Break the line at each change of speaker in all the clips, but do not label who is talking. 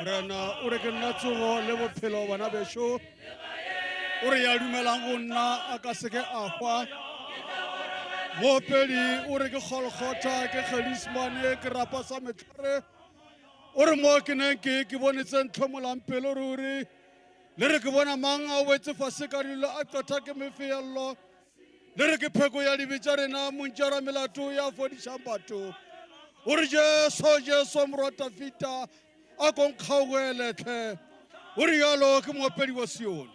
Morena o re ke nna tsogo le bophelo bana bešo. O re ya dumelang go nna a ka seke a hwa. Moopedi o re ke kgolkgotha ke kgedismane ke rapa sa metlhare. O re mo ke neng ke ke bone tse ntlhomolang pelo ruri. Le re ke bona mang a wetse fase ka dilo a qatha ke mefeello. Le re ke pheko ya dibe tša rena montšara melato ya fodišang batho. O re Jesu Jesu morwa Tafita a ko nkgaogele tlhe. O re yalo ke moopedi wa Sione.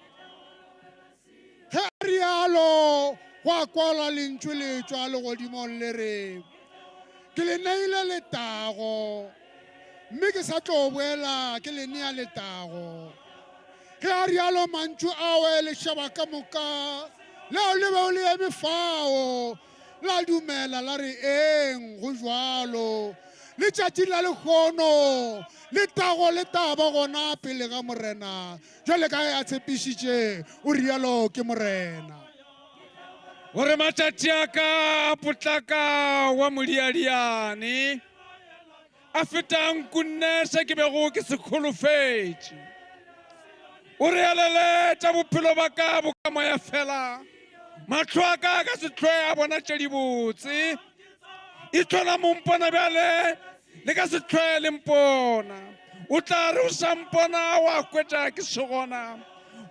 Ge a rialo gwa kwala lentšu le tšwa legodimong le re, Ke le neile letago, mme ke sa tlo boela ke le nea letago. Ge a rialo mantšu ao lešaba ka moka leo le bego le eme fao la dumela la re, Eng, go jwalo. Letšatšing la lehono letago le tla ba gona pele ga Morena, jwale ka ge a tshepišitše, o rialo ke Morena.
Gore matšatši a ka a potlaka wa modiadiane a feta a nkunne se ke bego ke se kholofetše. O re eleletša bophelo ba ka bo ka moya fela, mahlo a ka a ka se hlwe a bona tše dibotse. Ihlo la mompona bjale le ka se hlwe le mpona. O tla re o sa mpona wa hwetša ke se gona.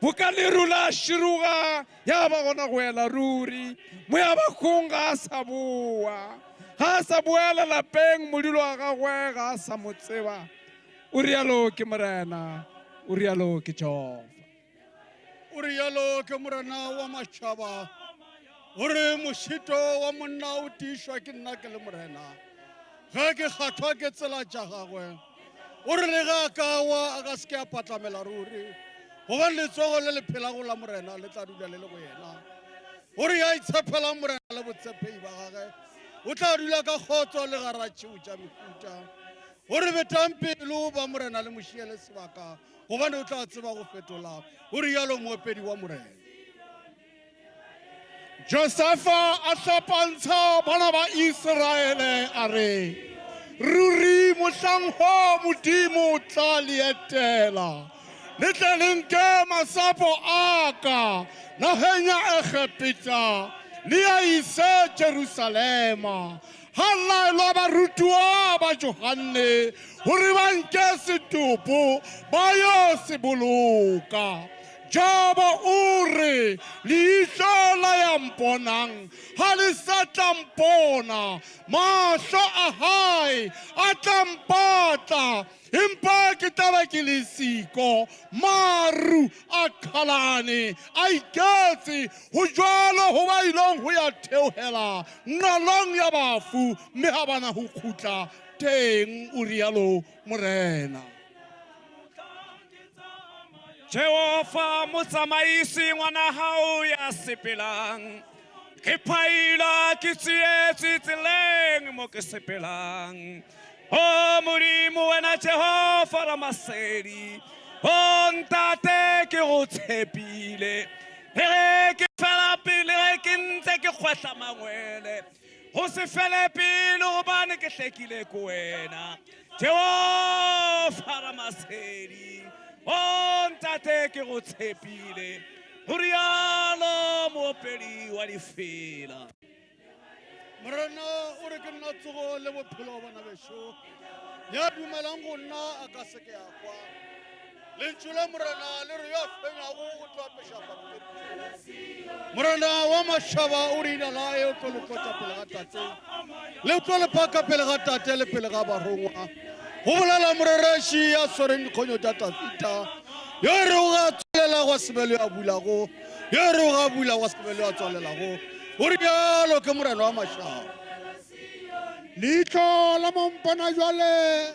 Boka leru la široga ya ba gona go ela ruri. Moya bakgong ga a sa boa, ga a sa boela lapeng, modulo wa gagwe ga a sa mo tseba. O rialo ke Morena, o rialo ke Jehova.
O rialo ke Morena wa mašaba, o re mošito wa monna o tiišwa ke nna ke le Morena, ge ke kgathwa ke tsela tša gagwe. O re le ge a ka wa a ka se ke a patlamela ruri, gobane letsogo le le phelago la Morena le tla dula le le go yena. O re ya itshepelang Morena le botshepegi ba gagwe, o tla dula ka kgotso le gara tšheo tša mehuta. O re betang pelo ba Morena le mo šiele sebaka, gobane o tla tseba go fetola. O rialo moopedi wa Morena.
Josefa a hlapantsha bana ba Iseraele a re, Ruri mohlang ho Modimo o tla le etela, le tle le nke masapo a ka nageng ya Egepeta, le a ise Jerusalema. Ha laelwa barutiwa ba Johanne gore ba nke setopo ba yo se boloka. Jobo o re, Leihlo la ya mponang ga le sa tla mpona, mahlo a hae a tla mpatla, empa ke tla ba ke le siko. Maru a qhalane a iketse, go jwalo go ba ilong go ya theogela nqalong ya bafu, mme ga ba na go khutla teng, o rialo Morena.
Jehova motsamaisi ngwana hao ya sepelang, ke phaila ke tsietswe tseleng mo ke sepelang. O Modimo wena Jehova Ramasedi, o ntate ke go tshepile. Le ge ke fela pele ge ke ntse ke kgwehla mangwele, go se fele pele gobane ke hlekile ko wena. Jehova Ramasedi, o ntate ke go tshepile. Go rialo moopedi wa difela.
Morena o re ke nna tsogo le bophelo bana bešo, ya dumelang go nna a ka se ke a kwa. Lentšu la Morena le re yo a fenyago o tlo apeša pampiri. Morena wa mašaba o re ina lae o tlo le tlotša pele ga tate, le tlo le phaka pele ga tate le pele ga barongwa. Go bolela morereši ya swereng dikgonyo tša Tafita, yo e rego ga a tswalela gwa se be le yo a bulago, yo e rego ga a bula gwa se be le yo a tswalelago. O rialo ke Morena wa mašaba.
Leihlo la mompona jwale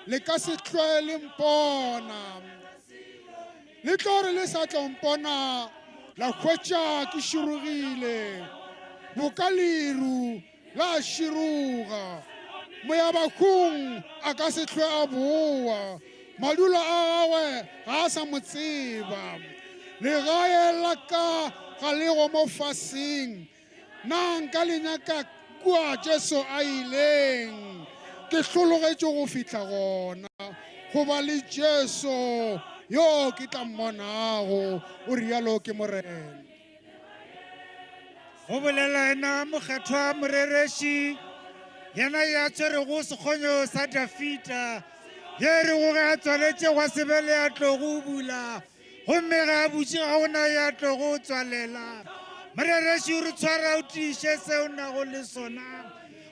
le ka se hlwe le mpona. Le tlo re le sa tlo mpona la hwetša ke širogile boka leru la široga. Moyabahung a ka se hlwe a boa, madulo a gagwe ga a sa mo tseba. Legae la ka ga le go mo faseng, na nka le nyaka kua Jesu a ileng? Ke hlologetše go fihla gona.
go ba le Jesu yo ke tla mmonago, o rialo ke Morena.
Go bolela ena mokgethwa morereši, yena ya tshwerego sekgonyo sa Dafita, ye re go ge a tswaletše gwa se be le ya tlogo bula, gomme ga a butše ga gona ya tlogo tswalela. Morereši o re tshwara o tiiše se o nago le sona,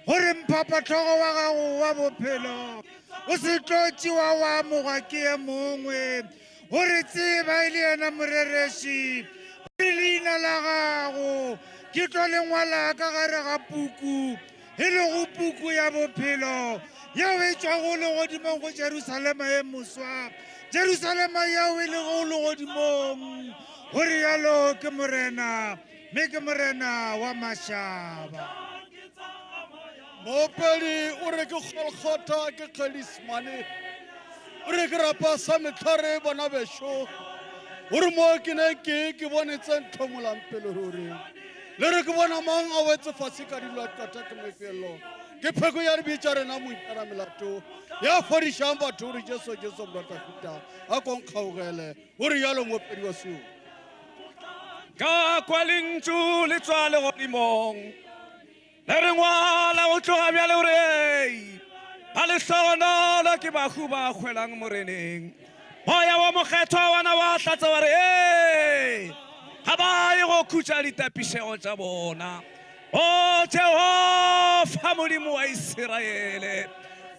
gore mphapahlogo wa gago wa bophelo o se tlo tšewa wa amogwa ke ye mongwe. Gore tseba e le yena morereši, gore leina la gago ke tlo le ngwala ka gare ga puku, e lego puku ya bophelo yeo e tšwago legodimong go Jerusalema ye moswa, Jerusalema yeo e lego legodimong. Gore yalo ke Morena, mme ke Morena wa mašaba.
Moopedi o re ke Golgotha ke Kgedisemane, o re ke rapa sa metlhare bona bešo, o re mo ke ne ke bone tse ntlhomolang pele ruri. Le re ke bona mang a wetse fatshe ka dilo qata ke mefelo, ke pheko ya re bitša rena moitara melato ya fodišang batho, gore Jesu Jesu morwa Dafita a ko nkgaogele. O re yalo moopedi wa seo.
Ka kwa lentšu le tswa legodimong, le re ngwala go tloga bjale o re ba lehlogonolo ke bahu ba hwelang moreneng. Moya wa mokgethwa wana wa hlatsa wa re ee, ga ba ye go khutša ditapišego tša bona. O Jehofa Modimo wa Isiraele,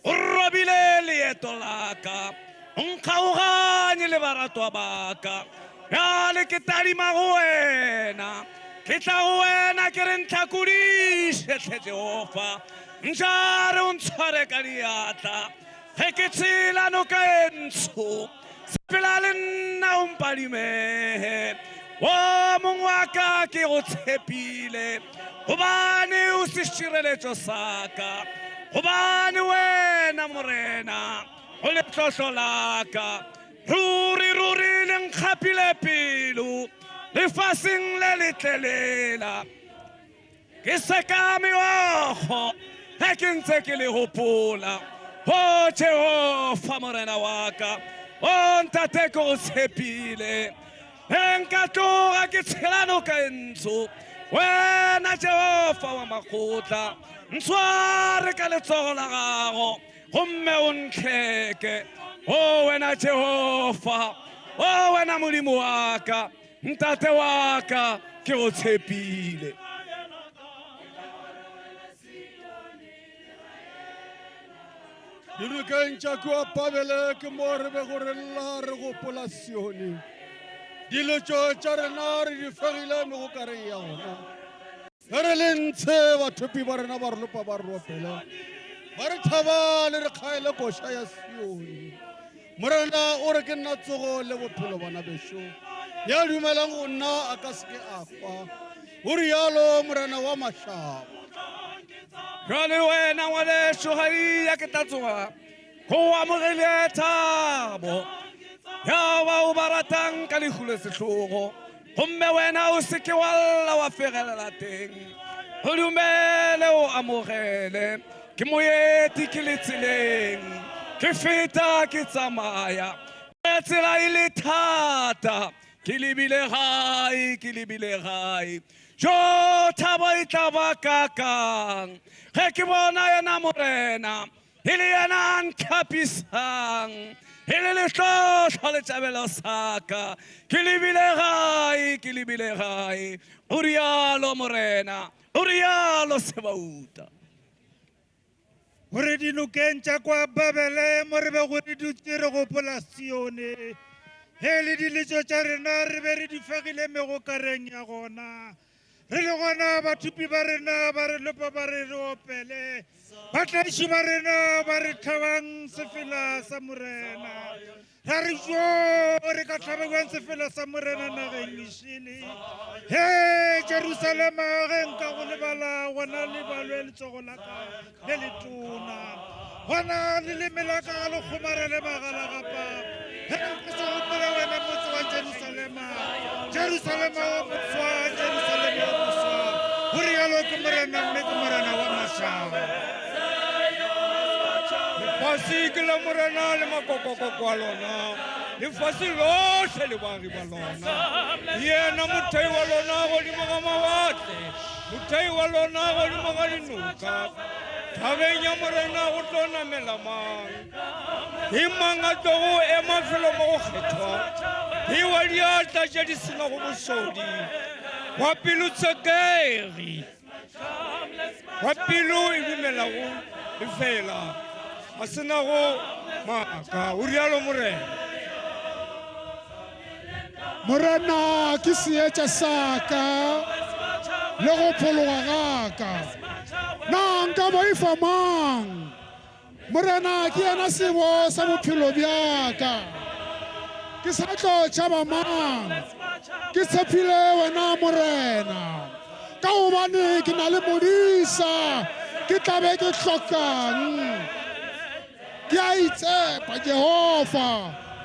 o robile leeto la ka, o nkgaoganye le baratwa ba ka. Bjale ke tadima go wena, ke tla go wena ke re ntlhakodiše tlhe Jehofa, njare o ntshware ka diatla ge ke tshela noka e ntsho, sepela le nna o mpadimehe. O mong wa ka ke go tshepile, gobane o sešireletšo sa ka, gobane wena Morena o letlotlo la ka. Ruri ruri le nkgapile pelo lefaseng le letlelela, ke seka meokgo ge ke ntse ke le gopola. O Jehofa Morena wa ka, o ntate ke go tshepile, ge nka tloga ke tshela noka e ntsho, wena Jehofa wa makgotla ntshware ka letsogo la gago gomme o ntlheke. O wena Jehofa, o wena Modimo wa ka, ntate wa ka ke go tshepile.
Dinokeng tša kua Babele ke mo re bego re lla re gopola Sione. Diletšo tša rena re di fegile megokareng ya gona. Ge re le ntshe bathopi ba rena ba re lopa ba re ropele, ba re thaba le re kgaele koša ya Sione. Morena o re ke nna tsogo le bophelo bana bešo, ya dumelang go nna a ka se ke a hwa. O rialo Morena wa mašaba.
Jwale wena ngwaneso ga iya ke tla tsoga go amogele thabo ya bao ba ratang ka lehu le sehlogo, gomme wena o se ke wa lla wa fegelela teng. O dumele o amogele, ke moeti ke le tseleng, ke feta ke tsamaya, tsela e le thata, ke lebile gae, ke lebile gae. Jo thabo e tla ba kakang ge ke bona yena Morena, e le yena a ntlhapisang, e le letlotlo le tšabelo sa ka, ke lebile gae, ke lebile gae. O rialo Morena, o rialo Sebauta.
Gore dinokeng tša kwa Babele mo re bego re dutše re gopola Sione, ge le diletšo tša rena re be re di fegile megokareng ya gona. Re le gona bathupi ba rena ba re lopa ba re re opele, batlaiši ba rena ba re tlhabang sefela sa Morena. Ra re jo re ka tlhabelwang sefela sa Morena nageng e šele. He Jerusalema, ge nka go lebala gona lebalwe letsogo la ka le letona, gona leleme la ka ga le kgomarele magalagapa. Ge nka se gopola wena motse wa Jerusalema, Jerusalema wa moswa, Jerusalema wa moswa. Go rialo ke Morena, mme ke Morena wa mašaba.
Lefase ke la Morena le makokokoko a lona, lefase lohle le baagi ba lona. Yena mothei wa lona godimo ga mawatle, mothei wa lona godimo ga dinoka. Thabeng ya Morena go tlo namela mang? Ke mang a tlogo ema felo mo go kgethwa? Ke wa diatla tše di senago bosodi, wa pelotshekegi, wa pelo e dumelago lefela, a senago maaka, o rialo Morena.
Morena ke seetša sa ka le go phologa ga ka. Na nka boifa mang? Morena ke yena sebo sa bophelo bja ka. Ke sa tlo tšhaba mang? Ke tshepile wena Morena. Ka gobane ke na le modisa, ke tla be ke hlokang? Ke a itshepa Jehofa,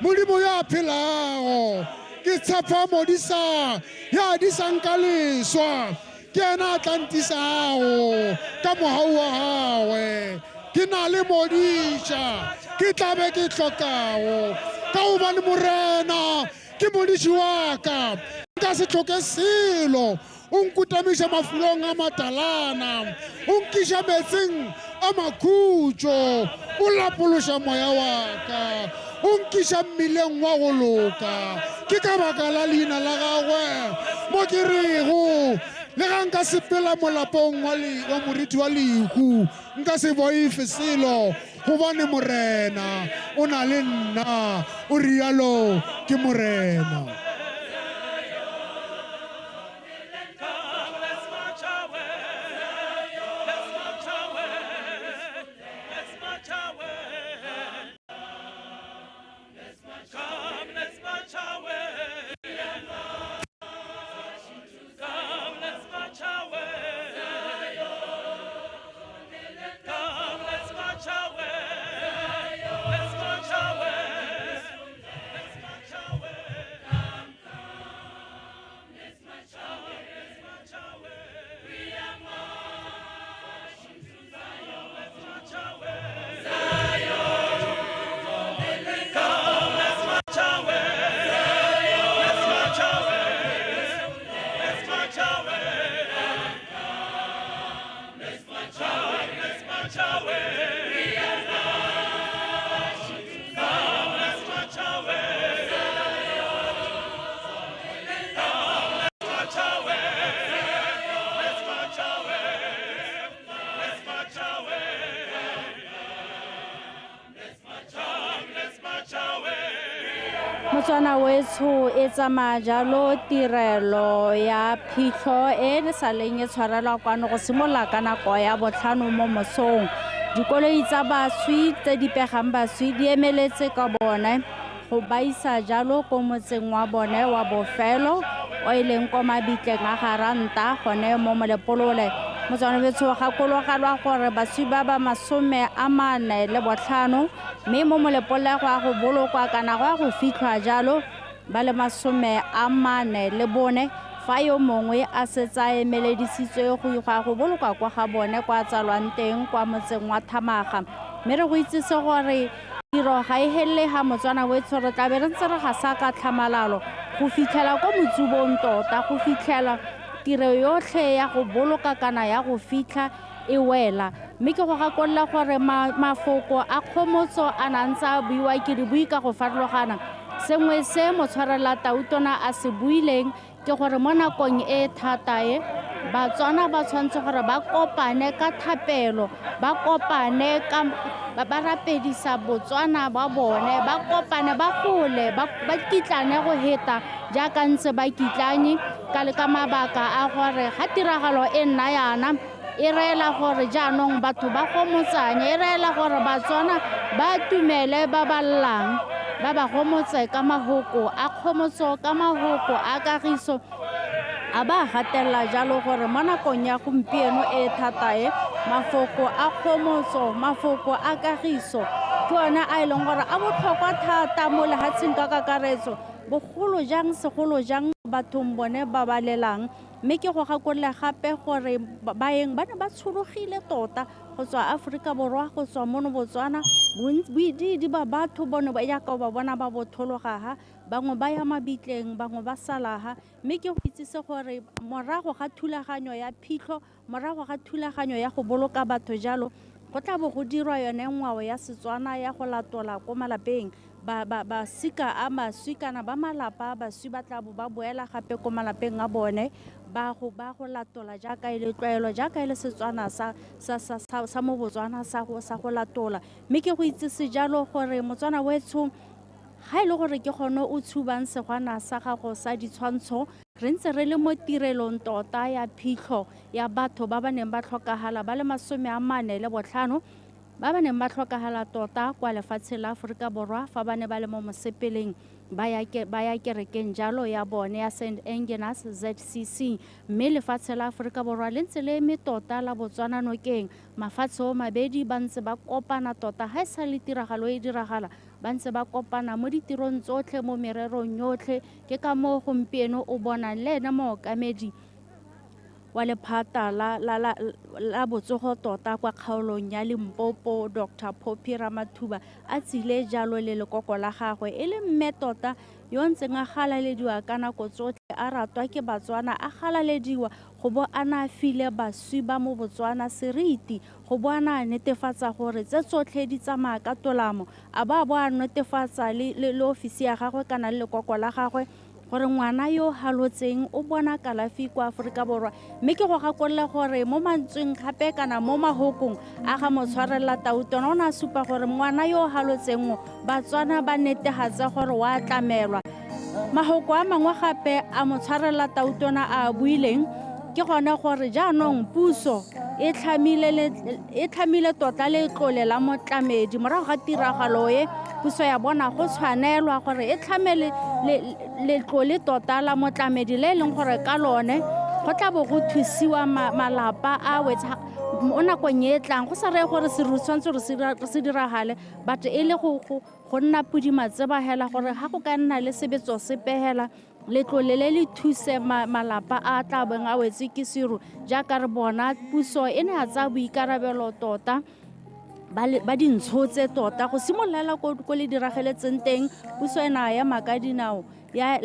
Modimo yo a phelago. Ke tshepa modisa ya disang ka leswa, ke yena a tla ntisago ka mogau wa gagwe. Ke na le modiša, ke tla be ke hlokago, ka gobane Morena ke modiši wa ka, nka se hloke selo. O nkutamiša mafulong a matalana, o nkiša meetseng a makhutšo, o lapološa moya wa ka, o nkiša mmileng wa go loka. Ke ka baka la leina la gagwe mo ke rego, le ga nka sepela molapong wa moriti wa lehu, nka se boife selo, gobane Morena o na le nna, o rialo ke Morena.
Motswana wetsho e tsamaya jalo tirelo ya phitlho e le saleng e tshwarelwa kwano go simolola ka nako ya 5 mo mosong. Dikoloi tsa baswi tse di pegang baswi di emeletse ka bone go ba isa jalo ko motseng wa bone wa bofelo o e leng ko mabitleng a Garanta gone mo Molepolole. Motswana wetsho gakologelwa gore baswi ba ba 45 mme mo Molepolole go a go bolokwa kana go a go fitlhwa jalo ba le 44 fa yo mongwe a setse a emeledisitswe go ya go bolokwa kwa ga bone kwa tsalwang teng kwa motseng wa Thamaga. Mme re go itsise gore tiro ga e helele ga Motswana wetsho, re tla be re ntse re gasa ka tlhamalalo go fitlhela ko motsubong tota, go fitlhela tiro yotlhe ya go boloka kana ya go fitlha e wela. Mme ke go gakolola gore mafoko a kgomotso a na ntse a buiwa ke di bui ka go farologana. Sengwe se motshwarela tautona a se buileng ke gore mo nakong e thata e, Batswana ba tshwanetse gore ba kopane ka thapelo, ba kopane ka ba rapedisa Botswana ba bone, ba kopane ba gole, ba kitlane go heta jaaka ntse ba kitlanye ka le ka mabaka a gore ga tiragalo e nna yana e reela gore jaanong batho ba gomotsanye, e reela gore Batswana ba tumele ba ba llang, ba ba gomotse ka mahoko a kgomotso, ka mahoko a kagiso. A ba gatelela jalo gore mo nakong ya gompieno e thata e, mafoko a kgomotso, mafoko a kagiso ke ona a e leng gore a botlhokwa thata mo lefatsheng ka kakaretso. Bogolo jang segolo jang bathong bone ba ba lelang. Mme ke go gakolola gape gore baeng ba ne ba tshologile tota go tswa Aforika Borwa, go tswa mono Botswana. Boidiidi ba batho bone ba jaaka ba bona ba bothologa ha, bangwe ba ya mabitleng, bangwe ba sala ha. Mme ke go itsise gore morago ga thulaganyo ya phitlho, morago ga thulaganyo ya go boloka batho jalo, go tla bo go dirwa yone ngwao ya Setswana ya go latola ko malapeng. Basika a maswi kana ba malapa a baswi ba tla bo ba boela gape ko malapeng a bone, ba go latola jaaka e le tlwaelo, jaaka e le Setswana sa mo Botswana sa go latola. Mme ke go itsise jalo gore Motswana wetsho, ga e le gore ke gone o tshubang segwana sa gago sa ditshwantsho, re ntse re le mo tirelong tota ya phitlho ya batho ba ba neng ba tlhokagala ba le 45 ba ba neng ba tlhokagala tota kwa lefatsheng la Aforika Borwa fa ba ne ba le mo mosepeleng ba ya kerekeng jalo ya bone ya St Engenas ZCC. Mme lefatshe la Aforika Borwa le ntse le eme tota la Botswana nokeng, mafatshe o mabedi ba ntse ba kopana tota ga e sa le tiragalo e diragala, ba ntse ba kopana mo ditirong tsotlhe, mo mererong yotlhe. Ke ka moo gompieno o bonang le ene mookamedi wa lephata la botsogo tota kwa kgaolong ya Limpopo, Dr Phophi Ramathuba, a tsile jalo le lekoko la gagwe, e le mme tota yo ntseng a galalediwa ka nako tsotlhe, a ratwa ke Batswana, a galalediwa go bo a na file baswi ba mo Botswana seriti, go bo a na netefatsa gore tse tsotlhe di tsamaya ka tolamo, a ba bo a netefatsa le ofisi ya gagwe kana le lekoko la gagwe gore ngwana yo halotseng o bona kalafi kwa Aforika Borwa. Mme ke go gakolola gore mo mantsweng gape kana mo mahokong a ga motshwarelela Tautona, o ne a supa gore ngwana yo halotseng Batswana ba netefatse gore wa tlamelwa. Mahoko a mangwe gape a motshwarelela Tautona a buileng ke gone gore jaanong puso e tlhamile tota letlole la motlamedi. Morago ga tiragalo e, puso ya bona go tshwanelwa gore e tlhame letlole tota la motlamedi le e leng gore ka lone go tla bo go thusiwa malapa a wetse mo nakong e tlang. Go sa reye gore se tshwanetse gore se diragale, but e le go nna podimatseba hela gore ga go ka nna le sebetso sepe hela, letlole le le thuse malapa a tla beng a wetse ke seru. Jaaka re bona puso e ne ya tsaya boikarabelo tota, ba dintshotse tota go simolola ko le dirageletseng teng. Puso e ne ya ema ka dinao, ya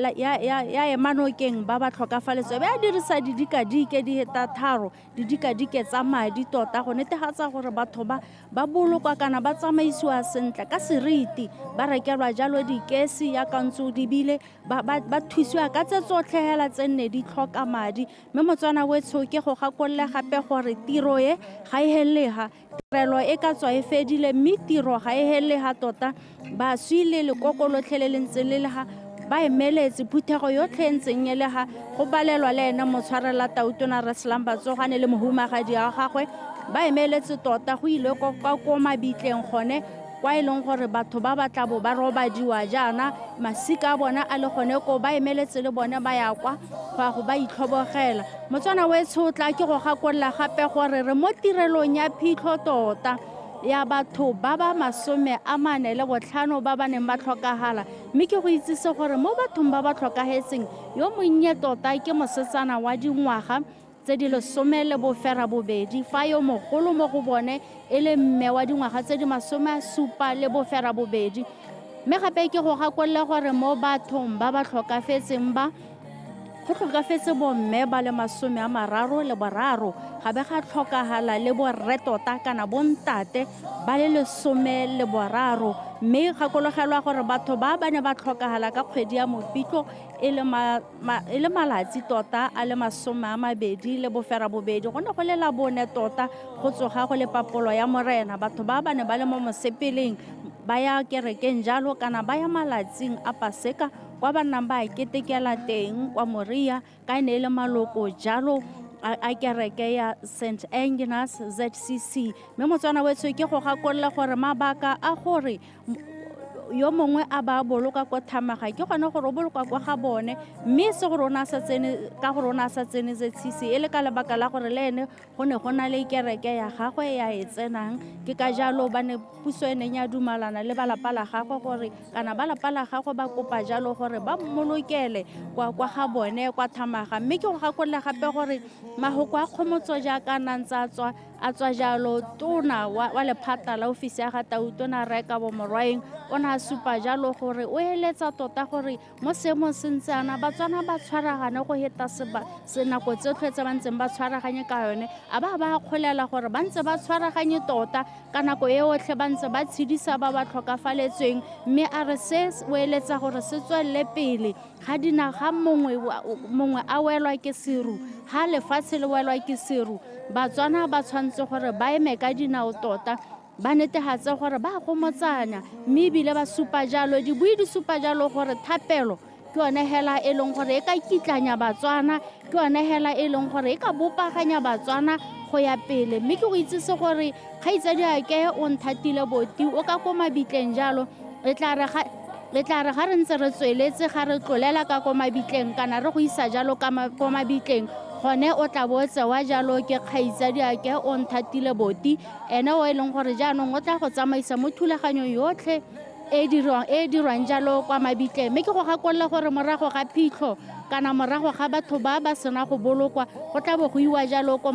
ema nokeng ba ba tlhokafaletswe, ba dirisa didikadike di heta tharo, didikadike tsa madi tota go netefatsa gore batho ba bolokwa kana ba tsamaisiwa sentle ka seriti, ba rekelwa jalo dikesi ya kantso dibile ba thusiwa ka tse tsotlhe hela tse nne di tlhoka madi. Mme Motswana wetsho, ke go gakolola gape gore tiro e ga e heleha, tirelo e ka tswa e fedile, mme tiro ga e heleha tota. Baswi le lekoko lotlhe le le ntse le le ha ba emeletse, phuthego yotlhe e ntseng e le ha go balelwa le ene motshwarela Tautona Reslam Batsogane le mohumagadi wa gagwe ba emeletse tota go ile ko mabitleng gone kwa e leng gore batho ba ba tla bo ba robadiwa jaana, masika a bona a le gone ko, ba emeletse le bone ba ya kwa go ya go ba itlhobogela. Motswana wetsho, tla ke go gakolola gape gore re mo tirelong ya phitlho tota ya batho ba ba 45 ba ba neng ba tlhokagala. Mme ke go itsise gore mo bathong ba ba tlhokagetseng, yo monnye tota ke mosetsana wa dingwaga tse di 18, fa yo mogolo mo go bone e le mme wa dingwaga tse di 78. Mme gape ke go gakolola gore mo bathong ba ba tlhokafetseng ba, go tlhokafetse bomme ba le 33, ga be ga tlhokagala le borre tota kana bontate ba le 13. Mme gakologelwa gore batho ba ba ne ba tlhokagala ka kgwedi ya Mopitlo e le malatsi tota a le 28, go ne go le la bone tota go tsoga go le papolo ya Morena. Batho ba ba ne ba le mo mosepeleng ba ya kerekeng jalo kana ba ya malatsing a Paseka kwa ba nnang ba ketekela teng kwa Moria, ka e ne e le maloko jalo a kereke ya St Engenas ZCC. Mme Motswana wetsho, ke go gakolola gore mabaka a gore Yo mongwe a ba boloka kwa Thamaga, ke gone gore o bolokwa kwa ga bone, mme se gore o ne a sa tsene ka gore o ne a sa tsene ZCC e le ka lebaka la gore le ene go ne go na le kereke ya gagwe ya e tsenang. Ke ka jalo ba ne puso e neng ya dumalana le ba lapa la gagwe gore kana ba lapa la gagwe ba kopa jalo gore ba mmolokele kwa ga bone kwa Thamaga. Mme ke go gakolola gape gore mahoko a kgomotso jaaka a nang tsa tswa a tswa jalo, tona wa lephata la ofisi ya ga Tautona Rre Kabo Morwaeng o ne a supa jalo gore o eletsa tota gore mo seemong se ntse yana Batswana ba tshwaragane go heta nako tsotlhe tse ba ntseng ba tshwaraganye ka yone, a ba ba kgolela gore ba ntse ba tshwaraganye tota ka nako e otlhe ba ntse ba tshedisa ba ba tlhokafaletsweng. Mme a re se o eletsa gore se tswelele pele ga dinaga mongwe a welwa ke seru, ga lefatshe le welwa ke seru, Batswana ba tshwanetse gore ba eme ka dinao tota, ba netefatse gore ba gomotsana. Mme ebile ba supa jalo, dibui di supa jalo gore thapelo ke yone hela e leng gore e ka kitlanya Batswana, ke yone hela e leng gore e ka bopaganya Batswana go ya pele. Mme ke go itsise gore kgaitsadiake o nthatile Boti o ka ko mabitleng jalo, e tla re ga re ntse re tsweletse ga re tlolela ka ko mabitleng kana re go isa jalo ko mabitleng, gone o tla bo tsewa jalo ke kgaitsadiake o nthatile Boti, ene o e leng gore jaanong o tla go tsamaisa mo thulaganyong yotlhe e dirwang jalo kwa mabitleng. Mme ke go gakolola gore morago ga phitlho kana morago ga batho ba ba sena go bolokwa, go tla bo go iwa jalo ko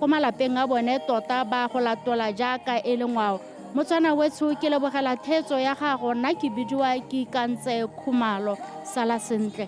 malapeng a bone tota ba go latola jaaka e le ngwao. Motswana wetsho, ke lebogela theetso ya gago. Nna ke bidiwa ke Ikantse Khumalo. Sala sentle.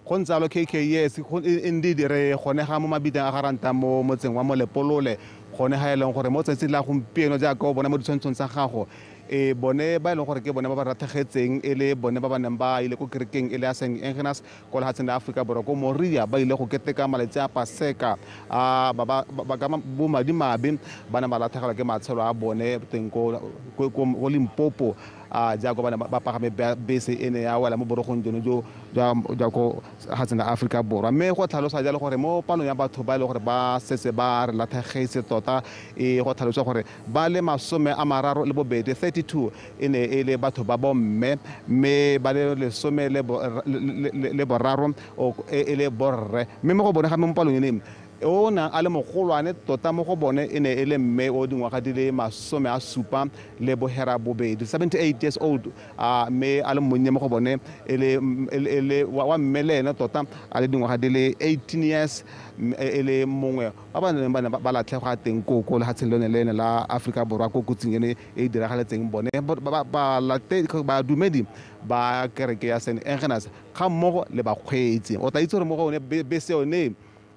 Go ntse jalo KK, yes, indeed re gone ga mo mabitleng a ga Ranta mo motseng wa Molepolole, gone ga e leng gore mo tsatsing la gompieno jaaka o bona mo ditshwantshong tsa gago, bone ba e leng gore ke bone ba ba rathegetseng e le bone ba ba neng ba ile ko kerekeng e le ya St Agnes ko lefatsheng la Aforika Borwa ko Moria, ba ile go keteka malatsi a Paseka a ba bomadimabe ba ne ba latlhegelwa ke matshelo a bone teng ko Limpopo, jaaka ba ne ba pagame bese e ne ya wela mo borogong jono jo jwa ko lefatsheng la Aforika Borwa. Mme go tlhalosa jalo gore mo palong ya batho ba e leng gore ba setse ba re latlhegetse tota, go tlhalosa gore ba le 32, 32 e ne e le batho ba bomme, mme ba le 13 e le borre. Mme mo go bone gape mo palong ene o nang a le mogolwane tota mo go bone e ne e le mme o dingwaga di le 78, 78 years old, mme a le monnye mo go bone e le wa mme le ene tota a le dingwaga di le 18 years, e le mongwe ba ba neng ba ne ba latlhega teng ko lefatsheng lone le ene la Aforika Borwa ko kotsing ene e diragaletseng bone badumedi ba kereke ya St Agnes ga mmogo le bakgweetsi. O tla itse gore mo go one bese yone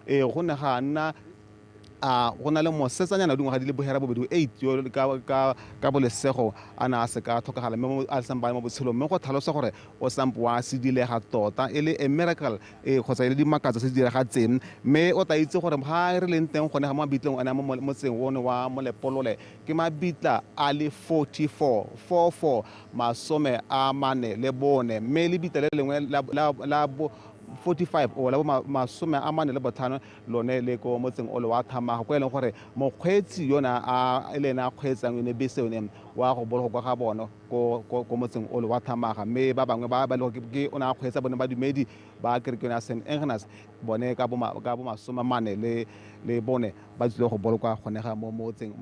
go ne ga nna go na le mosetsanyana dingwaga di le 8 yo ka bolesego a ne a se ka tlhokagala mme a sampa mo botshelong, mme go tlhalosa gore o sampo wa sedilega tota e le a miracle kgotsa e le dimakatso se di diragatseng. Mme o tla itse gore ga re leng teng gone ga mo mabitleng one mo motseng one wa Molepolole ke mabitla a le 44 44 44, mme lebitla le lengwe la 45 o la 45 lone le ko motseng o le wa Thamaga, ko e leng gore mokgweetsi yona a le ene a kgweetsang yone bese yone wa go bologo kwa ga bona ko motseng o le wa Thamaga. Mme ba bangwe ba le ke o ne a kgweetsa bone badumedi ba kereke yone ya St Agnes bone ka bo 44 le bone ba tsile go bolokwa gone ga mo motseng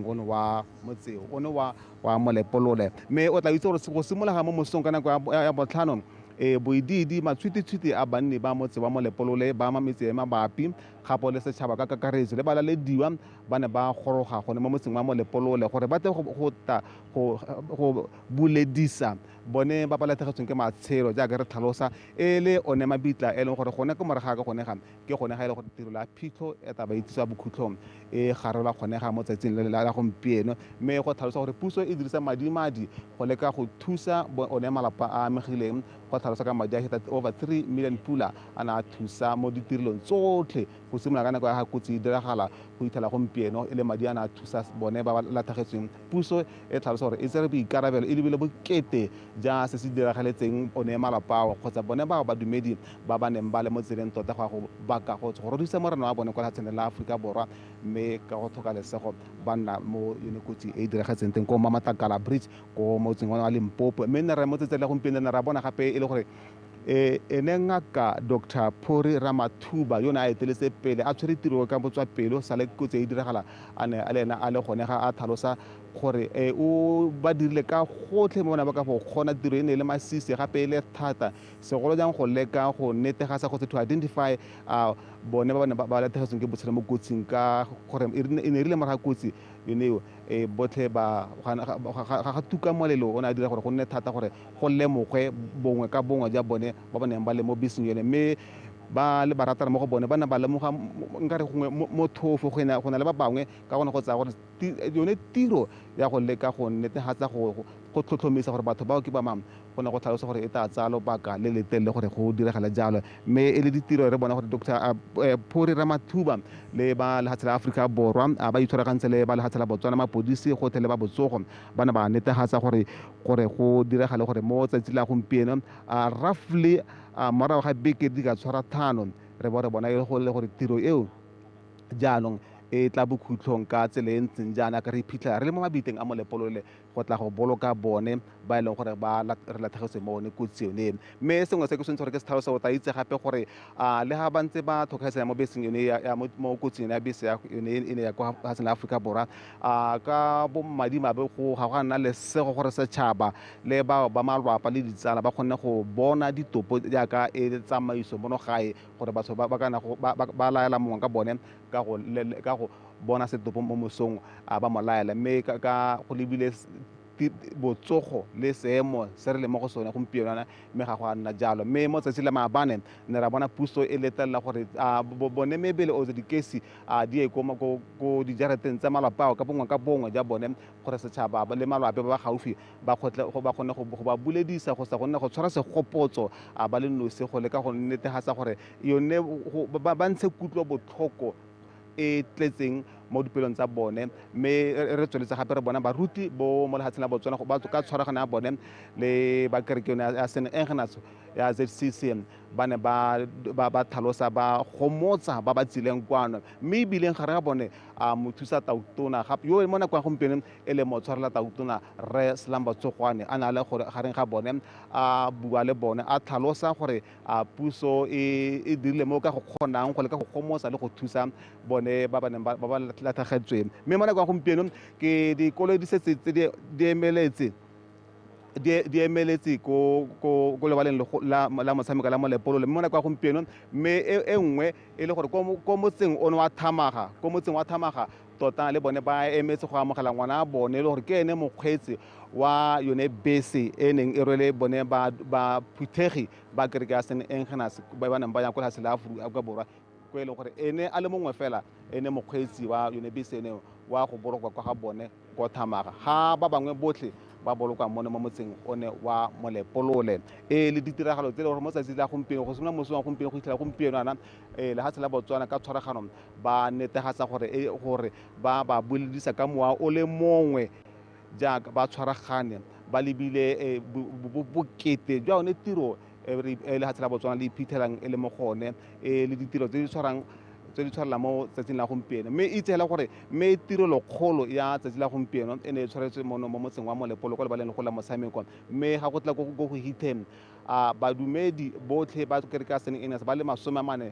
ono wa motse ono wa Molepolole. Mme o tla itse gore go simologa mo mosong ka nako ya 5 Boididi matshwititshwiti a banni ba motse wa Molepolole ba metse e mabapi gape le setšhaba ka kakaretso le balalediwa ba ne ba goroga gone mo motseng wa Molepolole gore ba tle go buledisa bone ba ba latlhegetsweng ke matshelo jaaka re tlhalosa e le one mabitla e leng gore gone ke morago ga gone ga ke gone ga e le gore tiro la phitlho e tla ba itsisa bokhutlhong e garelwa gone ga mo tsatsing la gompieno. Mme go tlhalosa gore puso e dirisa madi go leka go thusa one malapa a amegileng, go tlhalosa ka madi a heta over 3 million pula a na a thusa mo ditirelong tsotlhe go simolola ka nako ya ga kotsi e diragala go ithela gompieno e le madi a na a thusa bone ba ba latlhegetsweng. Puso e tlhalosa gore e tsere boikarabelo e lebile bokete ja se se diragaletseng one malapa ao kgotsa bone bao badumedi ba ba neng ba le mo tseleng tota go ya go baka go rodisa morena wa bone kwa lefatsheng la Aforika Borwa, mme ka go tlhoka lesego ba nna mo yone kotsi e e diragetseng teng ko Mamatlakala Bridge ko motseng wa Limpopo. Mme nne re mo tsatsing la gompieno ne ra bona gape e le gore ene ngaka Dr. Phori Ramathuba yo ne a eteletse pele a tshwere tiro ka botswapelo sa le kotsi e diragala a ne a le ena a le gone ga a tlhalosa gore o ba dirile ka gotlhe mo bona ba ka go kgona tiro e ne e le masisi gape e le thata segolo jang go leka go netegatsa go to identify bone ba bane ba latlhegetsweng ke botshelo mo kotsing ka gore e ne e rile morago ga kotsi yone eo botlhe ba ga tuka molelo o ne a dira gore go nne thata gore go lemogwe bongwe ka bongwe ja bone ba ba neng ba le mo beseng yone. Mme ba le baratana mo go bone ba ne ba lemoga nkare gongwe mothofo go na le ba bangwe ka gone go tsaya gore yone tiro ya go leka go netefatsa go tlhotlhomisa gore batho bao ke ba mang go ne go tlhalosa gore e tla tsaya lobaka le le telele gore go diragale jalo. Mme e le ditiro re bona gore Dr. Phori Ramathuba le ba lefatshe la Aforika Borwa ba itshwaragantse le ba lefatshe la Botswana mapodisi gotlhe le ba botsogo ba ne ba netefatsa gore go diragale gore mo tsatsi la gompieno roughly morago ga beke di ka tshwara 5 re bo re bona e le gore tiro eo jaanong e tla bokhutlhong ka tsela e ntseng jaana ka re iphitlhela re le mo mabiteng a Molepolole go tla go boloka bone ba e leng gore ba re latlhegetswe mo one kotsi yone. Mme sengwe se ke tshwanetse gore ke se tlhalosa o tla itse gape gore le ga ba ntse ba tlhokaetsana mo beseng yone ya mo kotsing yone ya bese ya yone e ne ya kwa lefatsheng la Aforika Borwa ka bomadimabe go ga go nna lesego gore setšhaba le bao ba malwapa le ditsala ba kgonne go bona ditopo jaaka e tsamaiso mono gae gore batho ba kana ba laela mongwe ka bone ka go bona setopo mo mosong ba mo laela. Mme ka go lebile botsogo le seemo se re le mo go sone gompieno mme ga go a nna jalo. Mme mo tsatsi la maabane ne ra bona puso e letlelela gore bone mebele o dikesi di ye ko dijarateng tsa malapa ao ka bongwe ka bongwe ja bone gore setšhaba le malapa ba ba gaufi ba kgone go ba buledisa go sa gonne go tshwara segopotso ba le nosi go leka go netefatsa gore yone ba ntshe kutlo botlhoko e tletseng mo dipelong tsa bone. Mme re tsweletse gape re bona baruti bo mo lefatsheng la Botswana ba ka tshwaragano ya bone le ba kereke yone ya St. Ignatius ya ZCC ba ne ba tlhalosa ba gomotsa ba ba tsileng kwano. Mme ebileng gare ga bone mothusa tautona gape yo mo nakong ya gompieno e le motshwarela tautona Rre Slumber Tsogwane a na le gore gareng ga bone a bua le bone a tlhalosa gore puso e dirile mo ka go kgonang go leka go gomotsa le go thusa bone ba ba neng ba ba latlhegetsweng. Mme mo nakong ya gompieno ke dikoloi di setse tse di emeletse di emeletse ko lebaleng la motshameko la Molepolole mme mo nako ya gompieno. Mme e nngwe e le gore ko motseng ono wa Thamaga ko motseng wa Thamaga tota le bone ba emetse go amogela ngwana a bone e le gore ke ene mokgweetsi wa yone bese e neng e rwele bone ba phuthegi ba kereke ya St. Ignatius ba ba neng ba ya kwa lefatsheng la Aforika Borwa ko e leng gore ene a le mongwe fela ene mokgweetsi wa yone bese ene wa go bolokwa kwa ga bone ko Thamaga ga ba bangwe botlhe ba bolokwa mone mo motseng one wa Molepolole. E le ditiragalo tse e leng gore mo tsatsi la gompieno go simolola moso wa gompieno go fitlhela gompieno ana lefatshe la Botswana ka tshwaragano ba netefatsa gore ba ba buledisa ka mowa o le mongwe jaaka ba tshwaragane ba lebile bokete jwa yone tiro e lefatshe la Botswana le iphitlhelang e le mo gone le ditiro tse di tshwarang tse di tshwarela mo tsatsing la gompieno. Mme itse hela gore mme tirelokgolo ya tsatsi la gompieno e ne e tshwaretswe mono mo motseng wa Molepolo kwa lebaleng go la motshameko. Mme ga go tla ko go hitheng a badumedi botlhe ba kereke ya St Agnes ba le 44,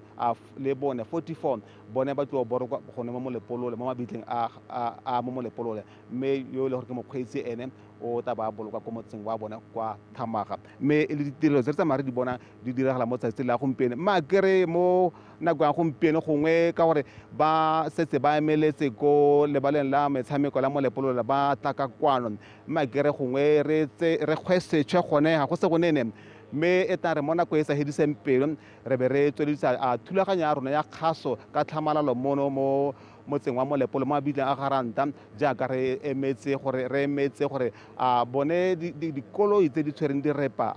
44 bone ba tlo borokwa gone mo Molepolole, mo mabitleng a mo Molepolole. Mme yo e le gore ke mokgweetsi ene o tla ba bolokwa ko motseng wa bona kwa Thamaga. Mme e le ditirelo tse re tsamaya re di bona di diragala mo tsatsing la gompieno. Mme a kere mo nako ya gompieno gongwe ka gore ba setse ba emeletse ko lebaleng la metshameko la Molepolole ba tla ka kwano, mme a kere gongwe re kgwesetšhe gone ga go se go nene. Mme e tla re mo nako e sa hediseng pelo re be re tsweledisa thulaganyo ya rona ya kgaso ka tlhamalalo mono mo motseng wa Molepolo mo mabitleng a Garanta, jaaka re emetse gore a bone dikoloi tse di tshwereng direpa,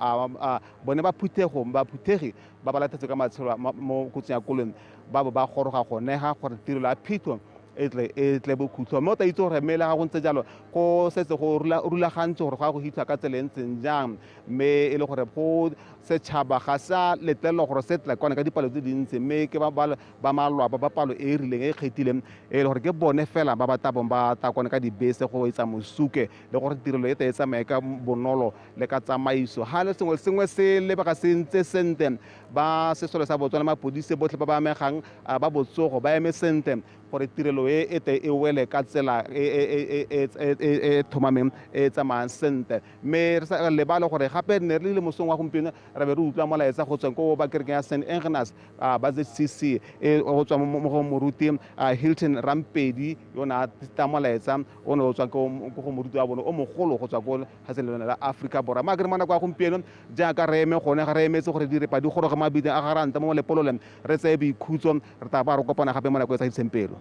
bone ba phuthegi ba ba lathetse ka matshelo mo kotsing ya koloi ba bo ba goroga gone ga gore tirelo ya phitlho e tle bokhutlo. Mme o tla itse gore mme le ga go ntse jalo go setse go rulagantswe gore go ya go hitlhwa ka tsela e ntseng jang, mme e le gore go setšhaba ga sa letlelelwa gore se tle kwane ka dipalo tse dintsi, mme ke ba malwapa ba palo e e rileng e e kgethileng e le gore ke bone fela ba ba tla bong ba tla kwane ka dibese go etsa mosuke le gore tirelo e tle e tsamaye ka bonolo le ka tsamaiso. Ga le sengwe le sengwe se lebega se ntse sentle, ba sesole sa Botswana, mapodisi botlhe ba ba amegang ba botsogo ba eme sentle gore tirelo e e tle e wele ka tsela e thomameng e tsamayang sentle. Mme re sa lebale gore gape ne re le mosong wa gompieno re be re utlwa molaetsa go tswang ko ba kerekeng ya St Agnes ba ZCC go tswa mo go moruti Hilton Rampedi yo ne a tla molaetsa o ne o tswa ko go moruti wa bone o mogolo go tswa ko lefatsheng lena la Aforika Borwa. Mme a kere mo nako ya gompieno jaaka re eme gone ga re emetse gore direpa di goroge mabitleng a Garanta mo Molepolole, re tseye boikhutso, re tla ba re kopana gape mo nako e sa fediseng pelo.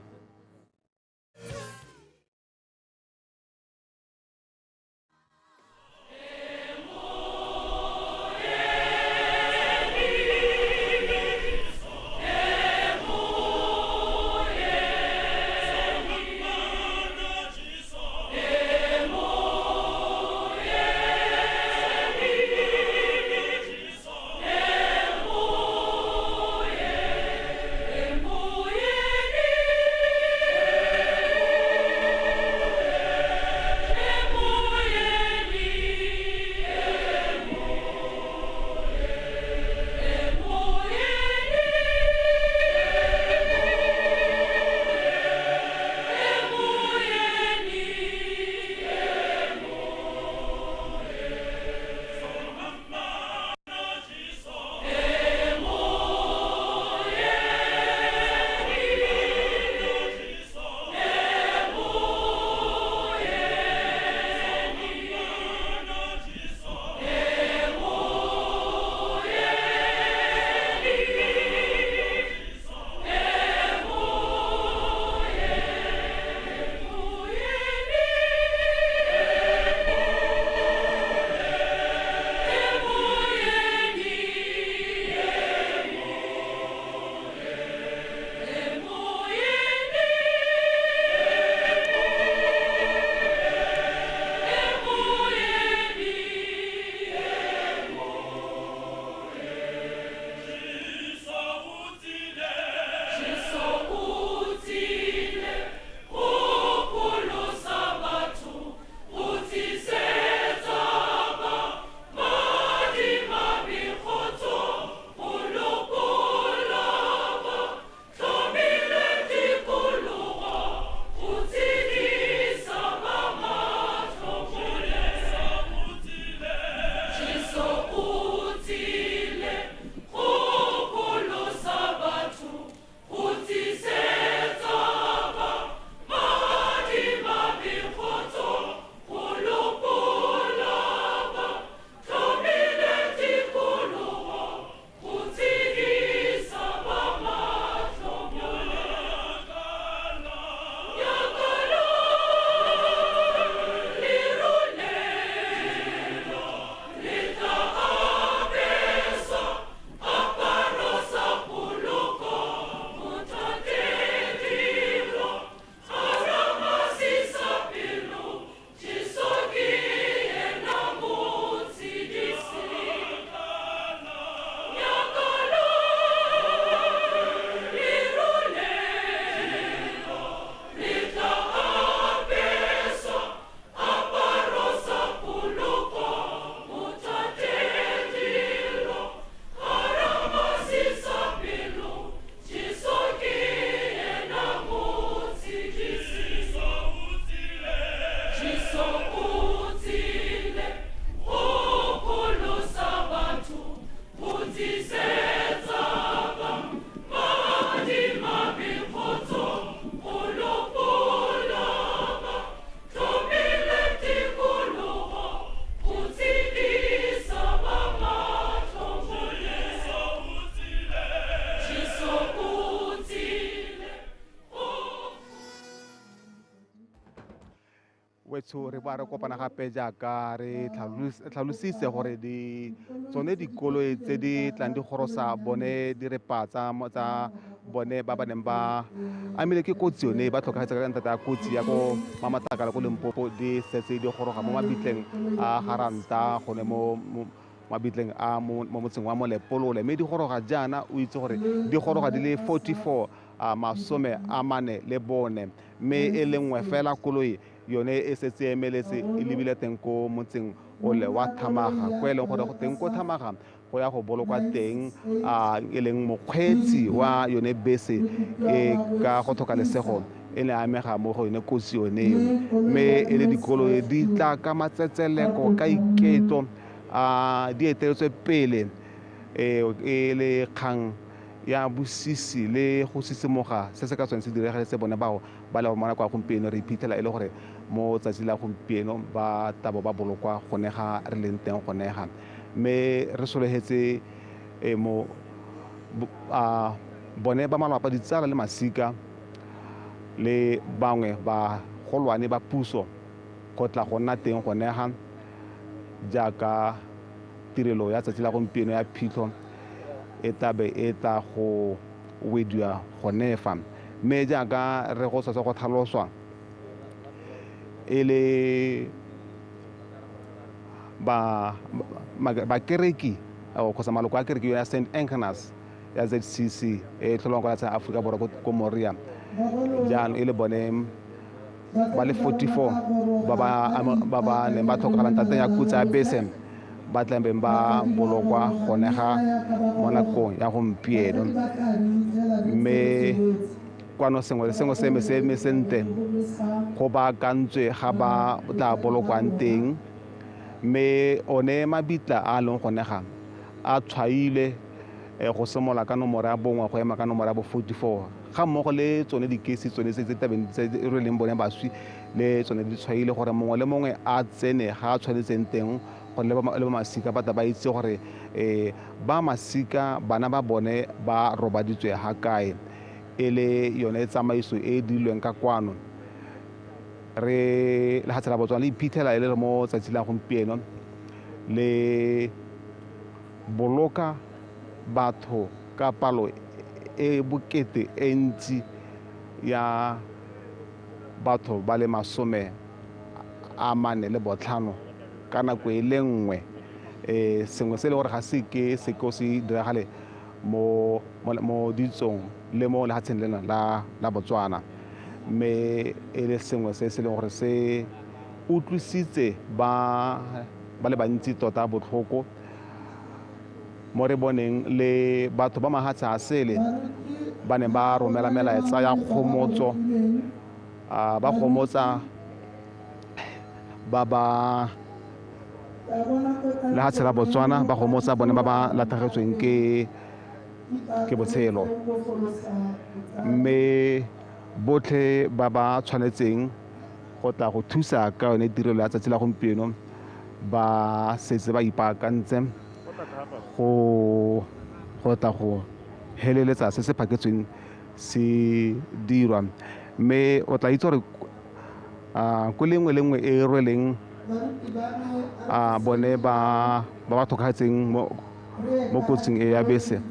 Wetsho re ba re kopana gape jaaka re tlhalositse gore di tsone dikoloi tse di tlang di gorosa bone direpa tsa bone ba ba neng ba amile ke kotsi yone ba tlhokagetse ka ntata ya kotsi ya ko Mamatlakala ko Limpopo di setse di goroga mo mabitleng a Garanta gone mo mabitleng a mo motseng wa Molepolole, mme di goroga jaana o itse gore di goroga di le 44 44, mme e le nngwe fela koloi yone e setse emeletse e lebile teng ko motseng ole wa Thamaga, ko e leng gore go teng ko Thamaga go ya go bolokwa teng e leng mokgweetsi wa yone bese e ka go tlhoka lesego e ne amega mo go yone kotsi yone, mme e le dikoloi di tla ka matsetseleko ka iketlo di eteletswe pele e le kgang ya bosisi le go sisimoga se se ka tswang se diregeletse bone bao ba le mo nako ya gompieno. Re iphitlhela e le gore mo tsatsi la gompieno ba tabo ba bolokwa gone ga re leng teng gone ga, mme re sologetse mo bone ba malapa ditsala le masika le bangwe ba golwane ba puso go tla go nna teng gone ga jaaka tirelo ya tsatsi la gompieno ya phitlho e tlabe e tla go wediwa gone fa. Mme jaaka re go setse go tlhaloswa e le bakereki kgotsa maloko a kereke ya St Agnes ya ZCC e tlholwang kwa lefatsheng la Aforika Borwa ko Moria, jaanong e le bone ba le 44 ba ba neng ba tlhokagalang tateng ya kotsi ya bese ba tlabeng ba bolokwa gone ga mo nakong ya gompieno. Mme kwano sengwe le sengwe se eme se eme sentle go baakantswe ga ba tla bolokwang teng, mme one mabitla a leng gone ga a tshwaile go simolola ka nomoro ya 1 go ema ka nomoro ya bo 44 ga mmogo le tsone dikesi tsone tse tabeng tse re leng bone baswi le tsone di tshwaile gore mongwe le mongwe a tsene ga a tshwanetseng teng gore le ba masika ba tla ba itse gore ba masika bana ba bone ba robaditswe ga kae. E le yone tsamaiso e dirilweng ka kwano re lefatshe la Botswana le iphitlhela e le mo tsatsi la gompieno le boloka batho ka palo e bokete e ntsi ya batho ba le 45 ka nako e le nngwe, sengwe se e le gore ga se ke se ko se diragale mo ditsong le mo lefatsheng lena la Botswana, mme e le sengwe se se leng gore se utlwisitse ba le bantsi tota botlhoko mo re boneng le batho ba mahatshe a sele ba ne ba romela melaetsa ya kgomotso, ba gomotsa ba ba lehatshe la Botswana, ba gomotsa bone ba ba latlhegetsweng ke botshelo, mme botlhe ba ba tshwanetseng go tla go thusa ka yone tirelo ya tsatsi la gompieno ba setse ba ipaakantse go tla go heleletsa se se phaketsweng se dirwa. Mme o tla itse gore ko lengwe le nngwe e rweleng bone ba ba tlhokagetseng mo kotsing e ya bese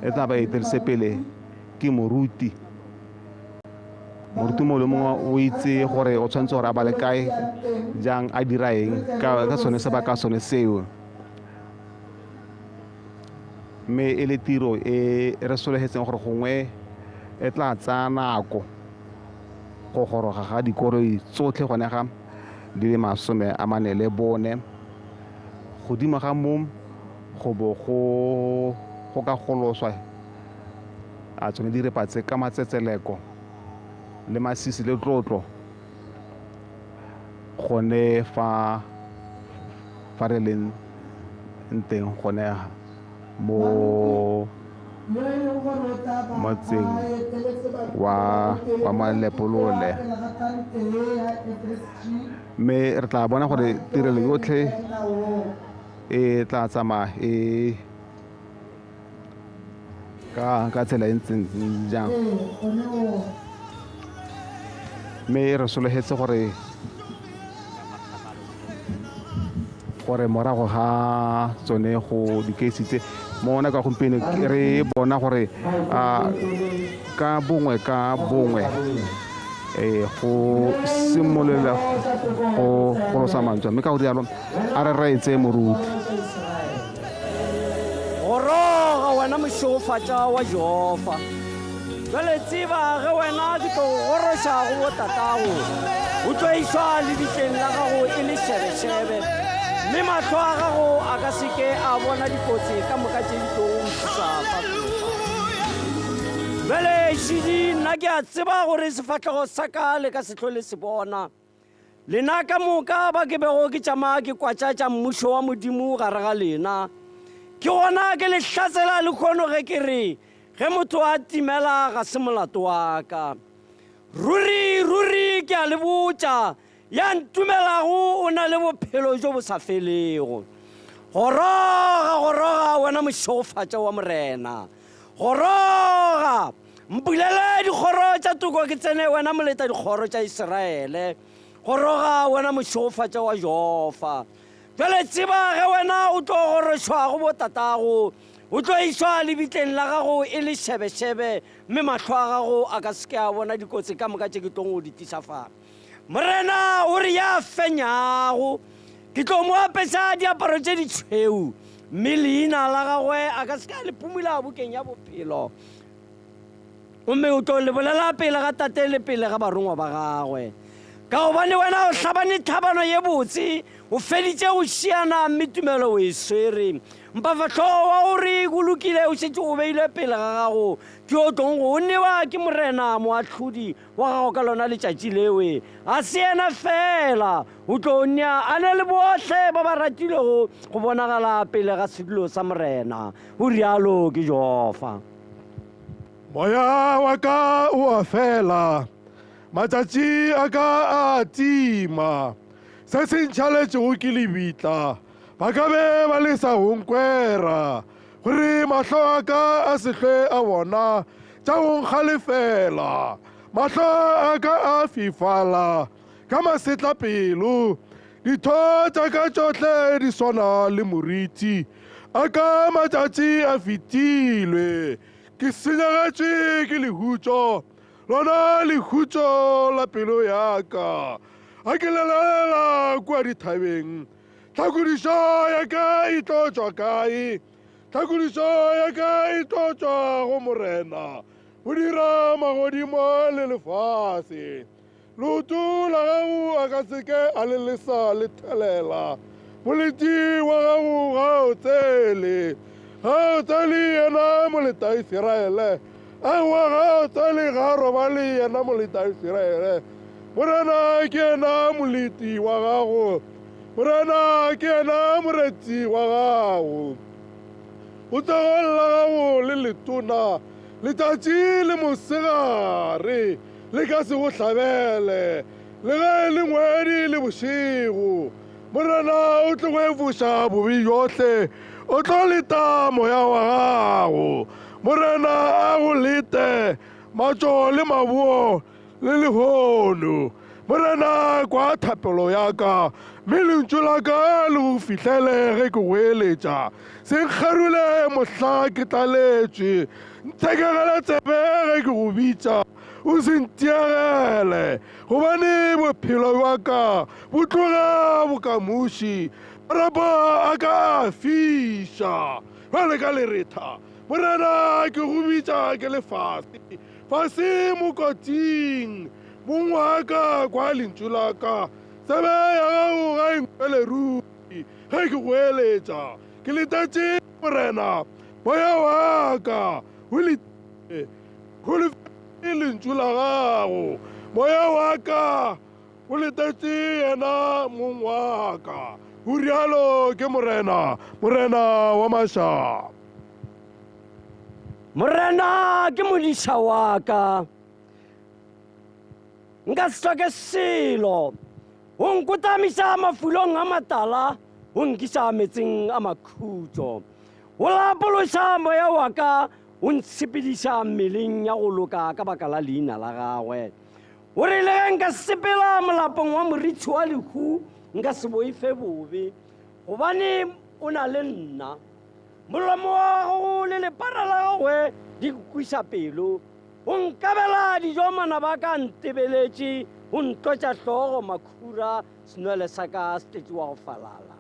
e tla ba eteletse pele ke moruti. Moruti mongwe le mongwe o itse gore o tshwanetse gore a bale kae jang a dira eng ka sone sebaka sone seo, mme e le tiro e re sologetseng gore gongwe e tla tsaya nako go goroga ga dikoloi tsotlhe gone ga di le 44. Godimo ga mo go bo go ka goloswa a tsone direpa tse ka matsetseleko le masisi le tlotlo gone fa re leng teng gone mo motseng wa Molepolole. Mme re tla bona gore tirelo yotlhe e tla tsamaya e ka tsela e ntseng jang, mme re sologetse gore gore morago ga tsone go dikeisi tse mo nako ya gompieno re bona gore ka bongwe go simolola go golosa mantswe mme ka go rialo a re reetse moruti.
Goroga wena mošofatša wa Jehofa, jwale tseba ge wena ke tlo go goroša go botatago, o tlo išwa lebitleng la gago e le šebešebe, mme mahlo a gago a ka seke a bona dikotsi ka moka tše di tlogo nthusa fa pele. Bjale šidi nna ke a tseba gore sefahlego sa ka le ka se hlole se bona. Lena ka moka ba ke bego ke tšama ke kwatša tša mmušo wa Modimo gare ga lena. Ke gona ke le hlatsela lekgono ge ke re ge motho a timela ga se molato wa ka. Ruri ruri ke a le botša, ya ntumelago o na le bophelo jo bo sa felego. Goroga goroga wena mošofatša wa Morena, goroga mpulele dikgoro tša toko ke tsene wena moleta dikgoro tša Israele. Goroga wena mošofatša wa Jehofa, jwale tseba ge wena o tlo gorošwa go botatago, o tlo išwa lebitleng la gago e le šebešebe, mme mahlo a gago a ka seke a bona dikotsi ka moka tše ke tlong go di tliša fa. Morena o re ya fenyago ke tlo mo apeša diaparo tše ditšhweu, mme leina la gagwe a ka seke a le pumula bukeng ya bophelo, gomme o tlo le bolela pele ga tate le pele ga barongwa ba gagwe. Ka gobane wena o hlabane tlhabano ye botse, o feditše go šiana mme tumelo o e swere. Mpafahlogo wa gore go lokile o šetše o beilwe pele ga gago, ke o tlong go o newa ke Morena moahlodi wa gago ka lona letšatši lewe. A se yena fela, o tlo nea a ne le bohle ba ba ratilego go bonagala pele ga sedulo sa Morena. O rialo ke Jehofa.
Moya wa ka o a fela, matšatši a ka a tima, se se ntšhaletšego ke lebitla, ba ka be ba le sa go nkwera, gore mahlo a ka a se hlwe a bona tša go nkgalefela. Mahlo a ka a fifala ka masetlapelo, ditho tša ka tšohle di swana le moriti, a ka matšatši a fetilwe, ke senyagetšwe ke lehutšo, lona lehutšo la pelo ya ka. A ke lelalela kua dithabeng, tlhakodišo ya ka e tlo tšwa kae? Tlhakodišo ya ka e tlo tšwa go Morena, go dira magodimo le lefase. Leoto la gago a ka seke a le lesa le thelela, moleti wa gago ga o tsele, ga o tsele yena moleta Israele, aowa ga o tsele ga robale yena moleta Israele. Morena ke yena moleti wa gago, Morena ke yena moretsi wa gago. O tsogong la gago le letona, letšatši le mosegare le ka se go hlabele, le ge e le ngwedi le bošego. Morena o tlo go efoša bobe bjohle, o tlo leta moya wa gago. Morena a go lete matšo le maboa le lehono. Morena kwa thapelo ya ka, mme lentšu la ka le go fihlele ge ke go eletša. Se nkgerule mohla ke tlaletšwe, nthekegele tsebe ge ke go bitša, o se ntiegele, gobane bophelo bja ka bo tloga bokamoši, marapo a ka a fiša bjale ka leretha. Morena ke go bitša ke le fase, fase mokoting, mong wa ka kwa lentšu la ka. Tsebe ya gago ga e nkwele ruri ge ke go eletša. Ke letetše Morena, moya wa ka o letile, holofetše lentšu la gago. Moya wa ka o letetše yena mong wa ka. O rialo ke Morena, Morena wa mašaba.
Morena ke modiša wa ka, nka se hloke selo. O nkotamiša mafulong a matala, o nkiša metseng a makhutšo. O lapološa moya wa ka, o ntshepediša mmeleng ya go loka ka baka la leina la gagwe. O re le ge nka sepela molapong wa morithi wa lehu, nka se boife bobe, Gobane o na le nna. Molomo wa gago le lepara la gagwe di nkwiša pelo. O nkabela dijo manaba a ka a ntebeletše, o ntlotša hlogo makhura, senwele sa ka se tletše wa go falala.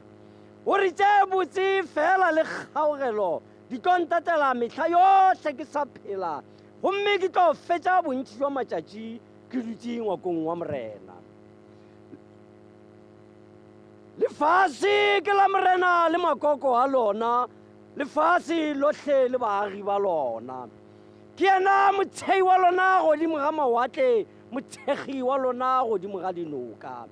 O re tše botse fela le kgaogelo di tlo ntatela mehla yohle ke sa phela, gomme ke tlo fetša bontši jwa matšatši ke dutše ngwakong wa Morena. Lefase ke la Morena le makoko a lona, lefase lohle le baagi ba lona. Ke yena mothei wa lona godimo ga mawatle, mothekgi wa lona godimo ga dinoka.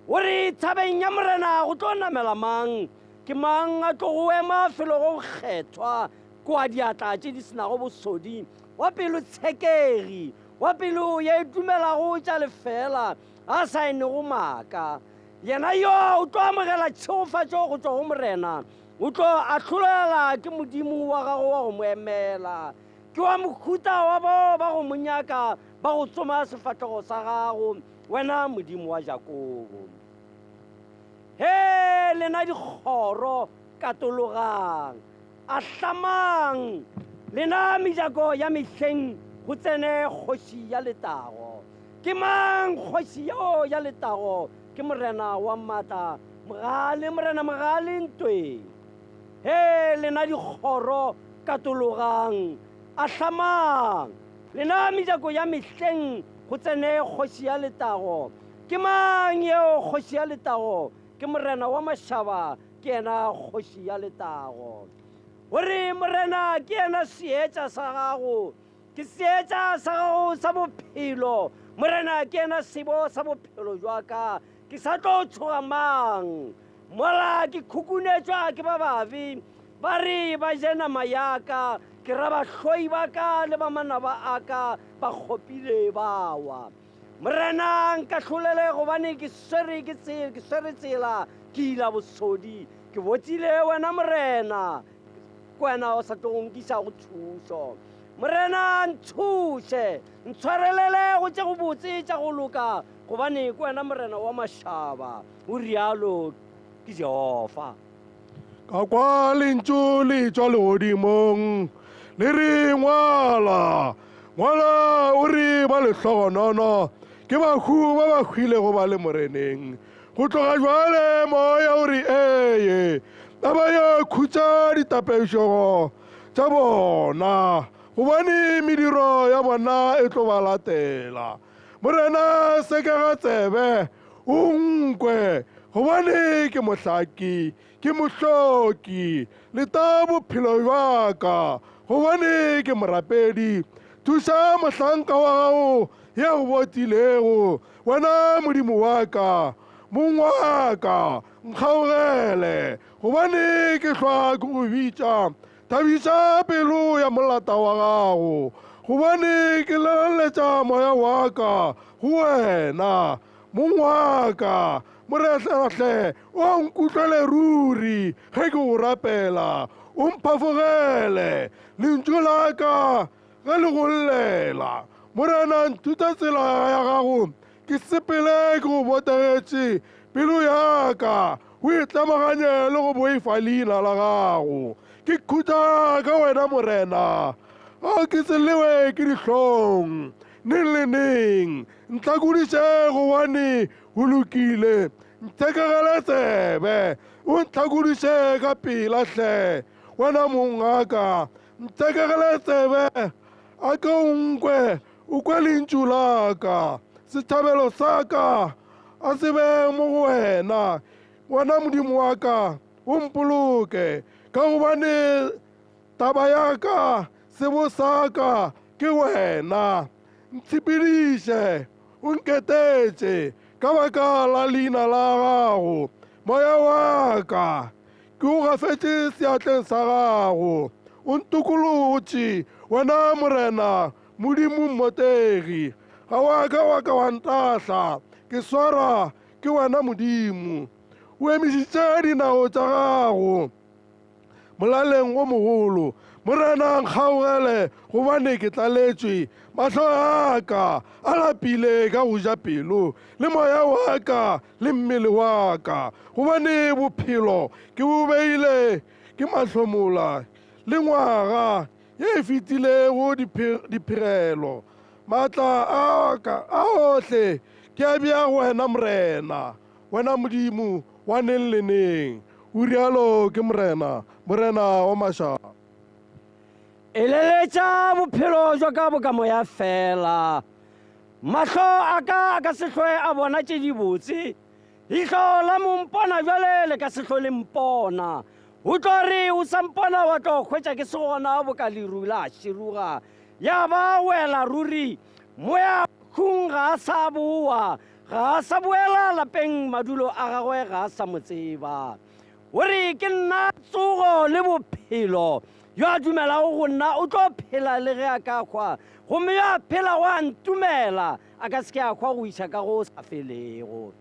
O re thabeng ya Morena go tlo namela mang? Ke mang a tlo go ema felo go kgethwa kwa diatla tše di senago bosodi, wa pelo tshekegi, wa pelo ye e dumelago tša lefela, a sa enego maaka? Yena yo o tlo amogela tšhegofatšo go tšwa go Morena, o tlo ahlolela ke Modimo wa gago wa go mo emela. Ke wa mohuta wa bao ba go mo nyaka, ba go tsoma sefahlogo sa gago, wena Modimo wa Jakobo. He lena dikgoro, katologang, ahlamang, lena mejako ya mehleng, go tsene kgoši ya letago. Ke mang kgoši yeo ya letago? Ke Morena wa maatla, mogale, Morena mogale ntweng. He lena dikgoro, katologang, ahlamang, lena mejako ya mehleng, go tsene kgoši ya letago. Ke mang yeo kgoši ya letago? Ke Morena wa mašaba, ke yena kgoši ya letago. O re, Morena ke yena seetša sa gago, ke seetša sa gago sa bophelo. Morena ke yena sebo sa bophelo jwa ka, ke sa tlo tshoga mang? Mola ke khukunetšwa ke ba babe, ba re ba je nama ya ka, ke ra bahloi ba ka le ba manaba a ka ba kgopile ba wa. Morena nkahlolele, gobane ke swere ke tsela, ke swere tsela, ke ila bosodi. Ke botile wena Morena, ke wena o sa tlo go nkiša go thušo. Morena nthuše, ntshwarelele go tše go botse tša go loka, gobane ke wena Morena wa mašaba, o rialo ke Jehofa.
Ka kwa lentšu le tšwa legodimong le re, Ngwala, ngwala, o re ba lehlogonono ke bahu ba ba hwilego ba le Moreneng. Go tloga jwale moya o re, Ee, ba ba yo khutša ditapešego tša bona, gobane mediro ya bona e tlo ba latela. Morena, sekega tsebe, o nkwe, gobane ke mohlaki, ke mohloki. Leta bophelo bja ka, gobane ke morapedi. Thuša mohlanka wa gago ya go botilego, wena Modimo wa ka, Mong wa ka, nkgaogele, gobane ke hlwa ke go bitša. Thabiša pelo ya molata wa gago, gobane ke lelaletša moya wa ka go wena. Mong wa ka, Morena hle, o nkutlwele ruri ge ke go rapela, o mphafogele lentšu la ka ge le go llela. Morena, nthuta tsela ya gago, ke sepele ke go botegetše, pelo ya ka o e tlamaganye le go boifa leina la gago. Ke khutša ka wena Morena, ga ke se lewe ke dihlong neng le neng. Ntlhakodiše gobane o lokile, nthekegele tsebe, o ntlhakodiše ka pela hle, wena mong wa ka. Nthekegele tsebe, a ke o nkwe, o kwe lentšu la ka. Sethabelo sa ka a se be mo go wena, wena Modimo wa ka, o mpoloke, ka gobane taba ya ka, sebo sa ka ke wena. Ntshepediše, o nketetše ka baka la leina la gago. Moya wa ka ke o gafetše seatleng sa gago, o ntokolotše, wena Morena Modimo mmotegi. Ga wa ka wa ka wa ntahla, ke swarwa ke wena Modimo. O emišitše dinao tša gago molaleng o mogolo, Morena nkgaogele gobane ke tlaletšwe, mahlo a ka a lapile ka go ja pelo, le moya wa ka le mmele wa ka, gobane bophelo ke bo beile ke mahlomola le ngwaga ye e fetilego diphegelo. Maatla a ka a ohle ke a bea go wena Morena, wena Modimo wa neng le neng. O rialo ke Morena, Morena wa mašaba.
Eleletša bophelo jwa ka bo ka moya fela. Mahlo a ka a ka se hloe a bona tše dibotse. Ihlo la mompona bjale le ka se hlole mpona. O tlo re o sa mpona wa tlo hwetša ke se gona boka leru la širuga. Ya ba wela ruri, moya khung ga a sa boa, ga a sa boela lapeng, madulo a gagwe ga a sa mo tseba. O re ke nna tsogo le bophelo, yo a dumelago go nna o tlo phela le ge a ka hwa, gomme yo a phelago a ntumela a ka se ke a hwa go iša ka go sa felego.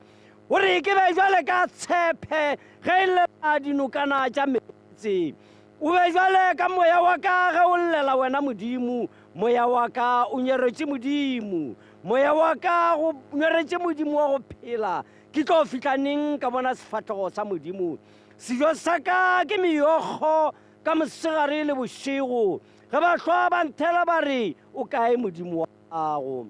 O re ke be jwale ka tshepe ge e llela dinokana tša meetse, o be jwale ka moya wa ka ge o llela wena Modimo. Moya wa ka o nyeretše Modimo, moya wa ka go nyeretše Modimo wa go phela. Ke tlo fihla neng ka bona sefahlego sa Modimo? Sejo sa ka ke meokgo ka mosegare le bošego, ge ba hlwa ba nthela ba re, o kae Modimo wa gago?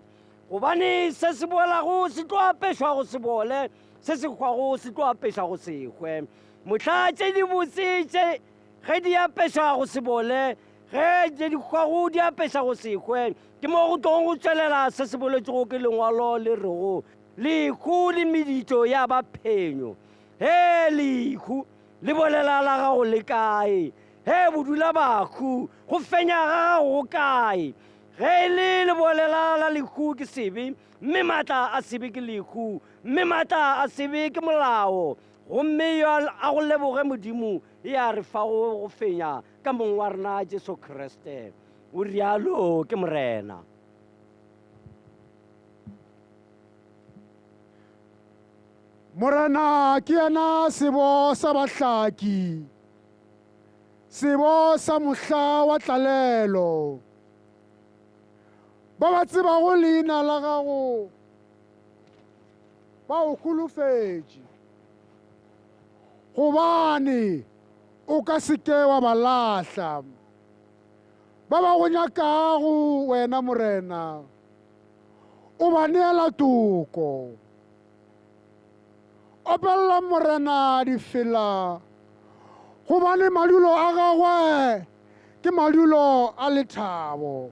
Gobane se se bolago se tlo apešwa go se bole, se se hwago se tlo apešwa go se hwe. Mohla tše dibotse tše ge di apešwa go se bole, ge tše di hwago di apešwa go se hwe, ke mo go tlong go tšwelela se se boletšego ke lengwalo le rego, lehu le meditšo ya ba phenyo. He lehu, le bolela la gago le kae? He bodula bahu, go fenya ga gago go kae? Ge e le le bolela la lehu ke sebe, mme maatla a sebe ke lehu, mme maatla a sebe ke molao. Gomme yo a go leboge Modimo e a re fago go fenya ka mong wa rena Jesu Kriste. O rialo ke Morena.
Morena ke yena sebo sa bahlaki, sebo sa mohla wa tlalelo. Ba ba tsebago leina la gago ba o holofetše, gobane o ka se ke wa ba lahla. Ba ba go nyakago wena Morena, o ba neela toko. Opella Morena difela, gobane madulo a gagwe ke madulo a lethabo.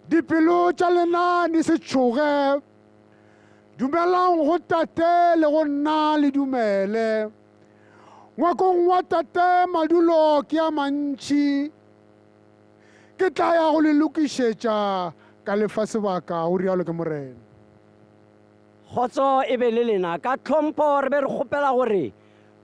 Dipelo tša lena di se tšhoge, dumelang go Tate le go nna le dumele. Ngwakong wa Tate madulo ke a mantši, ke tla ya go le lokišetša ka lefa sebaka, o rialo ke Morena.
Kgotso e be le lena. Ka tlhompho re be re kgopela gore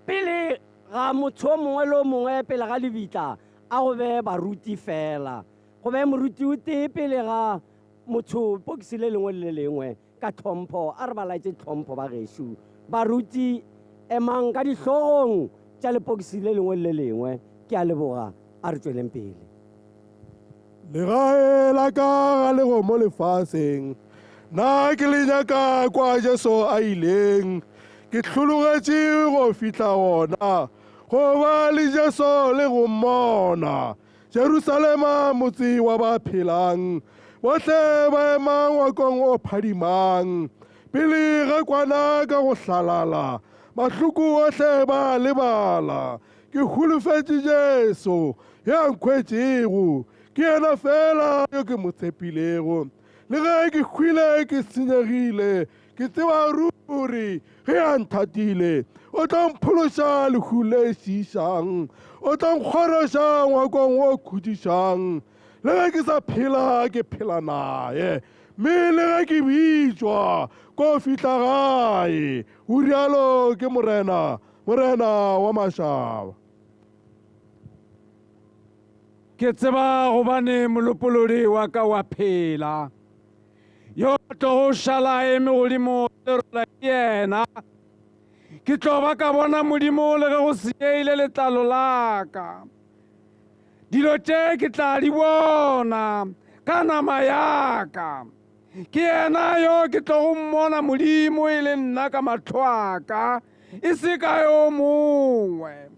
pele ga motho o mongwe le o mongwe pele ga lebitla a go be baruti fela, go be moruti o tee pele ga motho pokisi le lengwe le lengwe. Ka tlhompho a re ba laetše tlhompho ba gešo. Baruti emang ka dihlogong tša lepokisi le lengwe le lengwe. Ke a leboga, a re tšweleng pele.
Legae la ka ga le go mo lefaseng, nna ke le nyaka kwa Jesu a ileng. Ke hlologetše go fihla gona, go ba le Jesu le go mmona. Jerusalema motse wa ba phelang, bohle ba ema ngwakong o phadimang. Pele ge kwana ka go hlalala, mahloko ohle ba lebala. Ke holofetše Jesu ya nkhwetšego, ke yena fela yo ke mo tshepilego. Le ge ke hwile ke senyegile, ke tseba ruri ge a nthatile. O tla mphološa lehu le šiišang, o tla nkgoroša ngwakong o khutišang. Le ge ke sa phela ke phela naye, mme le ge ke bitšwa ko fihla gae. O rialo ke Morena, Morena wa mašaba.
Ke tseba gobane molopolodi wa ka wa phela, yo a tlogo šala a eme godimo lerola ke yena. Ke tlo ba ka bona Modimo le ge go senyegile letlalo la ka. Dilo tše ke tla di bona ka nama ya ka. Ke yena yo ke tlogo mmona Modimo e le nna ka mahlo a ka, e se ka yo mongwe.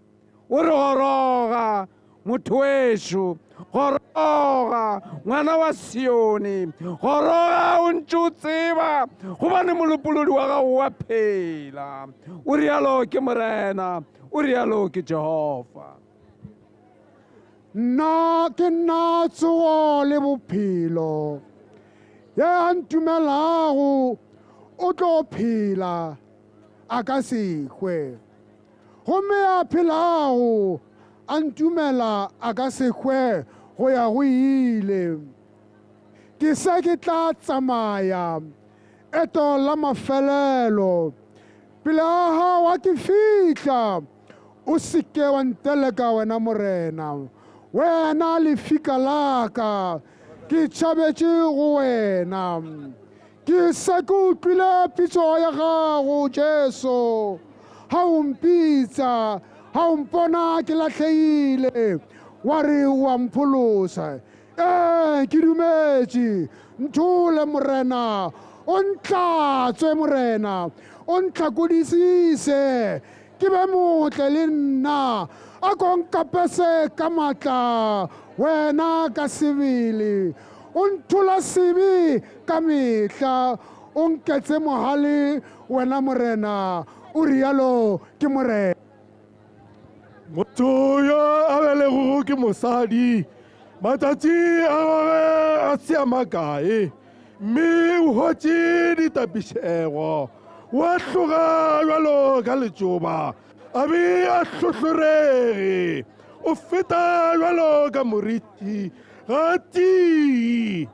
O re goroga, motho wešo, goroga, ngwana wa Sione, goroga o ntše o tseba, gobane molopolodi wa gago wa phela. O rialo ke Morena, o rialo ke Jehofa.
Nna ke nna tsogo le bophelo. Ye a ntumelago o tlo phela, a ka se hwe. Gomme a phelago a ntumela a ka se hwe go ya go ile. Ke se ke tla tsamaya eto la mafelelo pele ga gago a ke fihla. O se ke wa nteleka wena Morena, wena lefika la ka, ke tšhabetše go wena. Ke se ke utlwile pitso ya gago Jesu, ga o mpitsa, ga o mpona ke lahlehile, wa re o a mpholosa. Ee, ke dumetše, nthole Morena, o ntlatswe Morena, o ntlhakodisise, ke be motle le nna, a ko nkapese ka matla, wena ka sebele. O nthola sebe ka mehla, o nketse mohale wena Morena, o rialo ke Morena.
Motho yo a belegwego ke mosadi, matšatši a gagwe a se a makae, mme o hwetše ditapišego. Wa hloga bjalo ka letšoba, a be a hlohlorege. O feta bjalo ka moriti, ga a tii.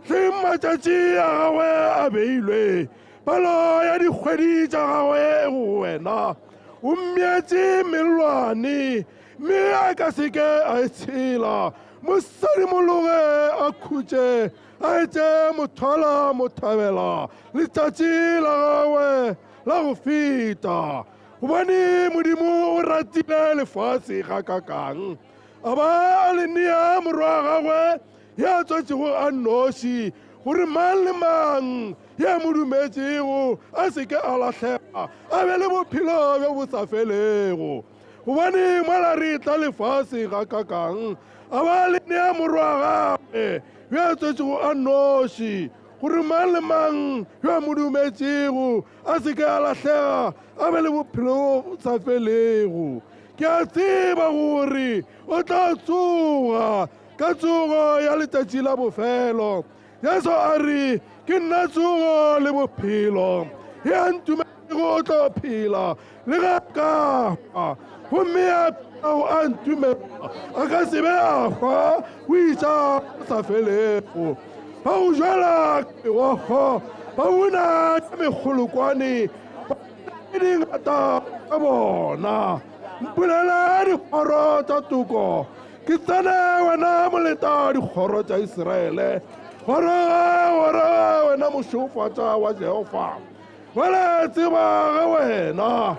Hleng matšatši a gagwe a beilwe, palo ya dikgwedi tša gagwe e go wena. O mmeetše mellwane, mme a ka se ke a e tshela. Mosadimologe a khutše, a etše mothwala mothabela letšatši la gagwe la go feta. Gobane Modimo o ratile lefase gakakang, a ba a le nea morwa wa gagwe ya tswetšego a nnoši, gore mang le mang ya mo dumetšego a se ke a lahlega, a be le bophelo bjo bo sa felego. Gobane mola re tla lefase gakakang, a ba le nea morwa wa gagwe yo a tswetšego a nnoši, gore mang le mang yo a mo dumetšego a se ke a lahlega, a be le bophelo bo sa felego. Ke a tseba gore o tla tsoga ka tsogo ya letšatši la bofelo. Jesu a re, ke nna tsogo le bophelo. Ye a ntumetšego o tlo phela le ge a ka hwa, gomme a phelago a ntumela a ka se be a hwa go iša go sa felego. Ba go jwala ka megokgo, ba buna ka mekgolokwane, ba buna dingata tša bona. Mpulela dikgoro tša toko, ke tsene wena moleta dikgoro tša Israele. Goroga, goroga wena mošofatša wa Jehofa. Bjale tseba ge wena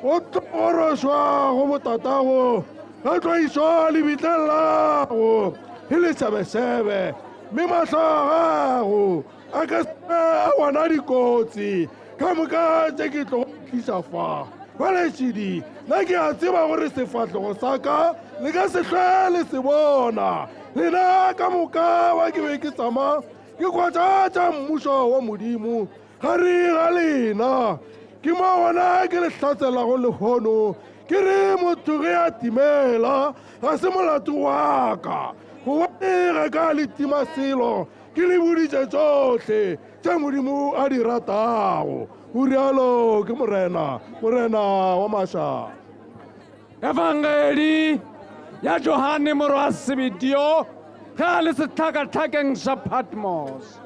o tlo gorošwa go botatago, ga tlo išwa lebitleng la gago e le šebešebe, mme mahlo a gago a ka se be a bona dikotsi ka moka tše ke tlogo tliša fa. Bjale šidi, nna ke a tseba gore sefahlogo sa ka le ka se hlwe le se bona. Lena ka moka ba ke be ke tsama ke kwatša tša mmušo wa Modimo gare ga lena. Ke mo gona ke le hlatselago lehono, ke re motho ge a timela ga se molato wa ka, gobane ga ka le tima selo, ke le boditše tšohle tše Modimo a di ratago. O rialo ke Morena, Morena wa mašaba.
Evangeli ya Johane morwa wa Sebedeo ge a le sehlakahlakeng sa Patmos.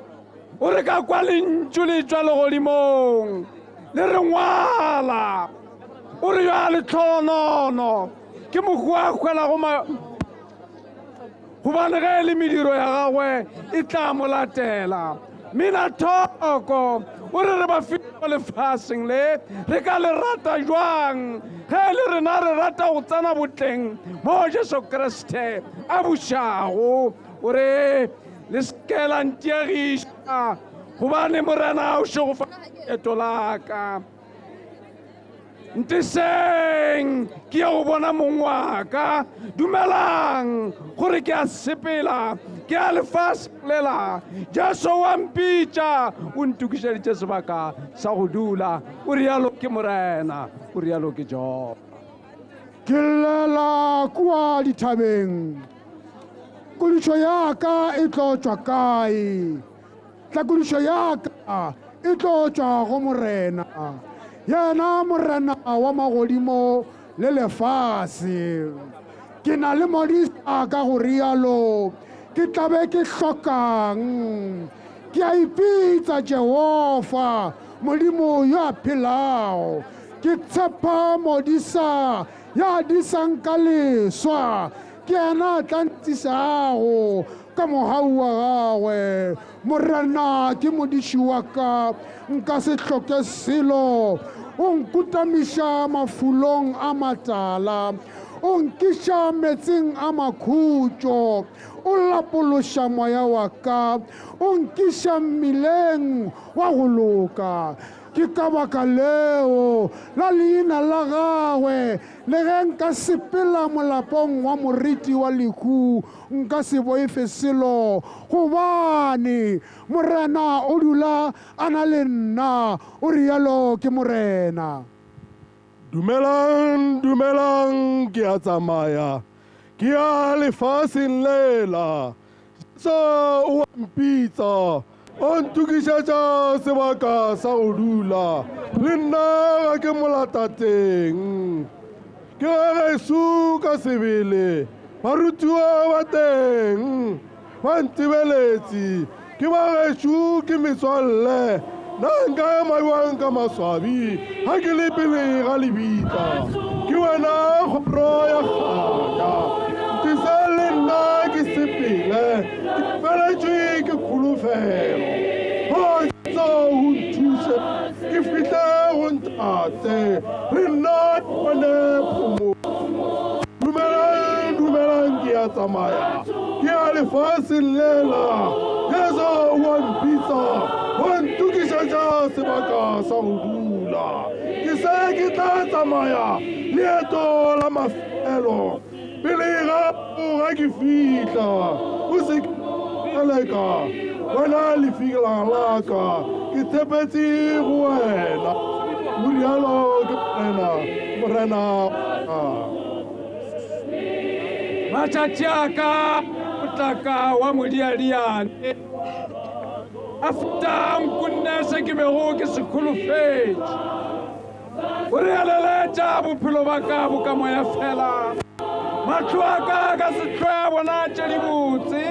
O re ka kwa lentšu le tšwa legodimong le re ngwala. O re yo a lehlonono ke mohu a hwelago gobane ge e le mediro ya gagwe e tla mo latela. Mina thoko o re re ba file mo lefaseng le re ka le rata jwang ge le rena re rata go tsena botleng mo Jesu Kriste a bušago. O re le seke la ntiegiša gobane Morena o šegofatša leeto la ka. Nteseng ke ya go bona mong wa ka, dumelang gore ke a sepela, ke a lefase lela. Jesu wa mpitša, o ntokišeditše sebaka sa go dula. O rialo ke Morena, o rialo ke Jehova.
Ke llela kua dithabeng, kodišo ya ka e tlo tšwa kae? Tlakodišo ya ka e tlo tšwa go Morena, yena Morena wa magodimo le lefase. Ke na le modisa ka go rialo, ke tlabe ke hlokang? Ke a ipitsa Jehova, Modimo yo a phelago. Ke tshepa modisa ya disang ka leswa, ke yena a tla ntsisago ka mogau wa gagwe. Morena ke modiši wa ka, nka se hloke selo. O nkutamiša mafulong a matala, o nkiša metseng a makhutšo, o lapološa moya wa ka, o nkiša mmileng wa go loka. Ke ka baka leo la leina la gagwe, le ge nka sepela molapong wa moriti wa lehu, nka se boife selo, gobane Morena o dula a na le nna. O rialo ke Morena.
Dumelang, dumelang, ke a tsamaya, ke ya lefaseng lela. Jesu o a mpitsa, o ntokišetša sebaka sa go dula, le nna ga ke molata teng. Ke ga geso ka sebele, barutiwa ba teng ba ntebeletše, ke ba gešo ke metswalle. Nna nka ema bjang ka maswabi ga ke le pele ga lebitla? Ke wena kgoro ya kganya, ntise le nna ke sepele, ke feletšwe ke kholofelo. Go Jesu o nthuše ke fihle go ntate, le nna ke bone phomolo. Dumelang, dumelang, ke a tsamaya, ke ya lefaseng lela. Jesu o a mpitsa, o ntokišetša sebaka sa go dula. Ke se ke tla tsamaya leeto la mafelo, pele ga ga ke fihla. O se ke leka wena lefika la ka, ke tshepetse go wena. O rialo ke Morena, Morena.
Matšatši a ka potlaka wa modiadiane a feta nkunne se ke bego ke se kholofetše. O re aleletša bophelo ba ka bo ka moya fela, mahlo a ka ka se hlwe a bona tše di botse.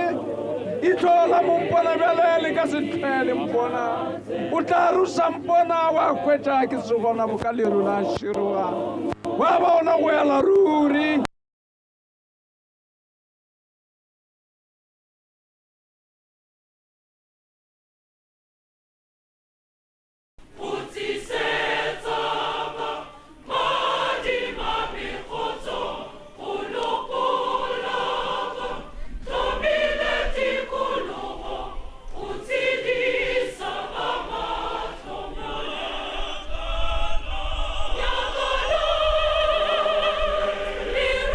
Ihlo la mompona bjale le ka se hlwe le mpona, o tla ruša mpona wa hwetša ke se gona boka leru la široga, wa bona go ela ruri.
Yeah.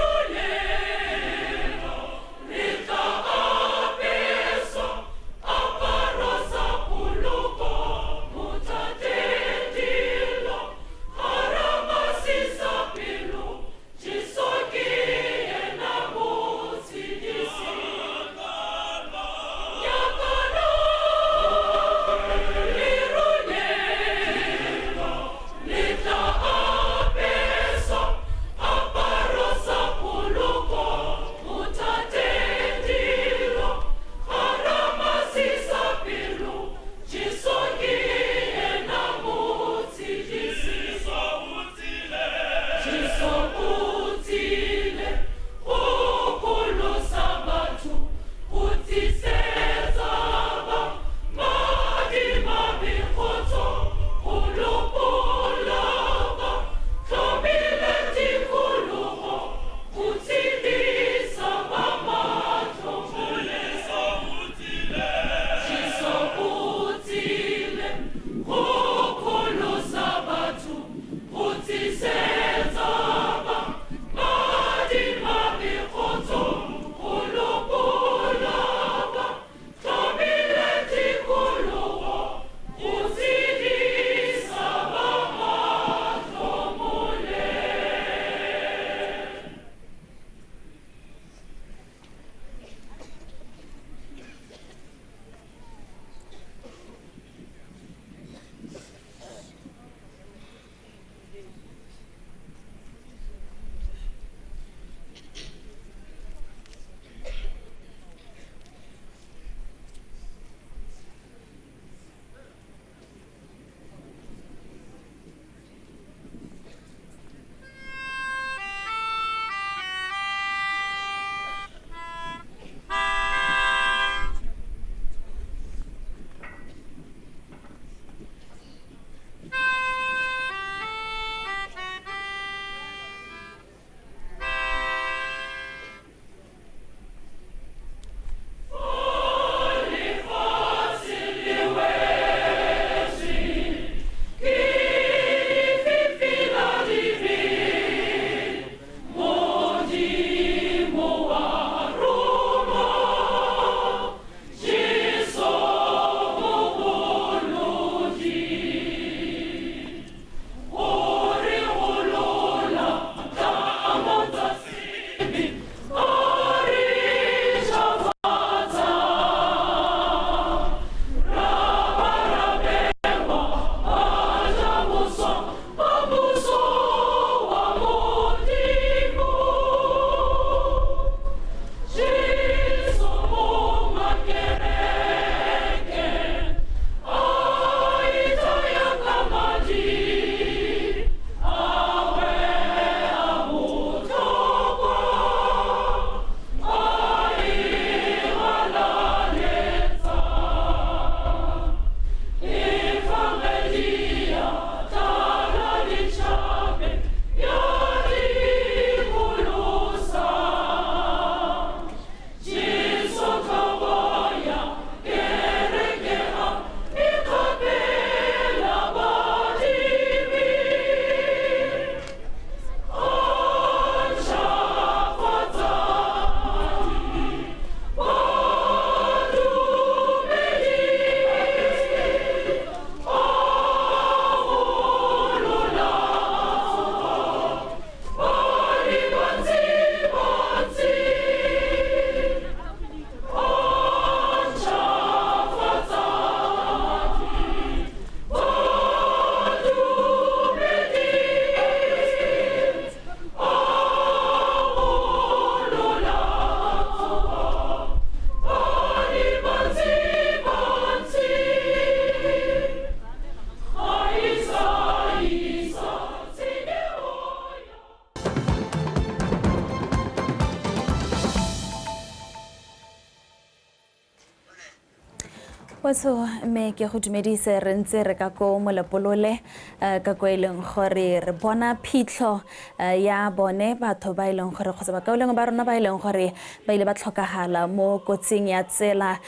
Wetso mme ke go dumedise re ntse re ka ko Molepolole ka ko e leng gore re bona phitlho ya bone batho ba e leng gore kgotsa bakaulengwe ba rona ba e leng gore ba ile ba tlhokagala mo kotsing ya tsela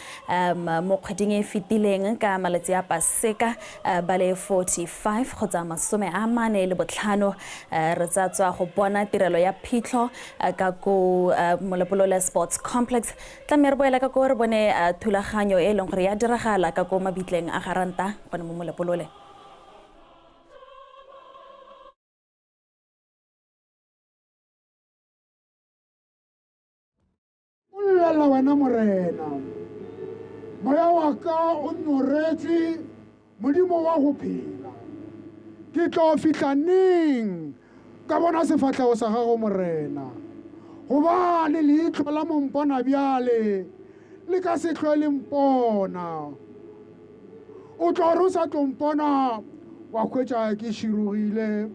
mo kgweding e fetileng ka malatsi a Paseka ba le 45 kgotsa 45. Re tsa tswa go bona tirelo ya phitlho ka ko Molepolole Sports Complex. Tla mme re boela ka ko re bone thulaganyo e leng gore ya diragala ka ko mabitleng a Garanta gone mo Molepolole.
O llela wena Morena, moya wa ka o nyoretswe Modimo wa go phela. Ke tlo fihla neng ka bona sefahlego sa gago Morena? Gobane leihlo la mompona bjale le ka se hlwe le mpona. O tlo re o sa tlo mpona wa hwetša ke širogile,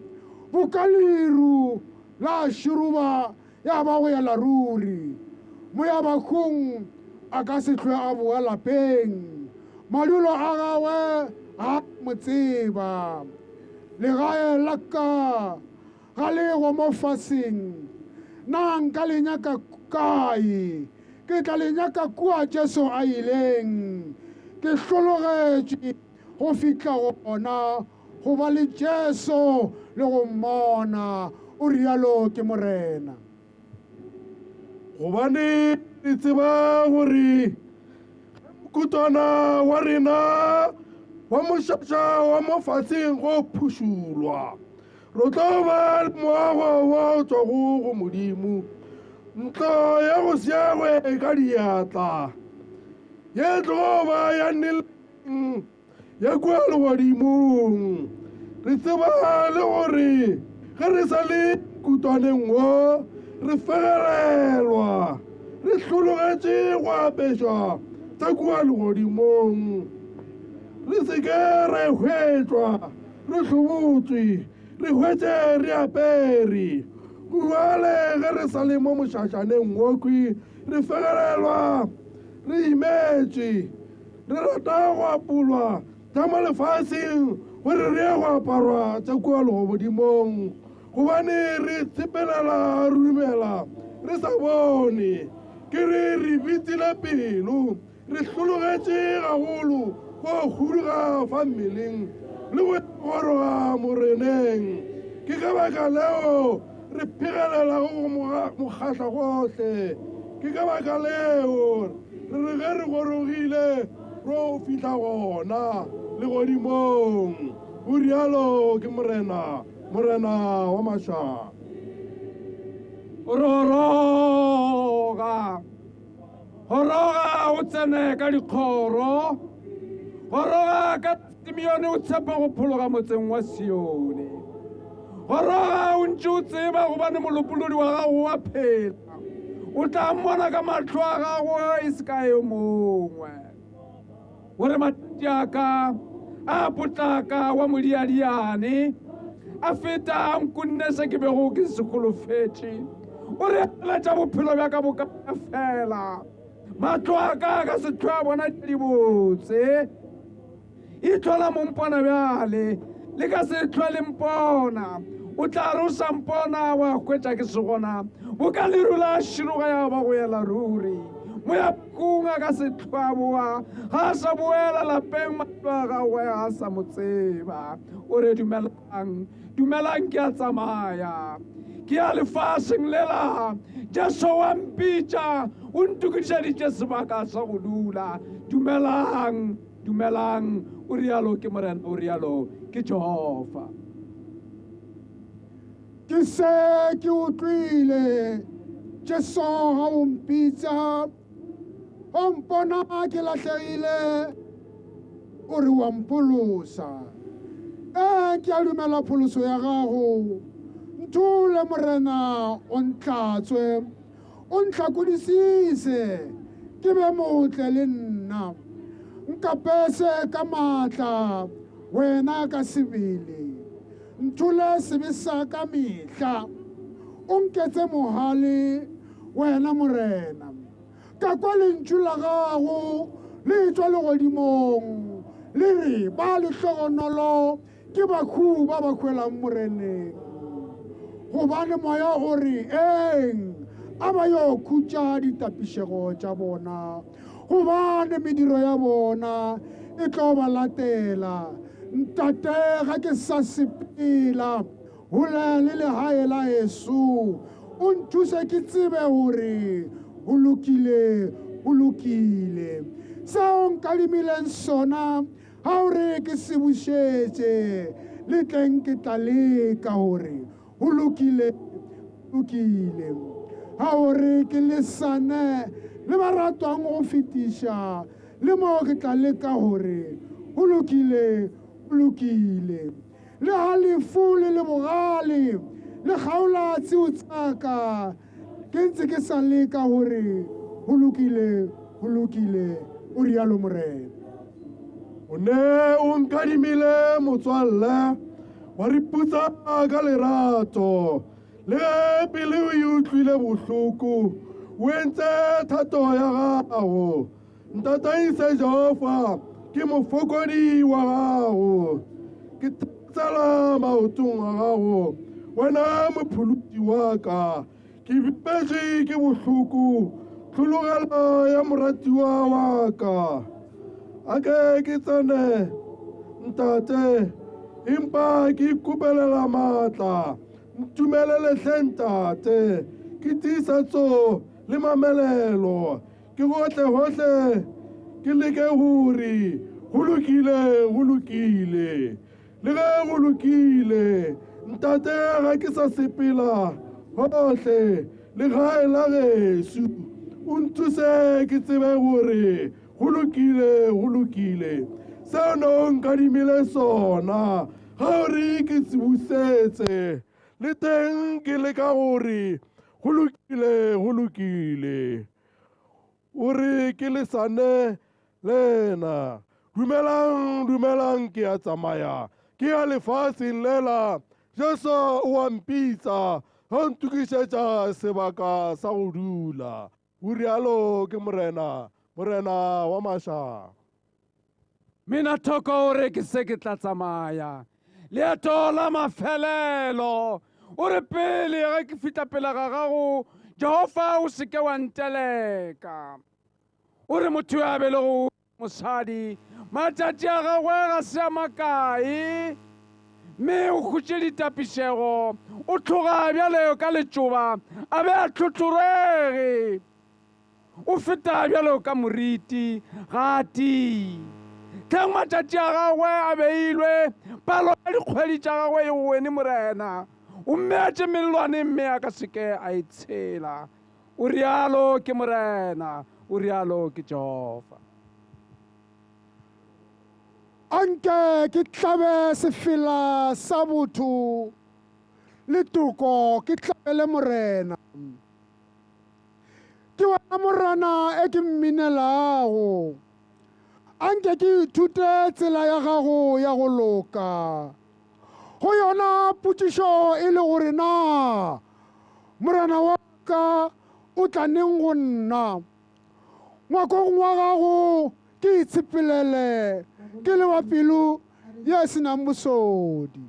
boka leru la široba ya ba go yela ruri. Moya bakhung a ka se hlwe a boa lapeng, madulo a gagwe ga mo tseba. Legae la ka ga le go mo faseng, na nka le nyaka kae? Ke tla le nyaka kua Jesu a ileng. Ke hlologetše go fihla gona, go ba le Jesu le go mmona. O rialo ke Morena.
Gobane re tseba gore mokutwana wa rena wa mošaša wa mo faseng go phušulwa, re tlo ba le moago wa o tswago go Modimo, ntlo ya go seagwe ka diatla, ye tlo ba ya nneleng ya kua legodimong. Re tseba le gore ge re sa le kutwaneng wo, re fegelelwa, re hlologetše go apešwa tša kua legodimong. Re se ke ra hwetšwa re hlobotswe, re hwetše re apere. Jwale ge re sa le mo mošašaneng wokhwi, re fegelelwa, re imetšwe, re rata go apolwa tša mo lefaseng gore re ye go aparwa tša kua legodimong. Gobane re tshepelela re dumela re sa bone, ke re re bitsile pelo, re hlologetše gagolo go huduga fa mmeleng le go goroga Moreneng. Ke ka baka leo re phegelelago go mokgahla gohle. Ke ka baka leo re re ge re gorogile ro fihla gona legodimong. O rialo ke Morena, Morena wa mašaba.
Goroga, goroga o tsene ka dikgoro, goroga ka Simeone o tshepa go phologa motseng wa Sione. Goroga o ntše o tseba gobane molopolodi wa gago wa phela, o tla mmona ka mahlo a gago e se ka yo mongwe. Gore matšatši a ka a potlaka wa modiadiane a feta a nkunne se ke bego ke se holofetše. O re eletša bophelo bja ka bo ka fela, mahlo a ka ka se hlwe a bona tše dibotse. Ihlola mompona bjale, le ka se hlwe le mpona. O tla re o sa mpona wa hwetša ke se gona, bo ka leru la široga ya ba go yela ruri. Moya kung a ka se hlwe a boa, ga a sa boela lapeng, mahlo a gagwe a sa mo tseba. O re dumelang, dumelang ke a tsamaya, ke ya lefaseng lela. Jesu wa mpitša, o ntokišeditše sebaka sa go dula. Dumelang, dumelang, o rialo ke Morena, o rialo ke Jehofa.
Ke se ke utlwile Jesu ga o mpitša, o mpona ke lahlegile, o re wa mpholosa. Ee, ke a dumela pholoso ya gago. Nthule Morena, o ntlatswe, o ntlhakodisise, ke be motle le nna. Nkapese ka maatla, wena ka sebele. Nthule sebe sa ka mehla, o nketse mohale, wena Morena. Ka kwa lentšu la gago le tšwa legodimong le re ba lehlogonolo ke bakhu ba ba hwelang moreneng. Gobane moya o re eng a ba yo khutša ditapišego tša bona, gobane mediro ya bona e tlo ba latela. Ntate ga ke sa sepela hole le lehae la heso, o nthuse ke tsebe hore ho lokile, ho lokile. Seo nkadimileng sona ha o re ke se bušetše, le tleng ke tla leka hore ho lokile, lokile. Ha o re ke lesane le ba ratwang go fetiša, le mo ke tla leka hore ho lokile, ho lokile. Le ha lefu le le bogale le kgaola tseo tsaka, ke ntse ke sa leka hore ho lokile, ho lokile, o rialo Morena.
O ne o nkadimile motswalle wa re putsa ka lerato, le ge pele o e utlwile bohloko, o entse thato ya gago. Ntataise Jehova ke mofokodi wa gago, ke tsela maotong a gago, wena mophološi wa ka. Ke bipetše ke bohloko tlhologelo ya moratiwa wa ka. A ke ke tsene ntate, empa ke ikopelela maatla. Ntumelele hle ntate, ke tiisetso le mamelelo. Ke gohle gohle ke leke hore go lokile, go lokile. Le ge go lokile ntate, ga ke sa sepela gohle legae la geso, o nthuse ke tsebe gore go lokile, go lokile. Seo ne o nkadimile sona ga o re ke se busetse, le teng ke leka gore go lokile, go lokile. O re ke lesane lena. Dumelang, dumelang, ke a tsamaya, ke ya lefatsheng lela. Jesu o a mpitsa, ga ntokišetša sebaka sa go dula. O rialo ke Morena, Morena wa mašaba.
Mina thoko o re ke se ke tla tsamaya leeto la mafelelo. O re pele ge ke fihla pele ga gago, Jehofa o se ke wa nteleka. O re motho yo a belego mosadi, matšatši a gagwe ga se a makae, mme o khutše ditapišego, o tloga bjalo ka letšoba, a be a tlhotlhorege. O feta bjalo ka moriti, ga a tie. Tlheng matšatši a gagwe a beilwe, palo ya dikgwedi tša gagwe e go wene Morena. O mmeatše mellwane mme a ka se ke a e tshela. O rialo ke Morena, o rialo ke Jehova.
Anke ke tlabe sefela sa botho le toko, ke tlabele Morena. Ke wena Morena e ke mminelago. Anke ke ithute tsela ya gago ya go loka. Go yona potšišo e le gore na Morena wa ka o tla neng go nna. Ngwakong wa gago ke itshepelele, ke le wa pelo ye senang bosodi.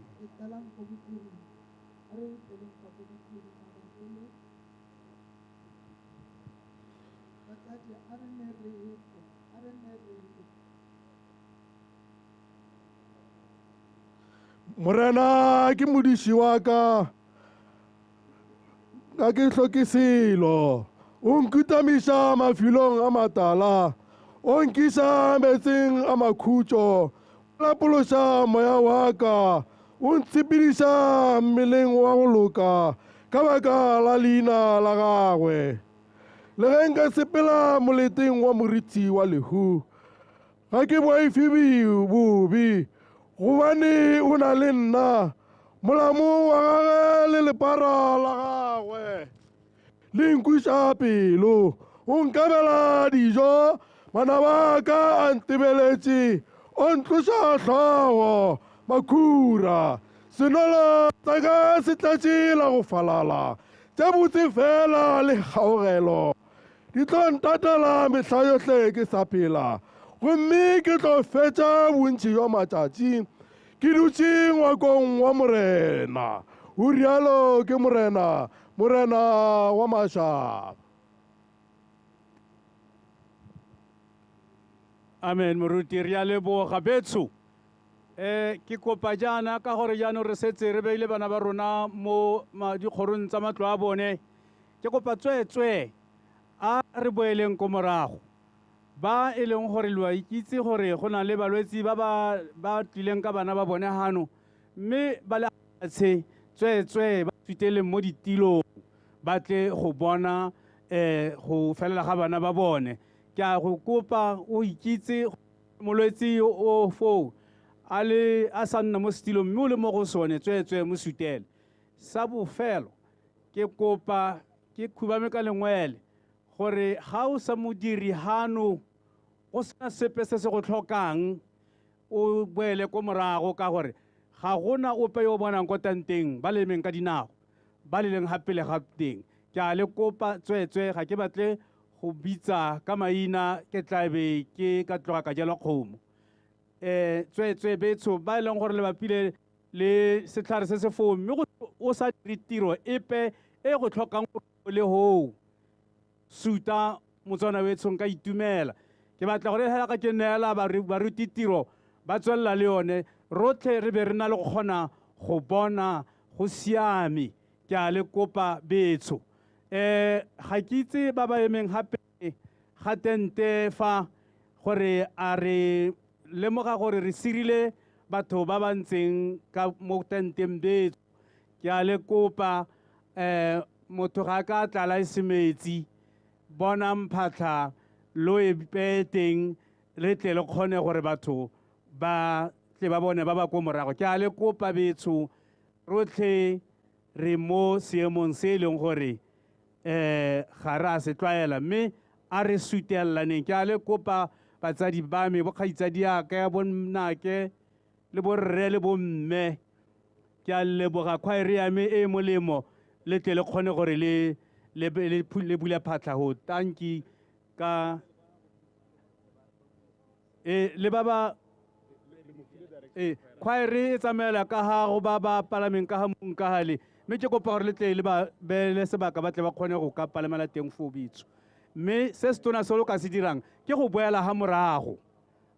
Morena ke modiši wa ka, ga ke hloke selo. O nkutamiša mafelong a matala, o nkiša metseng a makhutšo, o lapološa moya wa ka, o ntshepediša mmeleng wa go loka ka baka la leina la gagwe. Le ge nka sepela moleteng wa moriti wa lehu, ga ke boife bobe, gobane o na le nna. Molamo wa gagwe le lepara la gagwe le nkwiša pelo. O nkabela dijo, manaba a ka a ntebeletše, o ntloša hlogo makhura. Senolo sa ka se tletše la go falala, tše botse fela le kgaogelo di tlo ntatela mehla yohle ke sa phela. Gomme ke tlo fetša bontši jwa matšatši ke dutše ngwakong wa Morena. O rialo ke Morena, Morena wa mašaba.
Amen moruti, re a leboga betsho. Ke kopa jaana ka gore jaanong re setse re beile bana ba rona mo dikgorong tsa matlo a bone. Ke kopa tsweetswee a re boeleng ko morago. Ba e leng gore lo a ikitse gore go na le balwetsi ba ba tlileng ka bana ba bone hano, mme ba le fatshe, tsweetswee ba suteleng mo ditilong ba tle go bona go felela ga bana ba bone. Ke a go kopa o ikitse molwetsi o foo a le a sa nna mo setilong mme o le mo go sone, tsweetswee mo sutele. Sa bofelo ke kopa ke khubame ka lengwele gore ga o sa modiri hano go sena sepe se se go tlhokang o boele ko morago, ka gore ga gona ope yo o bonang ko tanteng ba lemeng ka dinao ba le leng ga pele ga teng. Ke a le kopa tsweetswee, ga ke batle go bitsa ka maina, ke tla be ke ka tloga ka jelwa kgomo. Tsweetswee betsho ba e leng gore le bapile le setlhare se se foo mme o sa dire tiro epe e go tlhokang le hoo, suta motswana wetsho nka itumela. Ke batla gore hela ka ke neela baruti tiro ba tswelela le yone, rotlhe re be re na le go kgona go bona go siame. Ke a le kopa betsho. Ga ke itse ba ba emeng gape ga tente fa gore a re lemoga gore re sirile batho ba ba ntseng ka mo tenteng betsho. Ke a le kopa, motho ga ka tlala e se metsi, bonang phatlha lo e peye teng re tle le kgone gore batho ba tle ba bone ba ba ko morago. Ke a le kopa betsho, rotlhe re mo seemong se e leng gore ga re a se tlwaela, mme a re sutellaneng. Ke a le kopa batsadi ba me, bokgaitsadiaka, bonnake le borre le bomme, ke a leboga khwaere ya me e molemo, le tle le kgone gore le le bule phatlha ho. Tanki ka le ba ba khwaere e tsamaela ka ha go ba ba palameng ka ha mong ka hale, mme ke kopa gore le tle le ba beele sebaka ba tle ba kgone go ka palamela teng foo bitso. Mme se se tona se lo ka se dirang ke go boela ha morago,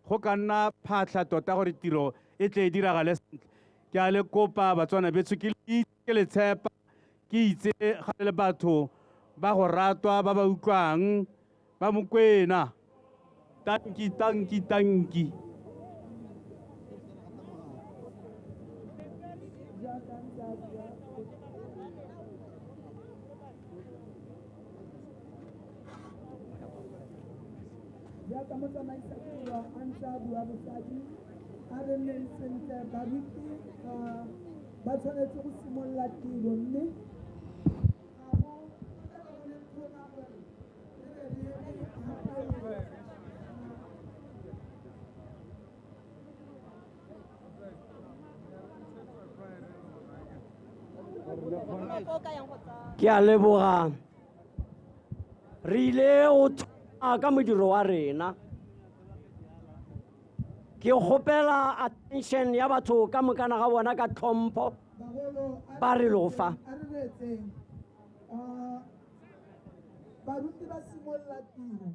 go ka nna phatlha tota gore tiro e tle e diragale sentle. Ke a le kopa Batswana betsho, ke le le tshepa, ke itse ga le batho ba go ratwa ba ba utlwang ba Mokwena. Tanki, tanki, tanki.
Jaaka motsamaisa tiro a ntse a bua bosadi, a re nneng sentle, baruti ba tshwanetse go simolola tiro, mme ga go le kgona gore re be re eme.
Ke a leboga. Re ile go thoma ka modiro wa rena. Ke kgopela attention ya batho ka mokana ga bona ka tlhompho ba re lo fa.
A re reetseng. Baruti ba simolola tiro.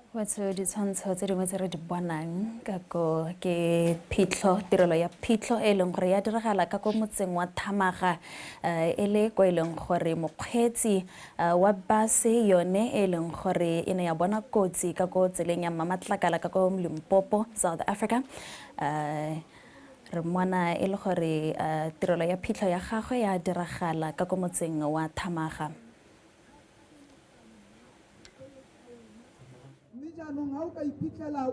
Wetso ditshwantsho tse dingwe tse re di bonang ka ko ke phitlho, tirelo ya phitlho e leng gore ya diragala ka ko motseng wa Thamaga, e le ko e leng gore mokgweetsi wa base yone e leng gore e ne ya bona kotsi ka ko tseleng ya Mmamatlakala ka ko Limpopo, South Africa. Re mmona e le gore tirelo ya phitlho ya gagwe ya diragala ka ko motseng wa Thamaga.
Jaanong ga o ka iphitlhela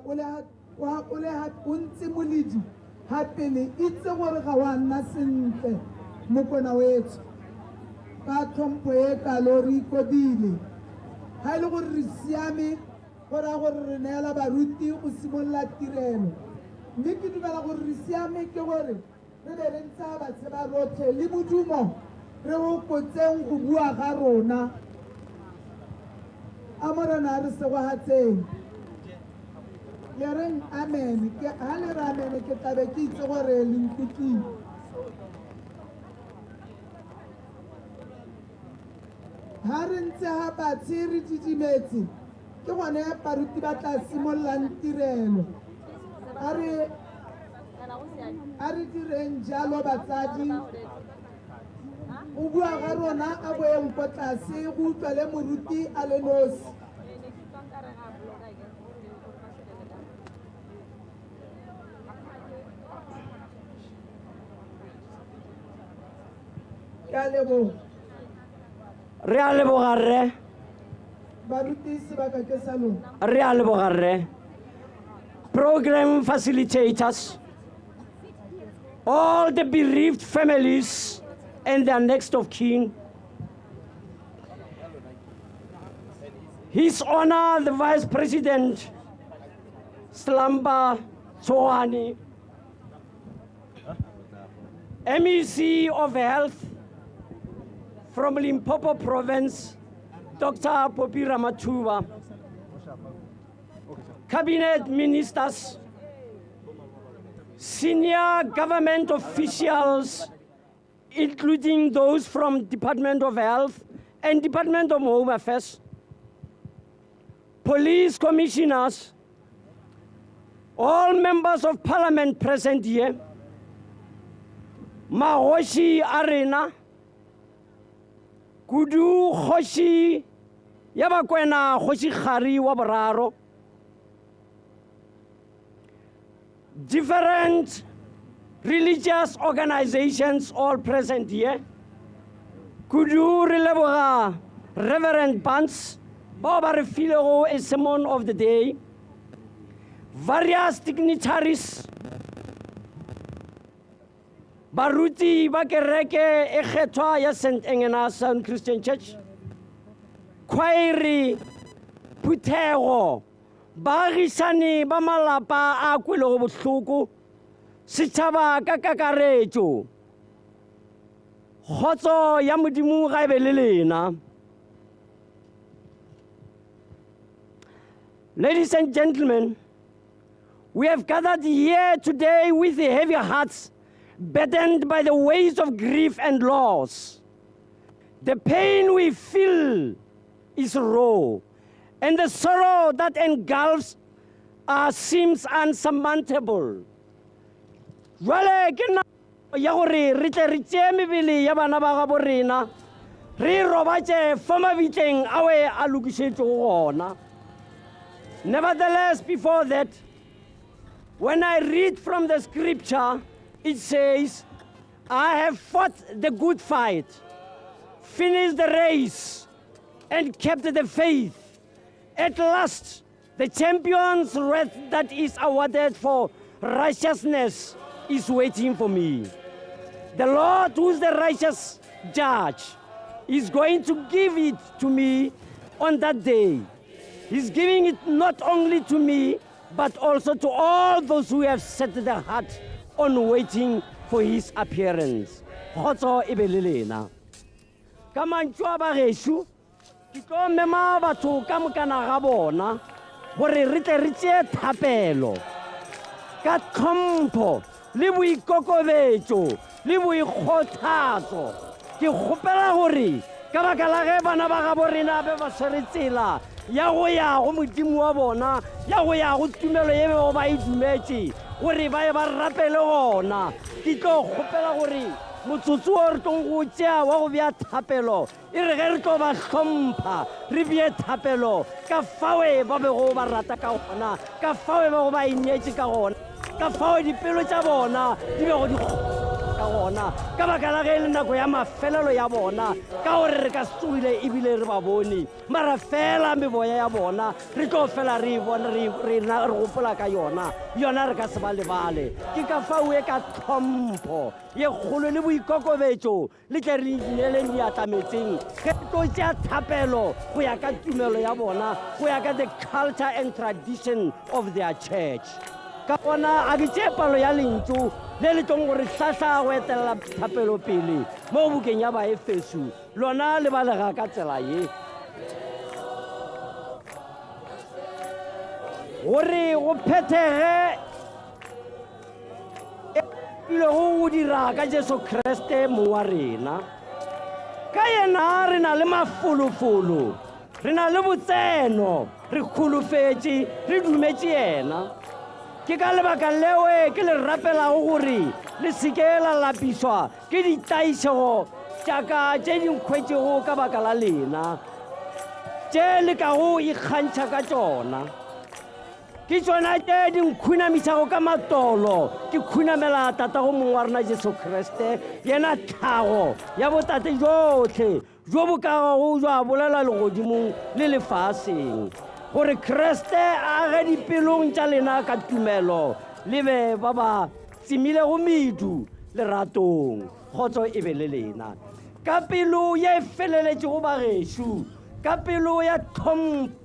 o ntse moledi ga pele, itse gore ga wa nna sentle Mokwena wetsho. Ka tlhompho e kalo re ikobile. Ga e le gore re siame, go raya gore re neela baruti go simolola tirelo. Mme ke dumela gore re siame ke gore re be re ntsha batsheba rotlhe le modumo re okotseng go bua ga rona. A Morena a re segogatseng. Le reng amen. Ke ha le re amen ke tla be ke itse gore le nkutlwile. Ha re ntse ha fatshe re didimetse, ke gone baruti ba tla simololang tirelo. A re a re direng jalo batsadi. O bua ga rona a boeng ko tlase go utlwele moruti a le nosi. Ke a leboga.
Re a leboga rre.
Baruti sebaka ke sa lona.
Re a leboga rre. Program facilitators, all the bereaved families and their next of kin, His Honor the Vice President Slumber Tsogwane, MEC of Health from Limpopo Province, Dr. Phophi Ramathuba, Cabinet Ministers, senior government officials, including those from Department of Health and Department of Home Affairs, police commissioners, all members of parliament present here, Magoši a rena, kudu kgoši ya Bakwena, Kgoši Kgari wa boraro, different religious organizations all present here, kudu re leboga Reverend Barnes, bao ba re filego a sermon of the day, various dignitaries, baruti ba kereke e kgethwa ya St. Engena Sound Christian Church, khwaere, phuthego, baagisani ba malapa a kwelego bohloko, setšhaba ka kakaretšo, kgotso ya Modimo ga e be le lena. Ladies and gentlemen, we have gathered here today with heavy hearts, burdened by the weight of grief and loss. The pain we feel is raw, and the sorrow that engulfs us seems unsurmountable. Jwale ke nako ya gore re tle re tšee mebele ya bana ba gabo rena, re robatše fo mabitleng ao a lokišetšego gona. Nevertheless, before that, when I read from the scripture, it says, I have fought the good fight, finished the race, and kept the faith. At last, the champion's wreath that is awarded for righteousness is waiting for me. The Lord, who is the righteous judge, is going to give it to me on that day. He's giving it not only to me, but also to all those who have set their heart on waiting for his appearance. Kgotso e be le lena. Ka mantšu a bagešo, ke tlo mema batho ka mokana ga bona gore re tle re tšee thapelo ka tlhompho le boikokobetšo le boikgothatso. Ke kgopela gore ka baka la ge bana ba gabo rena be ba swere tsela ya go ya go Modimo wa bona, ya go ya go tumelo ye bego ba e dumetše, gore ba ye ba rapele gona. Ke tlo kgopela gore motsotso o re tlong go tšea wa go bea thapelo, e re ge re tlo ba hlompha, re bee thapelo ka fawe ba bego ba rata ka gona, ka fawe bego ba ineetše ka gona, ka fawe dipelo tša bona di bego di ka gona, ka baka la ge e le nako ya mafelelo ya bona, ka gore re ka se tsogile ebile re ba bone, mara fela meboya ya bona re tlo fela re e bona, re gopola ka yona, yona re ka se ba lebale. Ke ka fao e ka tlhompho ye kgolo le boikokobetšo le tle re ineeleng diatla metseng ge re tlo tšea thapelo go ya ka tumelo ya bona, go ya ka the culture and tradition of their church. Ka gona a ke tšee palo ya lentšu le le tlong gore hlahla go etelela thapelo pele mo bukeng ya Baefeso, lona le balega ka tsela ye. Gore go phethege e ilego go dira ka Jesu Kriste mong wa rena. Ka yena re na le mafolofolo, re na le botseno, re kholofetše, re dumetše yena. Ke ka lebaka leo ke le rapelago gore le se ke la lapišwa ke ditlaišego tša ka tše di nkhwetšego ka baka la lena, tše le kago ikgantšha ka tšona. Ke tšona tše di nkhunamišago ka matolo, ke khunamela Tatago Mong wa rena Jesu Kriste, yena tlhago ya botate johle jo bo kago jwa bolela legodimong le lefaseng, gore Kriste a age dipelong tša lena ka tumelo, le be ba ba tsemilego medu leratong. Kgotso e be le lena. Ka pelo ye e feleletšego bagešo, ka pelo ya tlhompho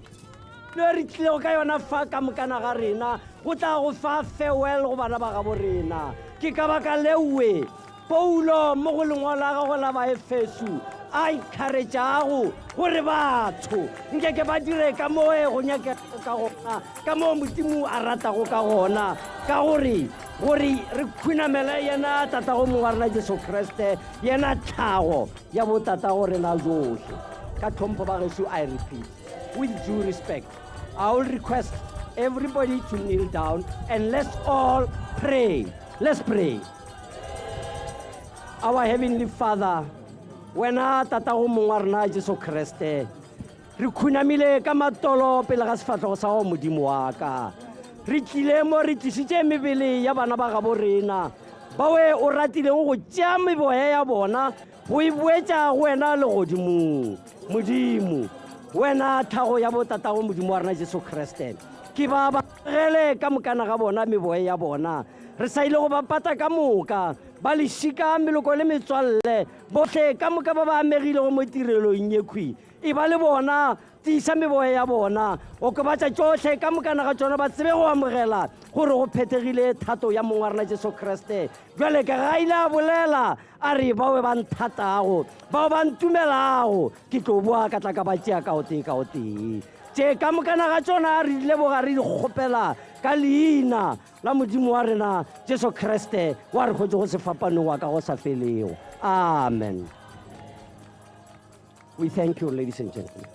le re tlilego ka yona fa ka mokana ga rena, go tla go fa farewell go bana ba gabo rena. Ke ka baka leowe Paulo mo go lengwalo la gagwe la Baefeso a encourageago gore batho nke ke ba dire ka moo e go nyakegago ka gona, ka moo Modimo a ratago ka gona, ka gore gore re khunamele yena Tatago Mong wa rena Jesu Kriste, yena tlhago ya botatago rena johle. Ka tlhompho ba gešo, I repeat, with due respect, I will request everybody to kneel down and let's all pray. Let's pray. Our Heavenly Father, wena Tatago Mong wa rena Jesu Kriste, re khunamile ka matolo pele ga sefahlogo sa gago Modimo wa ka. Re tlile mo re tlišitše mebele ya bana ba gabo rena, bawe o ratilego go tšea meboya ya bona go e boetša go wena legodimong. Modimo, wena tlhago ya botatago Modimo wa rena Jesu Kriste, ke ba bagele ka mokana ga bona meboya ya bona. Re sa ile go ba pata ka moka, ba lešika, meloko le metswalle, bohle ka moka ba ba amegilego mo tirelong ye khwi. E ba le bona, tiiša meboya ya bona, okobatša tšohle ka mokana ga tšona, ba tsebe go amogela gore go phethegile thato ya Mong wa rena Jesu Kriste. Bjale ka ga ile a bolela a re, bao ba nthatago, bao ba ntumelago, ke tlo boa ka tla ka ba tšea ka o tee ka o tee. Tše ka mokana ga tšona re di leboga, re di kgopela ka leina la Modimo wa rena Jesu Kriste, wa re hwetšego sefapanong wa ka go sa felego. Amen. We thank you, ladies and gentlemen.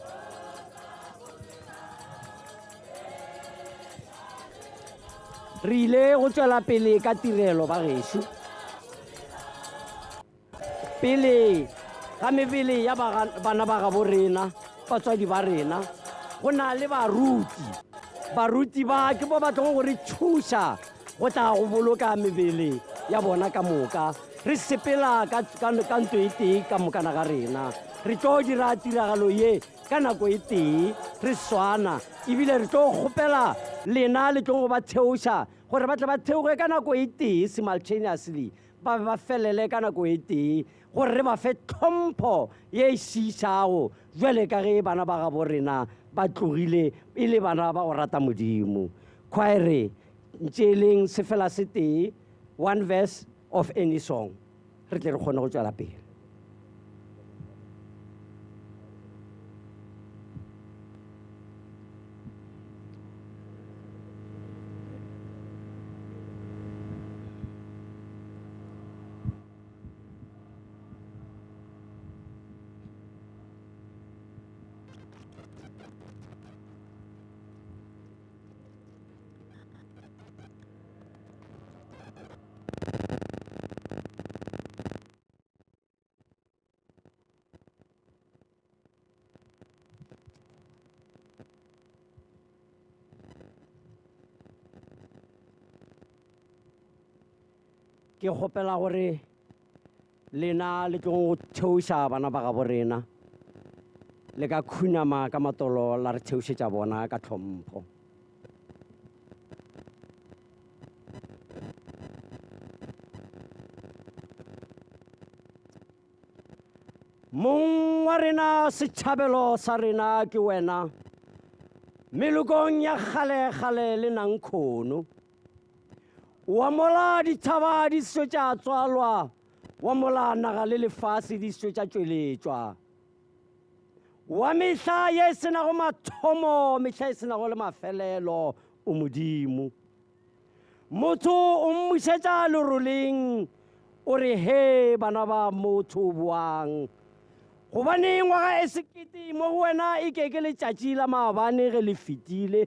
Re ile go tšwela pele ka tirelo ba gešo, pele ga mebele ya bana ba gabo rena, batswadi ba rena, go na le baruti. Baruti ba ke bo ba tlogo go re thuša go tla go boloka mebele ya bona ka moka. Re sepela ka ntlo e tee ka mokana ga rena. Re tlo dira tiragalo ye ka nako e tee, re swana, ebile re tlo kgopela lena le tlo go ba theoša gore ba tle ba theoge ka nako e tee simultaneously, ba be ba felele ka nako e tee, gore re ba fe tlhompho ye e šiišago jwale ka ge bana ba gabo rena ba tlogile e le bana ba go rata Modimo. Khwaere, ntšeeleng sefela se tee, one verse of any song, re tle re kgone go tšwela pele. Ke kgopela gore lena le tlo go theoša bana ba gabo rena, le ka khunama ka matolo la re theošetša bona ka tlhompho. Mong wa rena, setšhabelo sa rena ke wena, melokong ya kgale-kgale le nankhono. Wa mola dithaba di sešo tša tswalwa, wa mola naga le lefase di sešo tša tšweletšwa. Wa mehla ye e senago mathomo, mehla e senago le mafelelo, o Modimo. Motho o mmušetša leroleng, o re he bana ba motho boang. Gobane ngwaga e sekete mo go wena e ke ke letšatši la maabane ge le fetile,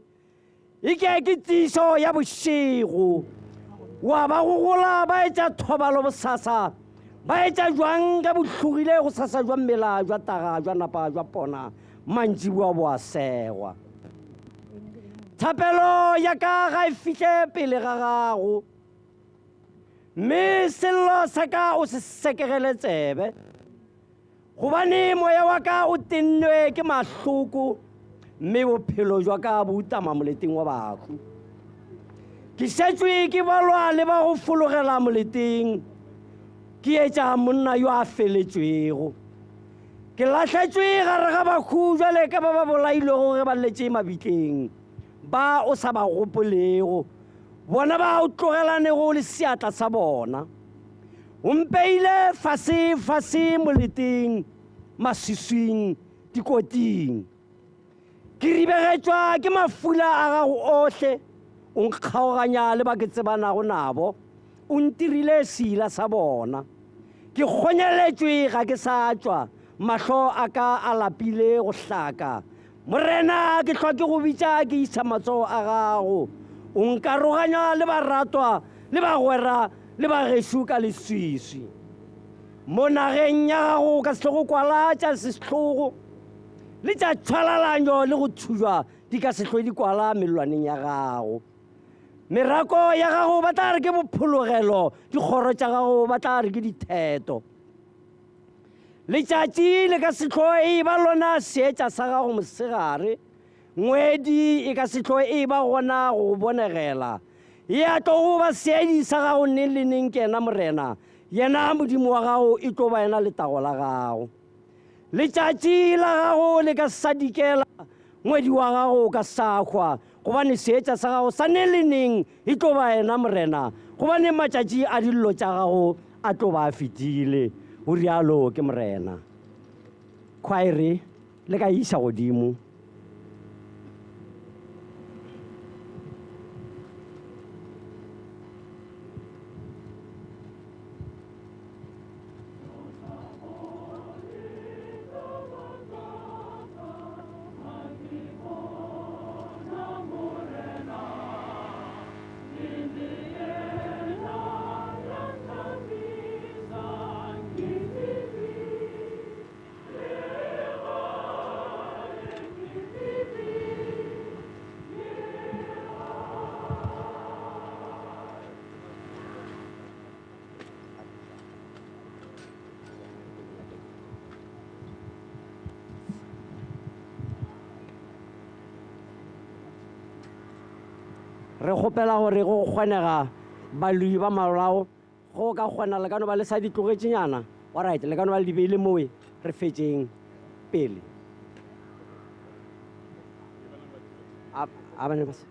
e ke ke tiišo ya bošego. Wa ba gogola ba etša thobalo bosasa, ba etša jwang ge bo hlogile go sasa jwa mmela jwa taga jwa napa jwa pona, mantšiboa bo a segwa. Thapelo ya ka ga e fihle pele ga gago, mme sello sa ka o se sekegele tsebe, gobane moya wa ka o tennwe ke mahloko, mme bophelo jwa ka bo utama moleteng wa bahu. Ke šetšwe ke balwa le ba go fologela moleteng, ke etša monna yo a feletšwego. Ke lahletšwe gare ga bahu jwale ka ba ba bolailwego ge ba letše mabitleng, ba o sa ba gopolego, bona ba o tlogelanego le seatla sa bona. O mpeile fase fase moleteng, maswiswing, dikoting. Ke ribegetšwa ke mafula a gago ohle, o nkgaoganya le ba ke tsebanago nabo, o ntirile seila sa bona. Ke kgonyeletšwe ga ke sa tšwa, mahlo a ka a lapile go hlaka. Morena, ke hlwa ke go bitša ke iša matsogo a gago, o nkaroganya le baratwa le bagwera le bagešo ka leswiswi. Mo nageng ya gago ka se tlo go kwala tša sehlogo, le tša tšhwalalanyo le go thujwa di ka se hlwe di kwala mellwaneng ya gago. Merako ya gago ba tla re ke bophologelo, dikgoro tša gago ba tla re ke ditheto. Letšatši le ka se hlo e ba lona seetša sa gago mosegare, ngwedi e ka se hlo e ba gona go bonegela. Ya tlo go ba seedi sa gago neng le neng ke yena Morena, yena Modimo wa gago e tlo ba yena letago la gago. Letšatši la gago le ka sa dikela, ngwedi wa gago o ka sa hwa, gobane seetša sa gago sa neng le neng e tlo ba yena Morena, gobane matšatši a dillo tša gago a tlo ba a fetile. O rialo ke Morena. Khwaere le ka iša godimo. Re kgopela gore go kgonega baloi ba malao, go ka kgona le ka no ba le sa di tlogetšenyana, alright, le ka no ba le di beile mowe, re fetšeng pele. A ba ne ba se.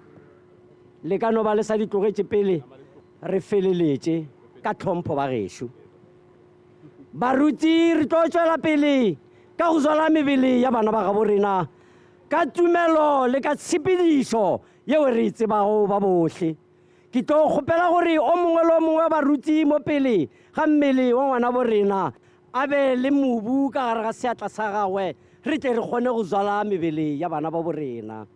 Le ka no ba le sa di tlogetše pele, re feleletše ka tlhompho ba gešo. Baruti, re tlo tšwela pele ka go tswala mebele ya bana ba gabo rena ka tumelo le ka tshepedišo yeo re e tsebago ba bohle. Ke tlo kgopela gore o mongwe le o mongwe wa baruti mo pele ga mmele wa ngwana bo rena a be le mobu ka gare ga seatla sa gagwe, re tle re kgone go tswala mebele ya bana ba bo rena.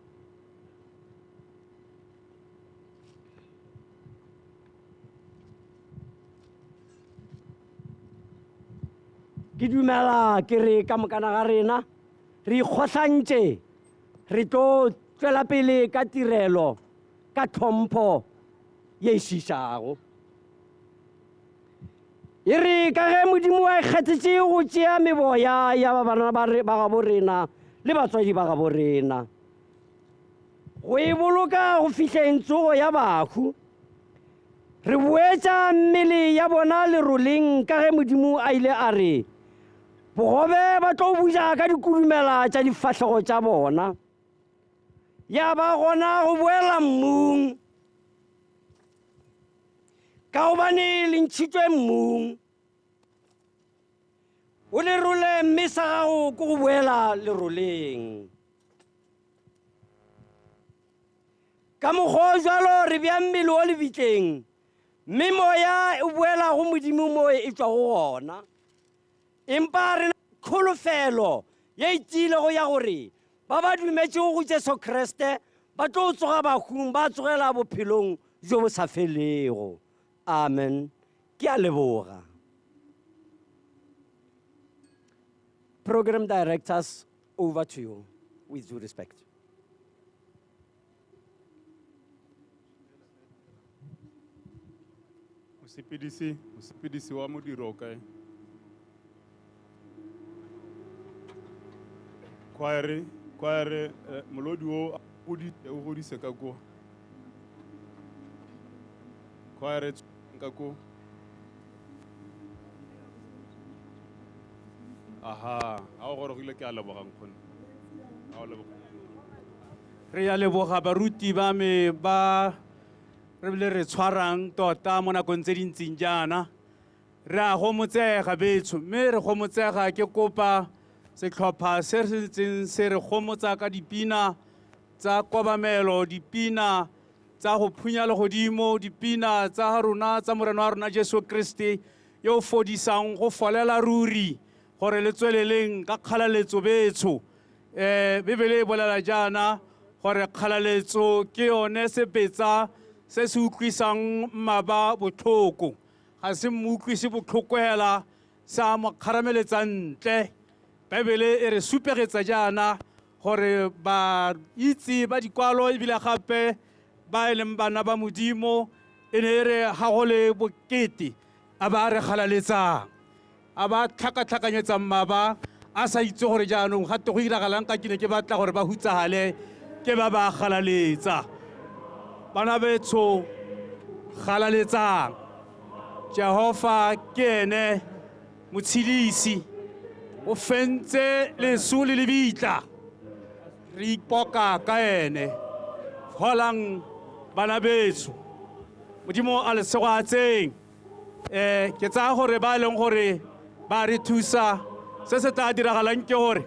Ke dumela ke re ka mokana ga rena re ikgohlantše, re tlo tšwela pele ka tirelo ka tlhompho ye e šišago. E re ka ge Modimo a ikgethetše go tšea meboya ya ba bana ba gabo rena le batswadi ba gabo rena, go e boloka go fihleng tsogo ya bahu, re boetša mmele ya bona leroleng ka ge Modimo a ile a re bogobe ba tlo buja ka dikudumela tša difahlego tša bona, ya ba gona go boela mmung, ka gobane le ntšhitšwe mmung. O lerole mme sa gago ke go boela leroleng. Ka mokgwa o jwalo re bea mmele o lebitleng, mme moya e boela go Modimo mo e tswago gona. Empa re na kholofelo ye e tiilego ya gore ba ba dumetšego go Jesu Kriste ba tlo tsoga bahung, ba tsogela bophelong jo bo sa felego. Amen. Ke a leboga. Program directors, over to you, with due respect.
Mosepedisi wa modiro o kae? Choir, molodi o o godise ka ko. Choir ka ko. Aha, a o gorogile, ke a leboga nkgonne. A o leboga.
Re a leboga baruti ba me ba re bile re tshwarang tota mo nakong tse dintseng jaana. Re a gomotsega betsho, mme re gomotsega ke kopa setlhopha se se ntseng se re gomotsa ka dipina tsa kobamelo, dipina tsa go phunya legodimo, dipina tsa rona tsa Morena wa rona Jesu Kriste yo o fodisang go folela ruri, gore le tsweleleng ka kgalaletso betsho. Bibele e bolela jaana gore kgalaletso ke yone sebetsa se se utlwisang mmaba botlhoko. Ga se mo utlwise botlhoko hela, sa mo kgarameletsa ntle. Bibele e re supegetsa jaana gore ba itse ba dikwalo ebile gape ba e leng bana ba Modimo, e ne e re ga go le bokete a ba re galaletsang, a ba tlhakatlhakanyetsang mmaba a sa itse gore jaanong ga te go iragalang, ka ke ne ke batla gore ba hutsahale, ke ba ba galaletsa. Bana betsho, galaletsang. Jehova ke ene motshedisi, o fentse leso le lebitla, re ipoka ka ene. Holang bana betsho, Modimo a le segoatseng. Ke tsaya gore ba e leng gore ba re thusa, se se tla diragalang ke gore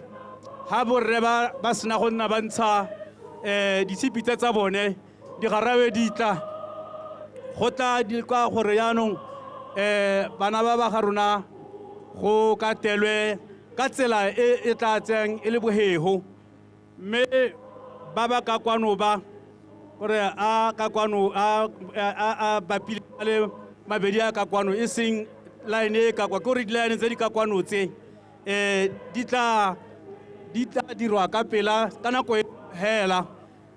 ga borre ba sena go nna ba ntsha ditshipi tse tsa bone, digarawe di tla go tla di kwa gore jaanong bana ba ba ga rona go ka telwe ka tsela e e tla tseng e le bohego. Mme ba ba ka kwano ba gore a ka kwano a bapile le mabedi a ka kwano, e seng line e ka kwa, ke gore di-line tse di ka kwano tse di tla dirwa ka pela ka nako e hela,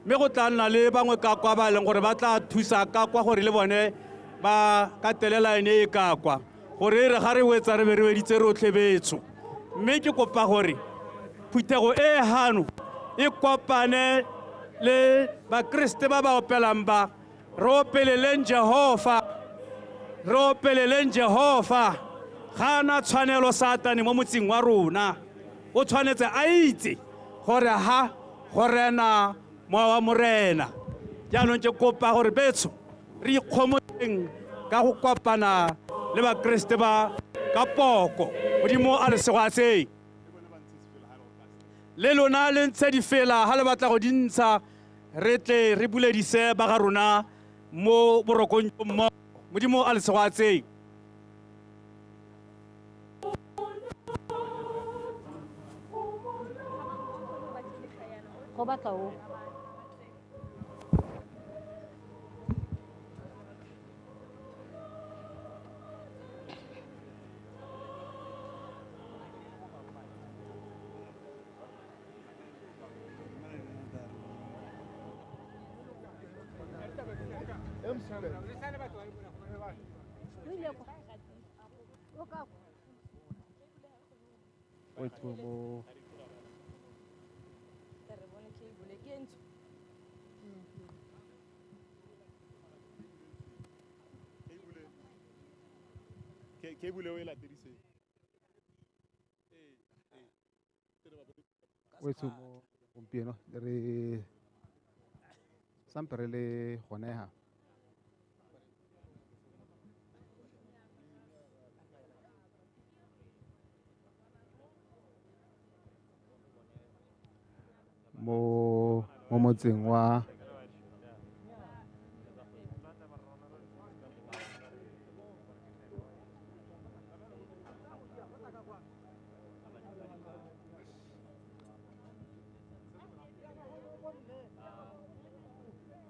mme go tla nna le bangwe ka kwa ba e leng gore ba tla thusa ka kwa gore le bone ba ka tele line e ka kwa, gore e re ga re wetsa re be re weditse rotlhe betsho. Mme ke kopa gore phuthego e hano e kopane le Bakriste ba ba opelang ba, re opeleleng Jehova, re opeleleng Jehova. Ga ana tshwanelo Satane mo motseng wa rona, o tshwanetse a itse gore ha go rena moya wa Morena. Jaanong ke kopa gore betsho re ikgomotseng ka go kopana le Bakriste ba ka poko. Modimo a le segoatseng. Le lona le ntshe difela ha le batla go di ntsha, re tle re buledise ba ga rona mo borokong jo mmogo. Modimo a le segoatseng.
Go batla o.
Wetso gompieno re sampe re le gone ha. Mo motseng wa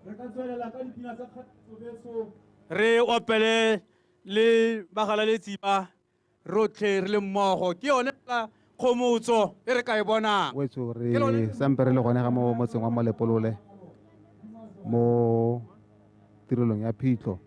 Re ka tswelela ka dipina tsa kgatso re opele le bagalaletsi ba rotlhe re le mmogo ke yone fela kgomotso e re ka e bonang.
Wetso re sampe re le gone ga mo motseng wa Molepolole mo tirelong ya phitlho.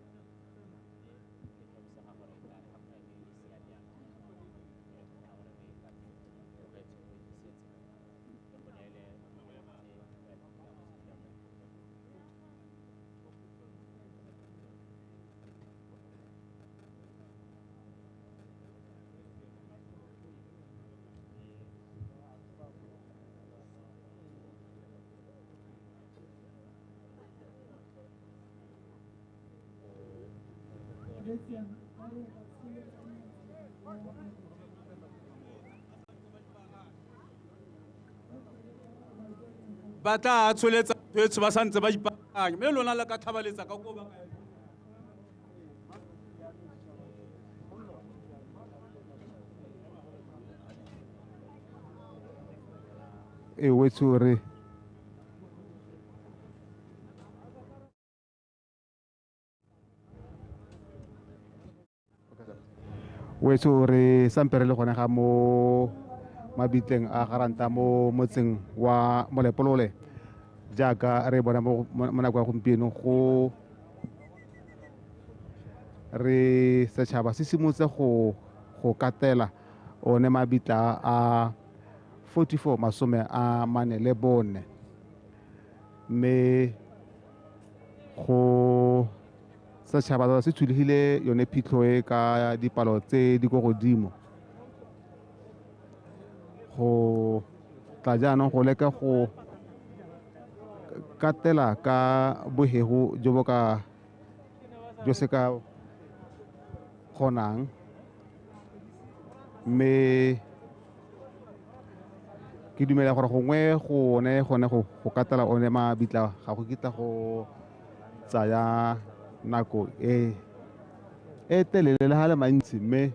Ba tla tsholetsa betsho ba santse ba ipaakanya mme lona le ka tlhabaletsa ka ko ba ka.
E wetso re wetso re sampe re le gone ga mo mabitleng a Garanta mo motseng wa Molepolole jaaka re bona mo nako ya gompieno go re setšhaba se simolotse go katela one mabitla a 44 44 mme go setšhaba se tsholegile yone phitlho e ka dipalo tse di ko godimo go tla jaanong go leka go katela ka bohego jo bo ka jo se ka kgonang mme ke dumela gore gongwe gone go katela one mabitla ga go kitla go tsaya nako e telele le ga le mantsi mme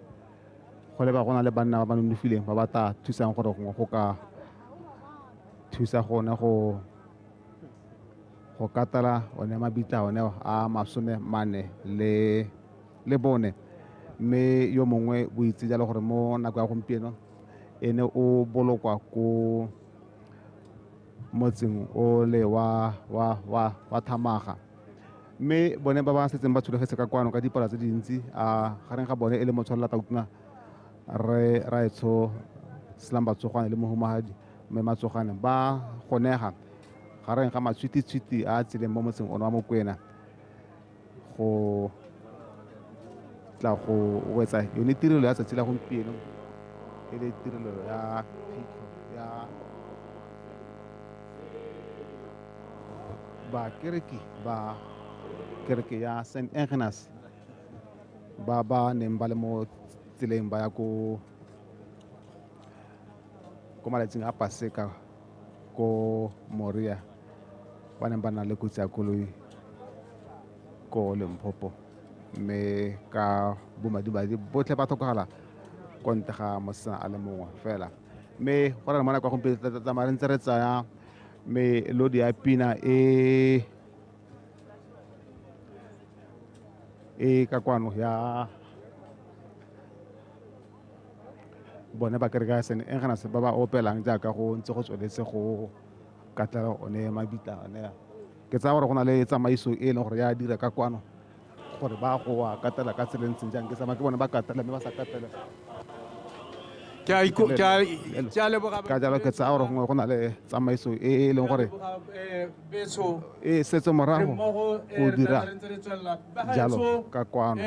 go leba go na le banna ba ba nonofileng ba ba tla thusang gore gongwe go ka thusa gone go katela one mabitla one a 44 mme yo mongwe o itse jalo gore mo nako ya gompieno ene o bolokwa ko motseng o le wa Thamaga mme bone ba ba setseng ba tsholegetse ka kwano ka dipalo tse dintsi a gareng ga bone e le motshwarela tautona re Raetsho Slamba Tsogwane le mohumagadi mme Matsogane ba gonega gareng ga matshwititshwiti a tseleng mo motseng ono wa Mokwena go tla go wetsa yone tirelo ya tsatsi la gompieno e le tirelo ya phitlho ya bakereki ba kereke ya St Agnes ba ba neng ba le mo tseleng ba ya ko malatsing a Paseka ko Moria ba neng ba na le kotsi ya koloi ko Limpopo mme ka bomadimadi botlhe ba tlhokagala ko ntle ga mosetsana a le mongwe fela mme go rana mo nako ya gompieno tsamaya re ntse re tsaya melodi ya pina e ka kwano ya bone ba kereke ya St Agnes ba ba opelang jaaka go ntse go tsweletse go katlela one mabitla one. Ke tsaya gore go na le tsamaiso e leng gore ya dira ka kwano gore ba go a katela ka tsela e ntseng jang. Ke tsamaya ke bone ba katela mme ba sa katela.
Ka
jalo ke tsaya gore gongwe go na le tsamaiso e e leng gore e setse morago go dira jalo ka kwano.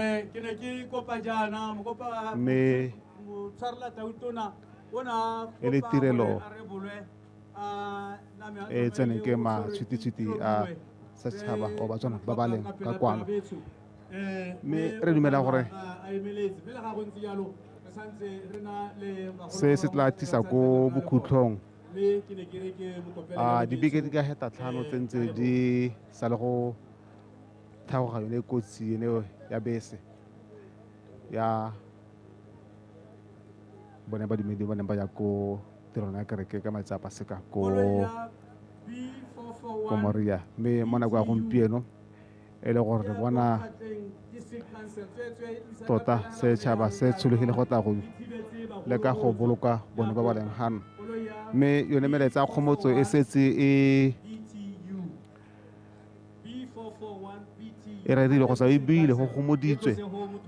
Mme e le tirelo e tseneng ke matshwititshwiti a setšhaba o Batswana ba ba leng ka kwano. Mme re dumela gore se se tla tlisa ko bokhutlhong a dibeke di ka heta 5 tse ntse di sa le go thagoga yone kotsi ene ya bese ya bone badumedi ba neng ba ya ko tirong ya kereke ka matsatsi a Paseka ko ko Moria. Mme mo nako ya gompieno e le gore re bona tota setšhaba se tshologile go tla go leka go boloka bone ba ba leng gano. Mme yone melaetsa ya kgomotso e setse e rerile kgotsa e buile go gomoditswe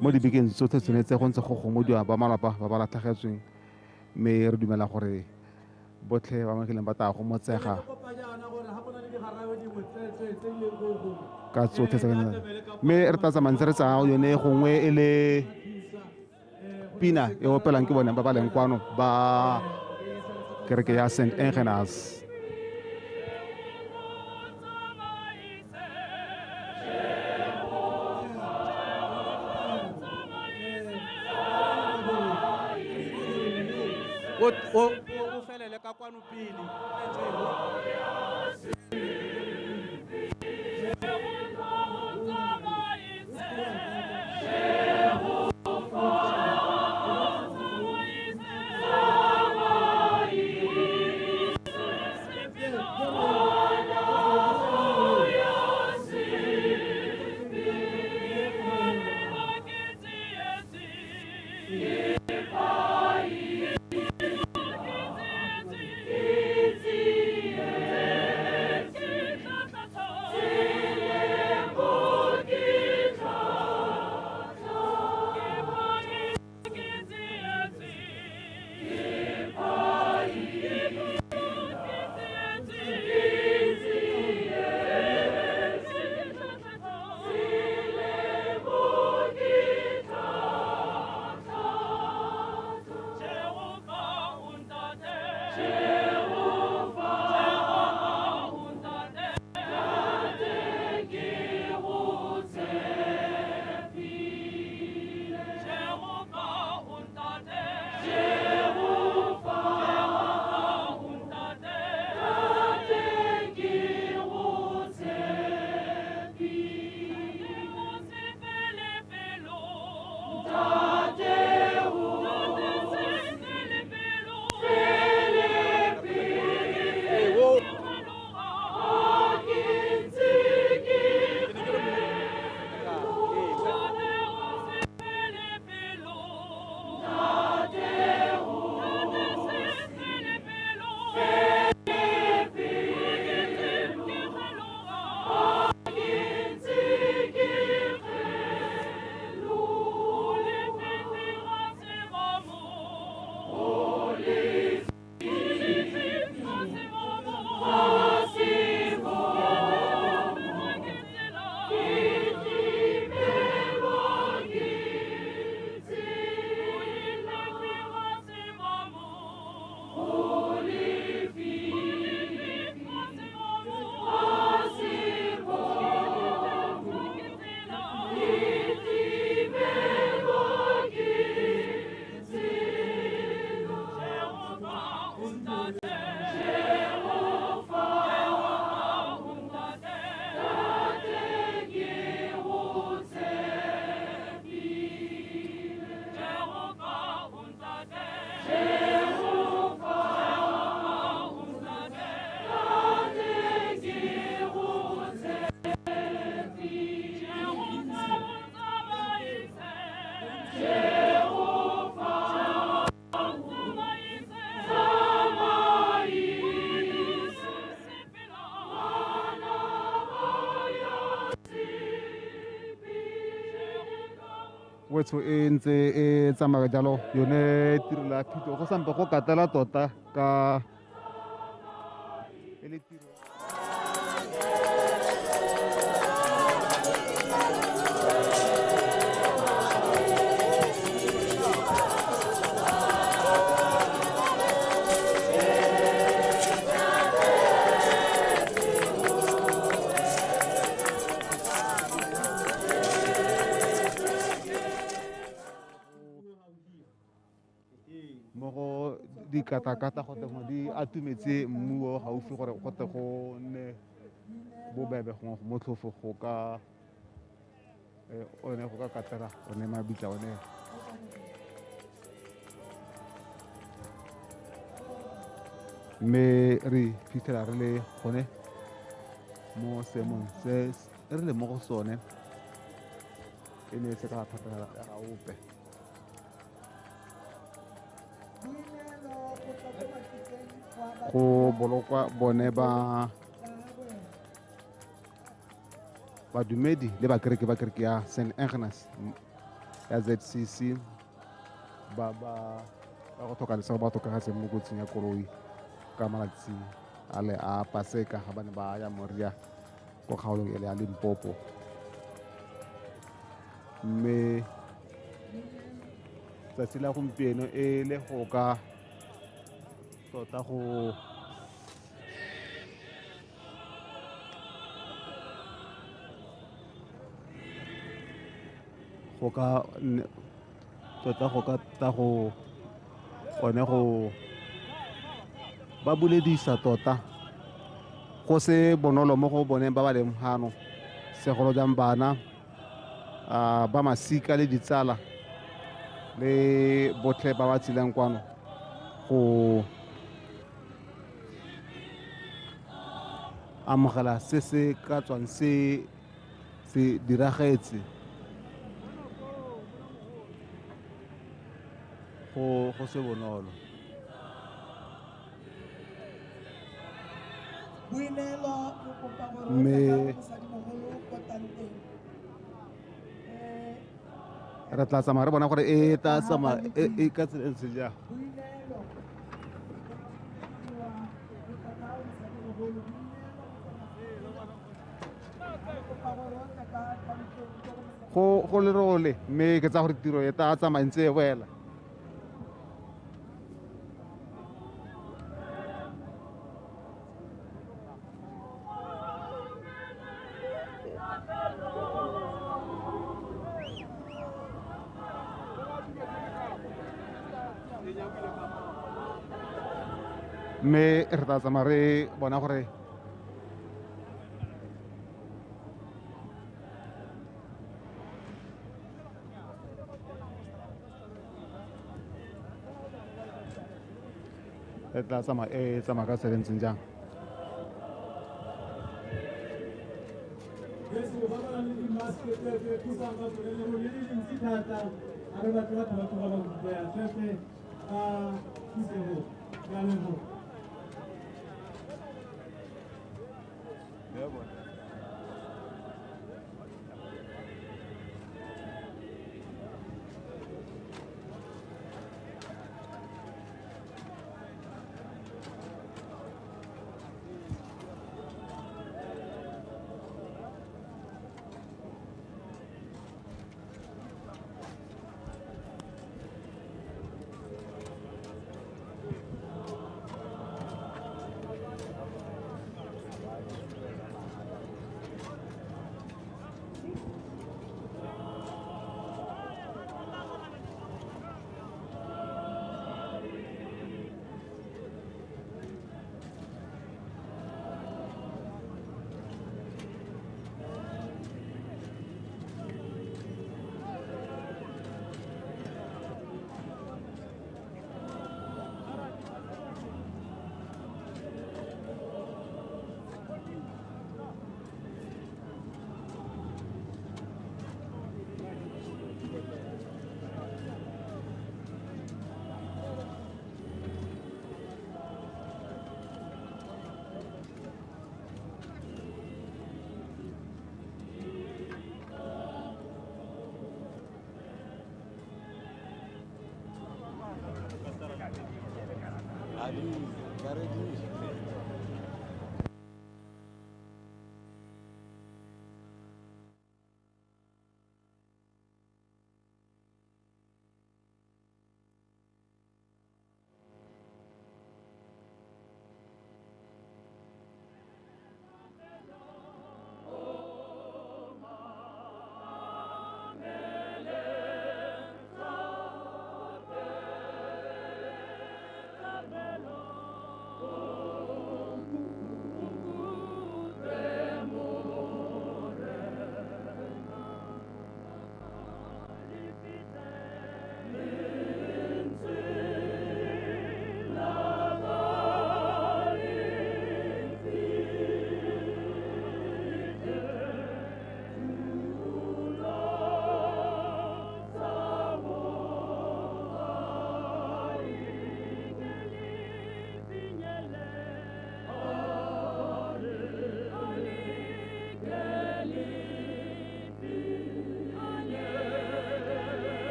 mo dibekeng tsotlhe tshwanetse go ntse go gomodiwa ba malapa ba ba latlhegetsweng. Mme re dumela gore botlhe ba makileng ba tla gomotsega ka tsotlhe tse. Mme re tla tsamaya ntse re tsaya yone gongwe e le pina e opelang ke bone ba ba leng kwano ba kereke ya St Engenas.
O felele ka kwano pele.
Wetso e ntse e tsamaya jalo yone tirelo ya phitlho go sampe go katela tota ka e le tiro. Dikatakata go teng di atumetse mmu o gaufi gore go tle go nne bobebe gongwe go motlhofo go ka one go ka katela one mabitla one. Mme re fitlhela re le gone Mo seemong se re le mo go sone e ne e se ka thata ya ga ope. Go bolokwa bone ba badumedi le bakereke ba kereke ya St Agnes ya ZCC ba ba go tlhoka lesego ba tlhokagetseng mo kotsing ya koloi ka malatsi a le a Paseka ga ba ne ba ya Moria ko kgaolong ele ya Limpopo. Mme tsatsi la gompieno e le go ka tota go ka tota go ka ta go one go ba boledisa tota go se bonolo mo go boneng ba ba leng hano segolo jang bana ba masika le ditsala le botlhe ba ba tsileng kwano go amogela se se ka tswang se se diragetse go se bonolo. Mme re tla tsamaya re bona gore e tla tsamaya e ka tsela e ntse jang. Go lerole mme ke tsaya gore tiro e tla tsamaya ntse e boela. Mme re tla tsamaya re bona gore e tla tsamaya e tsamaya ka tsela e ntseng jang.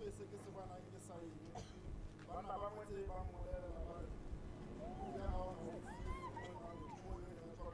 Gape se ke se bonang ke sa eng. Banna ba motse ba mmolelela ba re, "Pula ga o gaufi mo yo o tswa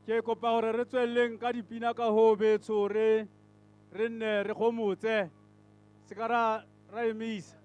Ke kopa gore re tsweleleng ka dipina ka ho betsho re re nne re gomotse se ka ra ra emisa.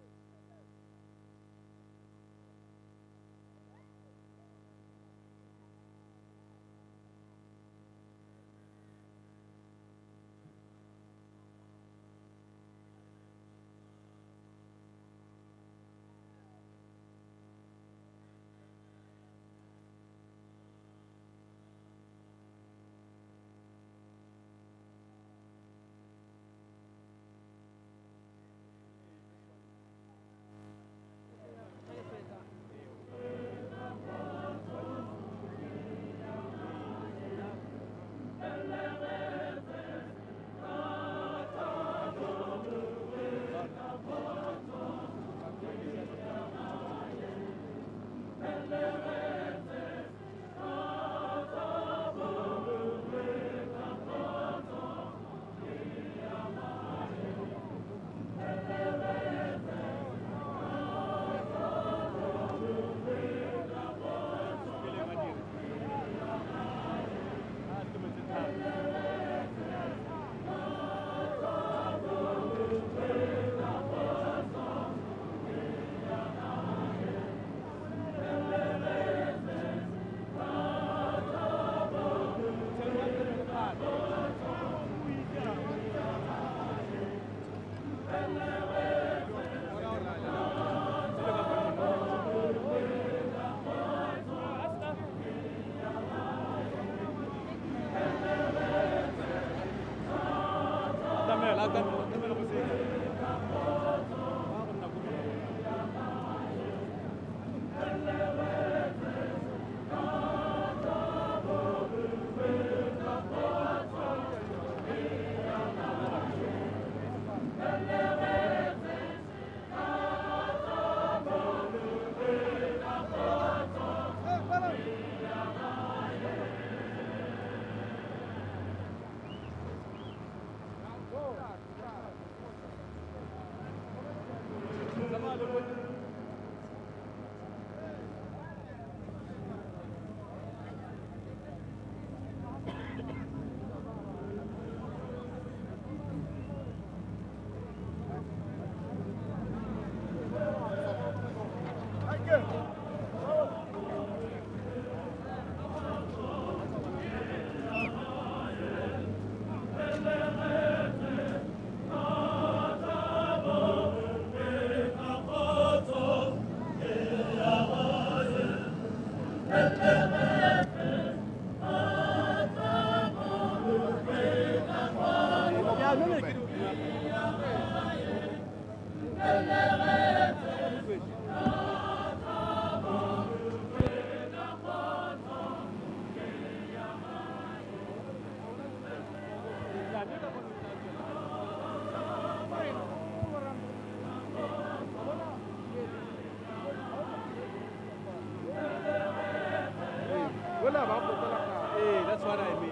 That's what I mean.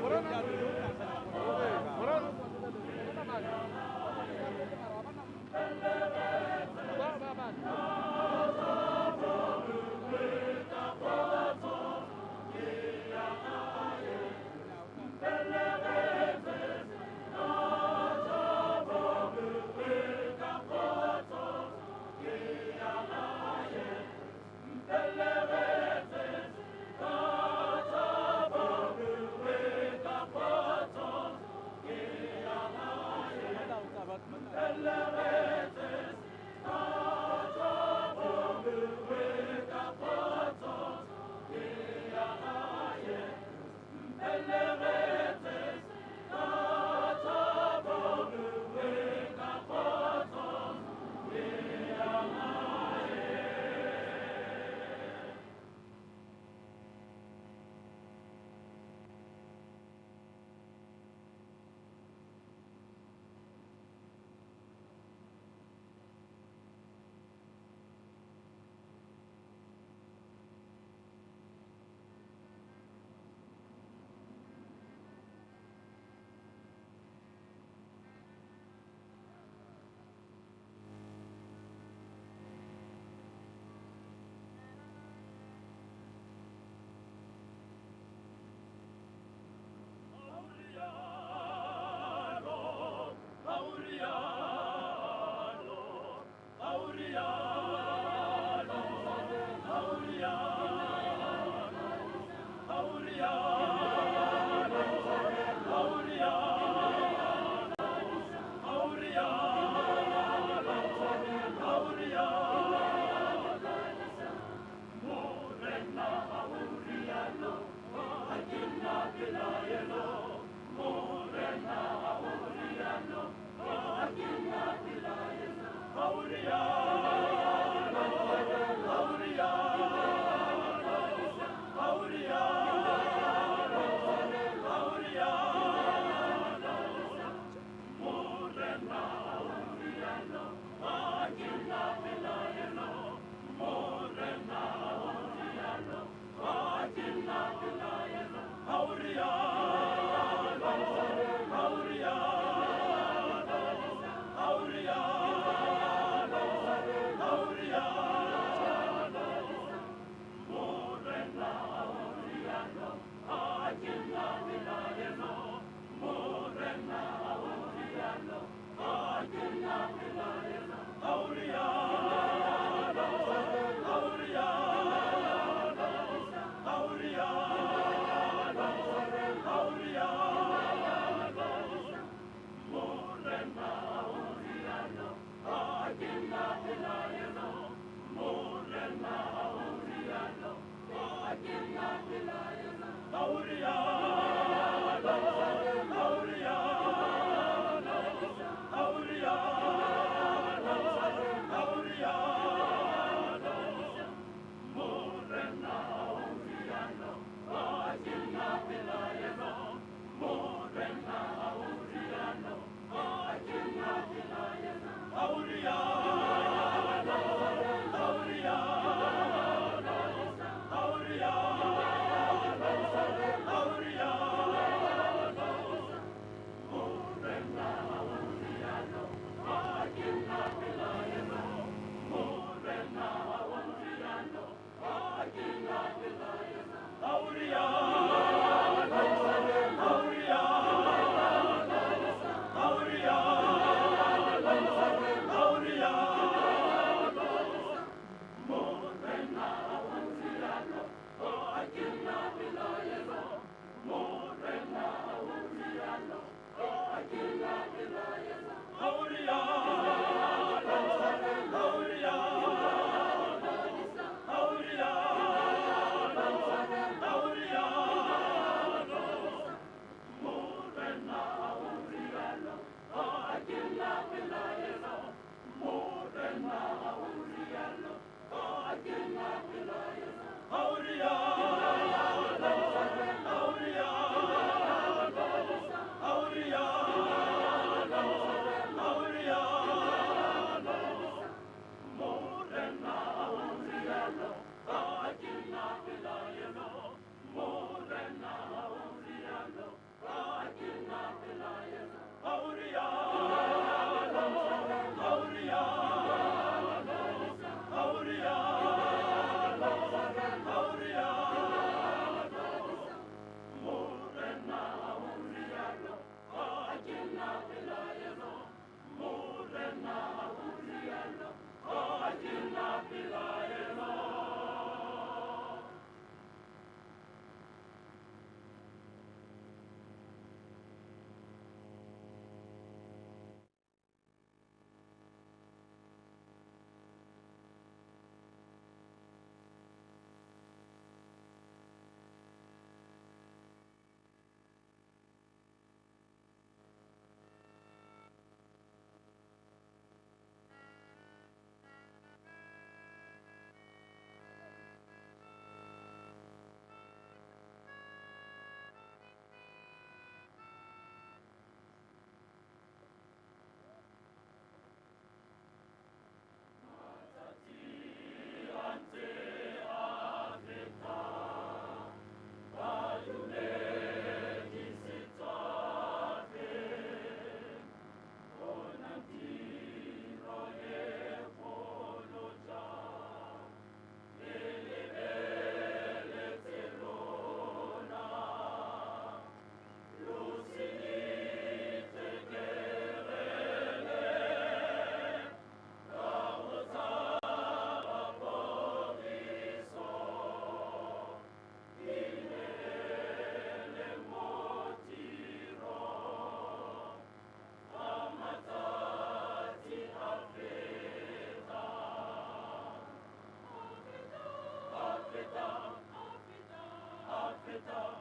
Africa.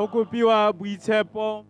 Go kopiwa boitshepo.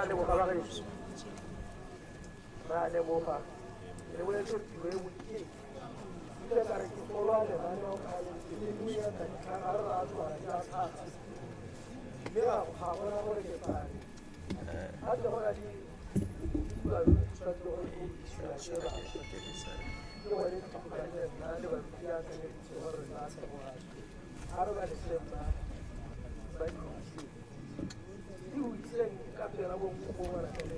leboga ba gešo, re a leboga. Re boletse tiro e bokete ile ka re ke kolwa lenaneo ka le ka ditlhang ga re ra tshwara ke a thata mme ga gona gore ke tsane gape go na le ditualo di tshwanetse gore go isiwa ke batho ke gone ditlhokane nna le baruti a tshwanetse gore re a tshegogatso ga re ba leseng ba ba dihuiseng di huiseng ka pela bonkgongwana re tle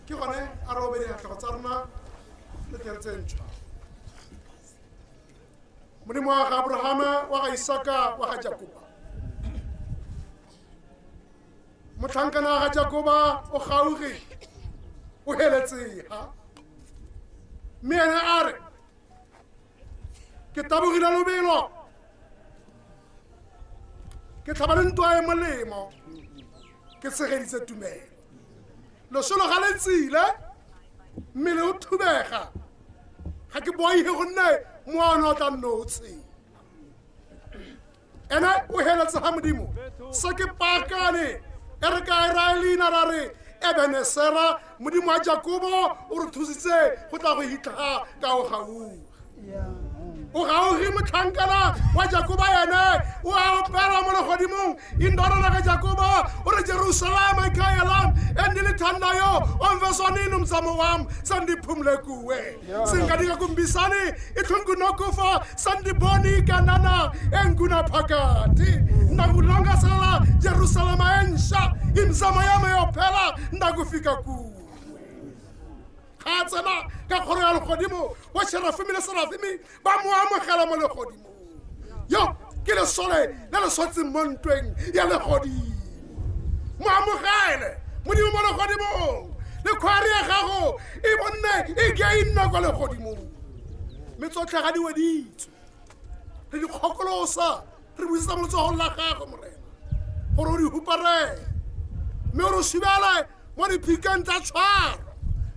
Ke gone a re obe diatlego tsa rona le tlere ntšhwa. Modimo wa ga Abrahama, wa ga Isaka, wa ga Jakoba. Motlhankana wa ga Jakoba o gaugi, o heletsega. Mme ene a re, ke tabogile lobelo
Ke tlhabane ntwa e molemo, ke tshegeditse tumelo. Loso lo ga le tsile, mmele o thubega. Ga ke boihe gonne mowa one o tla nne o tshela. Ene o heletse ga Modimo. Se ke paakane, e re ka e raya leina ra re Ebenesera, Modimo wa Jakobo o re thusitse go tla go hitlha ka o gauga. O gaugi motlhankana wa Jakobo ene o a opela mo legodimong indorana ga Jakobo o re Jerusalema ikhaya lam endilithandayo omveswanini umzamo wam sendiphumle kuwe. Singadikakumbisani itlhungunokufa sendiboni ikanana engunaphakathi. Ndakulongasela Jerusalema entsha imizamo yam eyophela ndakufika kuwe. Ga tsena ka kgoro ya legodimo wa Serafimi le Serafimi ba mo amogela mo legodimong. Yo ke lesole le le swetseng mo ntweng ya legodimo. Mo amogele Modimo mo legodimong, le kgwari ya gago e bonne e ke e nna kwa legodimong. Mme tsotlhe ga di weditswe, re di kgokolosa, re busetsa mo letsogong la gago Morena gore o di huparele, mme o re subele mo diphikeng tsa tshwaro.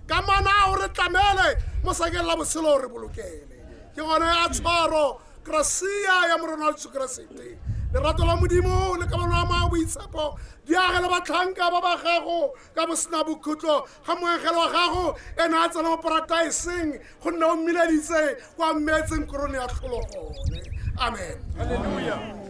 Ka mana o re tlamele mo sakeng la botshelo o re bolokele. Ke gone a tshwaro gracia ya Morena wa Jesu Keresete, lerato la Modimo le kamano ya moya boitshepo di agele batlhanka ba ba gago ka bosena bokhutlo. Ga moengele wa gago ene a tsena mo parataeseng gonne o mmileditse kwa mmeetseng korone ya tlholo gone. Amen.
Halleluja.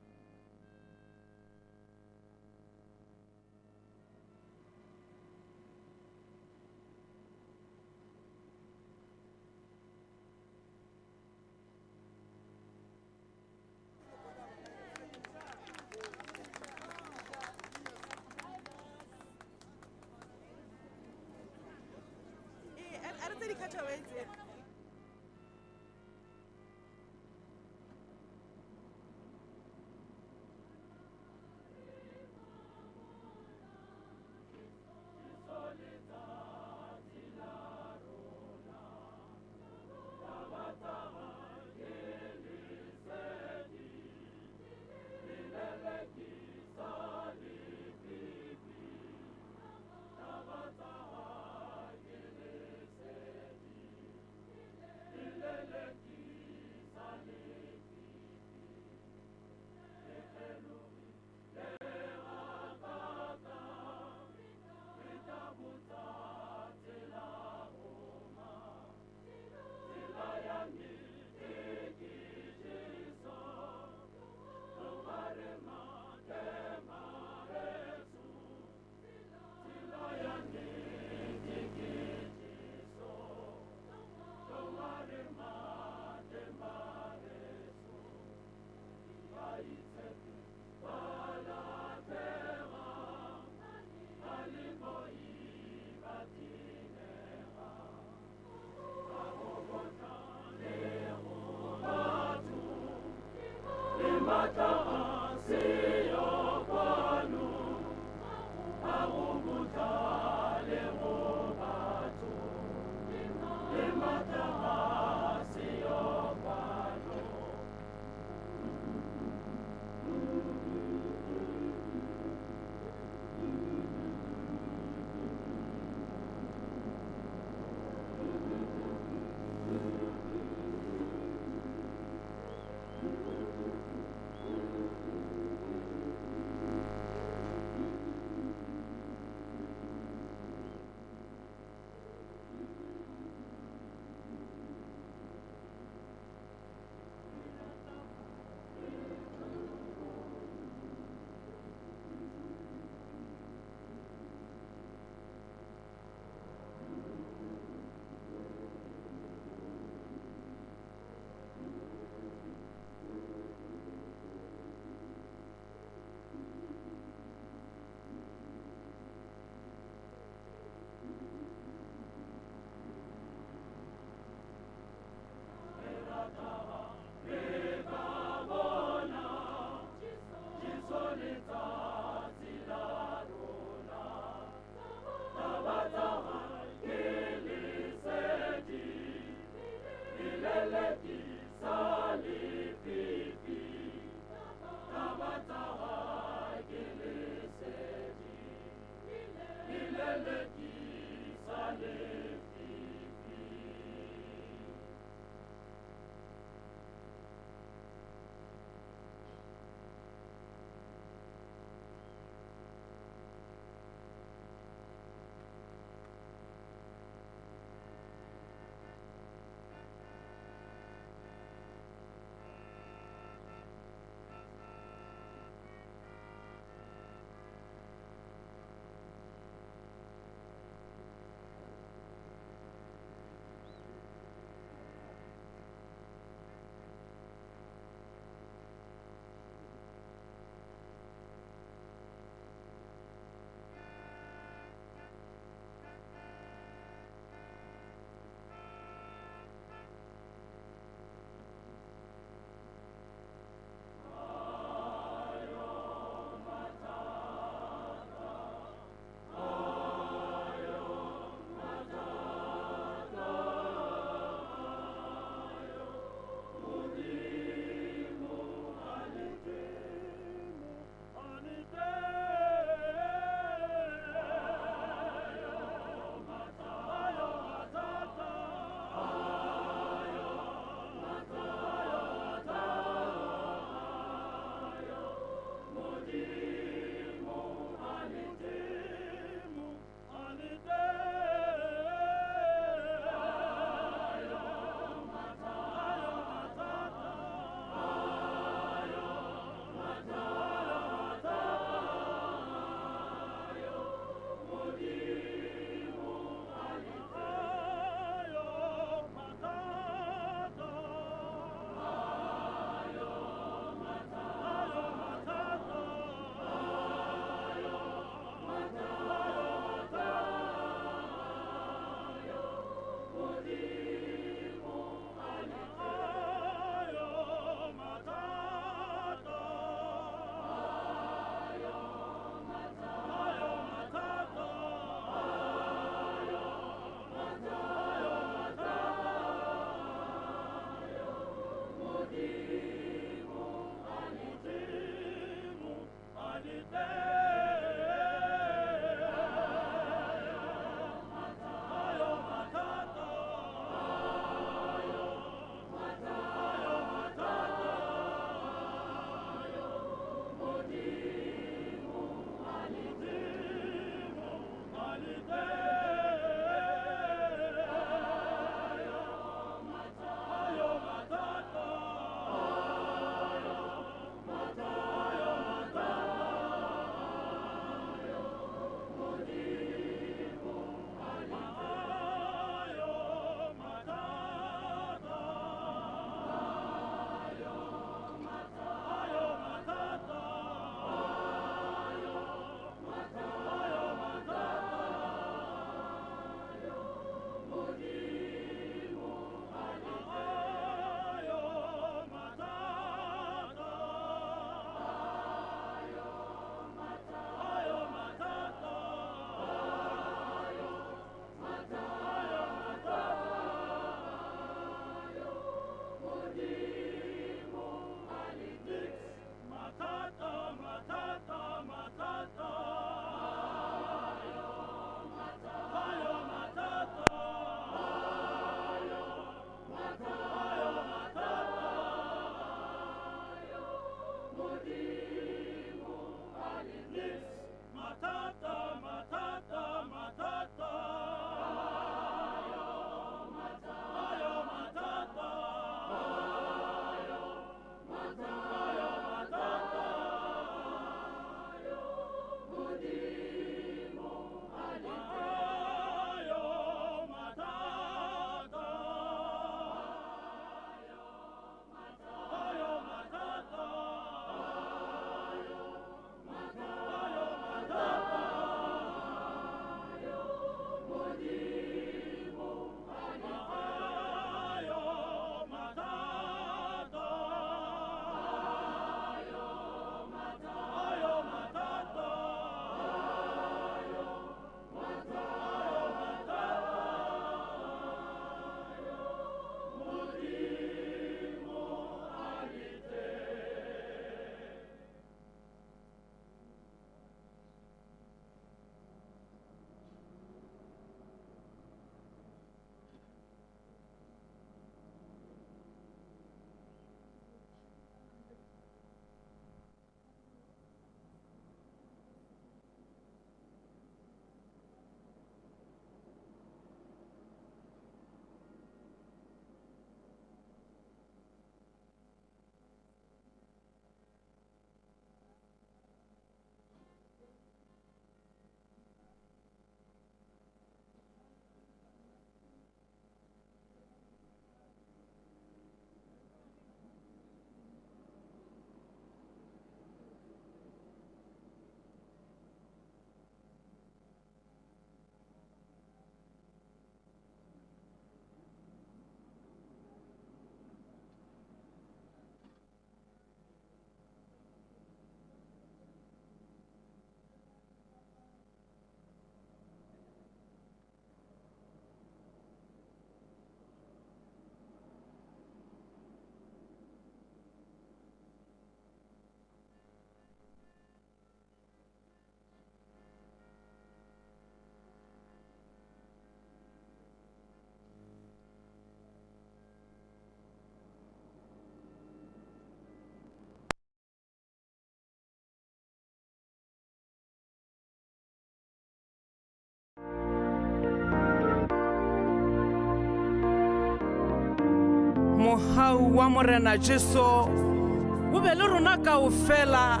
Mohau wa Morena Jesu o be le rona kaofela.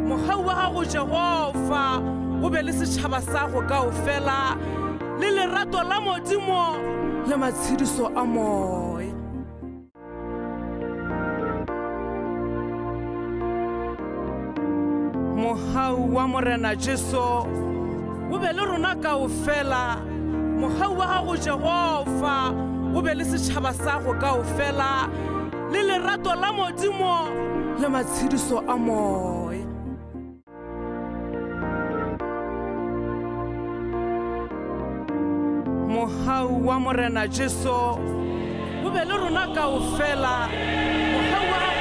Mohau wa gago Jehofa o be le setšhaba sa go kaofela, le lerato la Modimo le matshediso a moya. Mohau wa Morena Jesu o be le rona kaofela. Mohau wa gago Jehofa o be le setšhaba sa go kaofela, le lerato la Modimo le matshediso a moya. Mohau wa Morena Jesu o be le rona kaofela. Mohau wa gago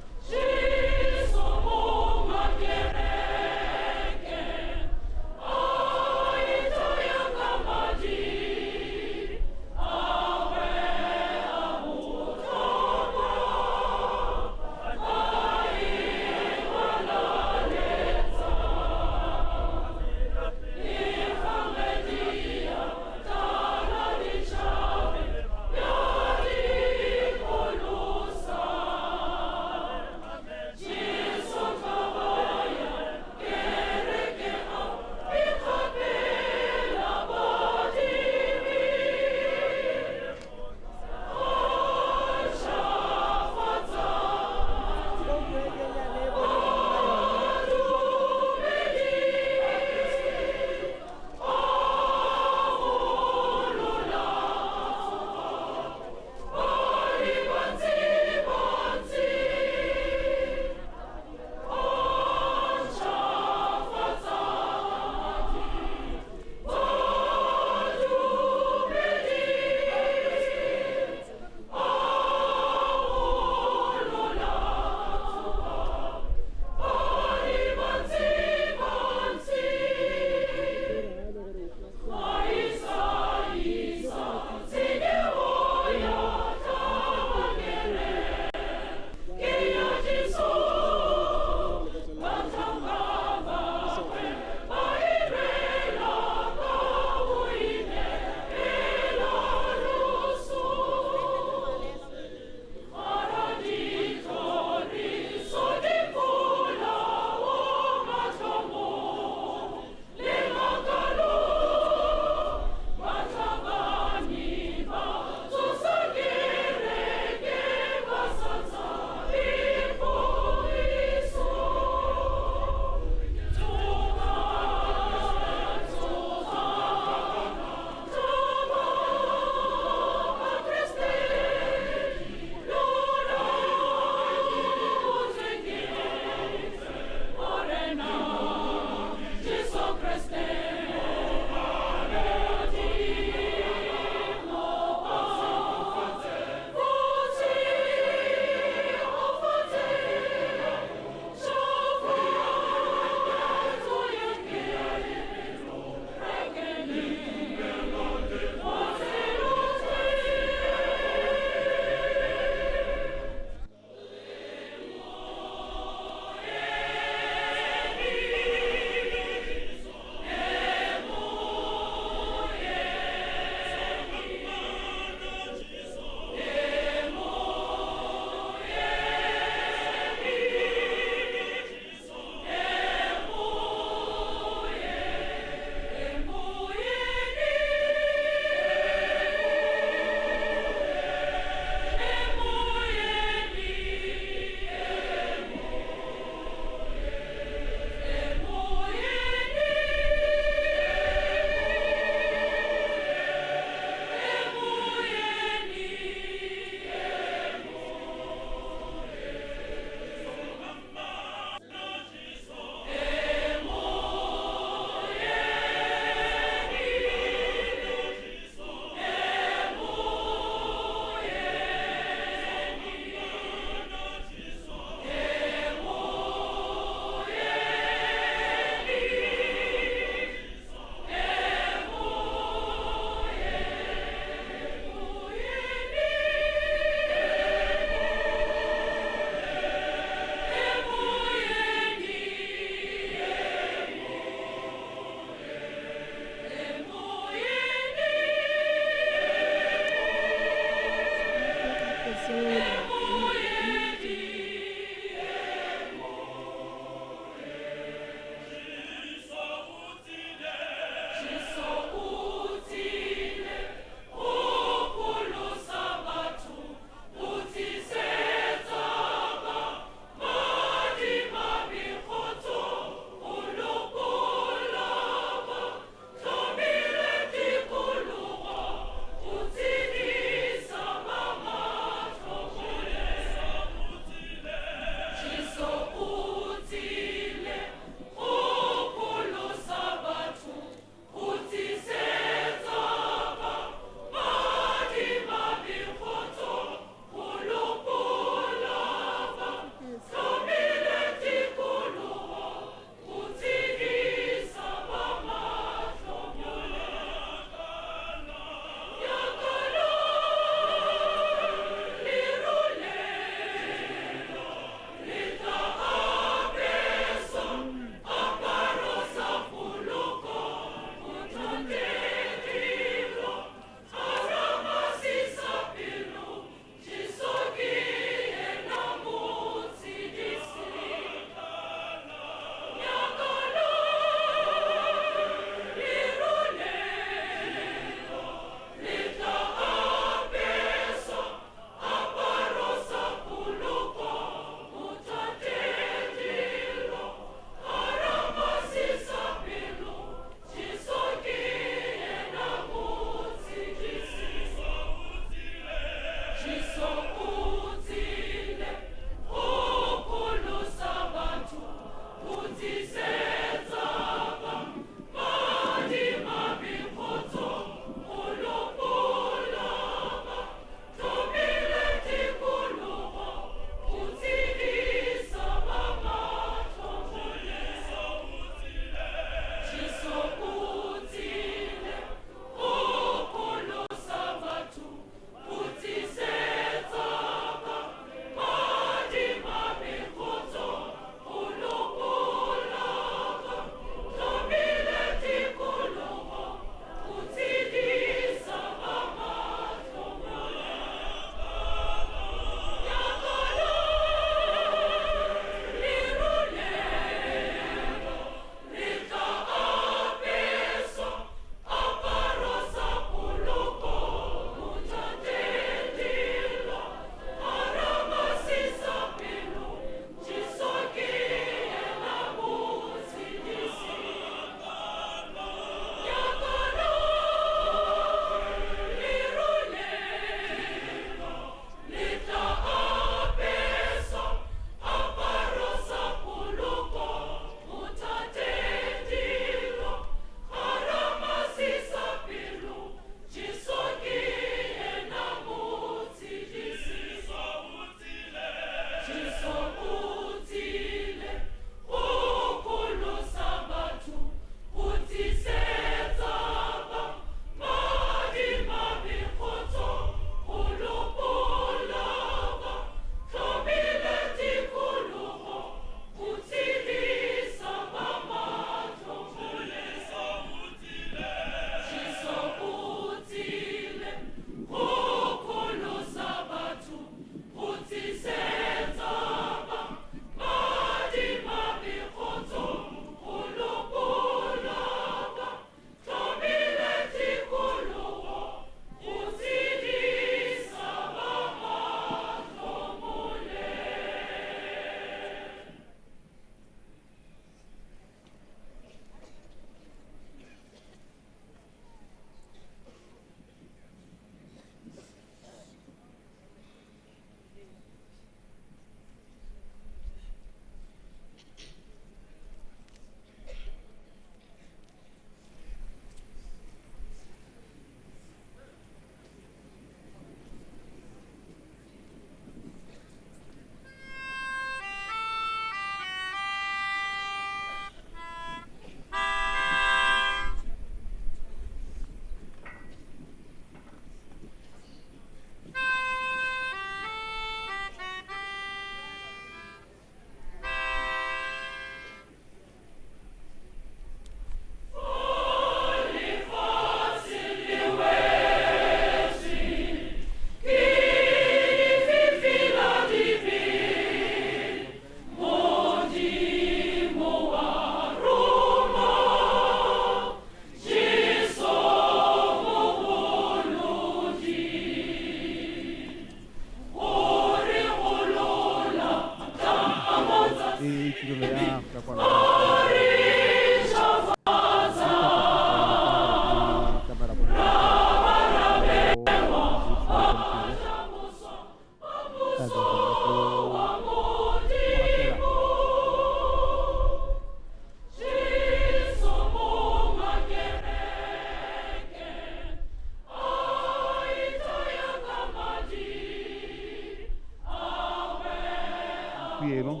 gompieno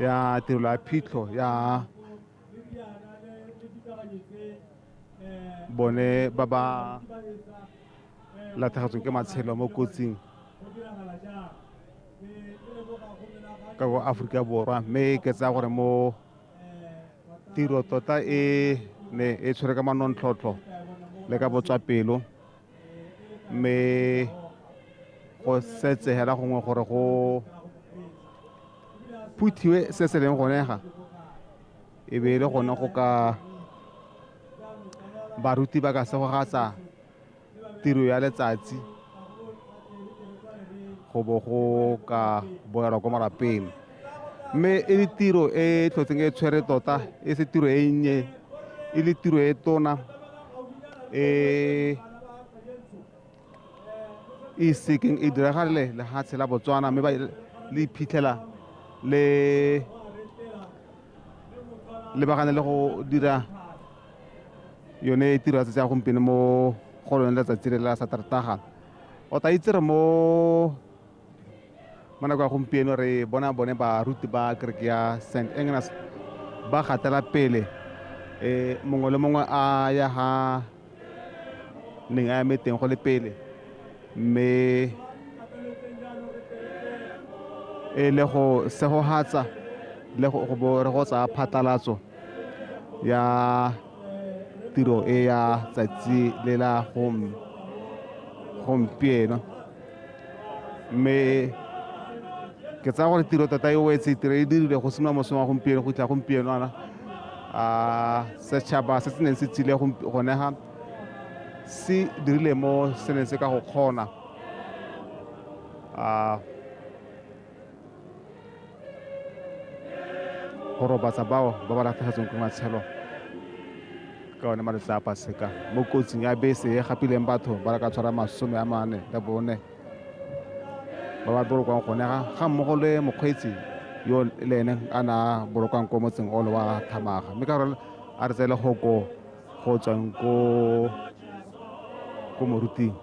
ya tirelo ya phitlho ya bone ba ba latlhegetsweng ke matshelo mo kotsing ka ko Aforika Borwa, mme ke tsaya gore mo tiro tota e ne e tshwere ka manontlhotlho le ka botswapelo, mme go setse hela gongwe gore go phuthiwe se se leng gone ga e be e le gone go ka baruti ba ka segogatsa tiro ya letsatsi go bo go ka boelwa ko malapeng. Mme e le tiro e tlhotseng e tshwere tota, e se tiro e nnye, e le tiro e tona e e sekeng e diragalele lehatshe la Botswana, mme ba le iphitlhela le lebagane le go dira yone tiro ya tsatsi ya gompieno mo go lone letsatsi le la Satertaga. O tla itse re mo nako ya gompieno re bona bone baruti ba kereke ya St Agnes ba gatela pele, mongwe le mongwe a ya ga neng a eme teng go le pele, mme e le go segogatsa le go bo re go tsaya phatlalatso ya tiro e ya tsatsi le la gompieno. Mme ke tsaya gore tiro tota e wetse, tiro e dirile go simolola mosong wa gompieno go fitlha gompieno ana a setšhaba se se neng se tsile gone ga se dirile mo se neng se ka go kgona. Go robatsa bao ba ba latlhegetsweng ke matshelo ka one malatsi a Paseka mo kotsing ya bese e gapileng batho ba ka tshwara 44 ba ba bolokwang gone ga mmogo le mokgweetsi yo le ene a na bolokwang ko motseng ole wa Thamaga. Mme ka gore a re tseele goko go tswang ko moruting.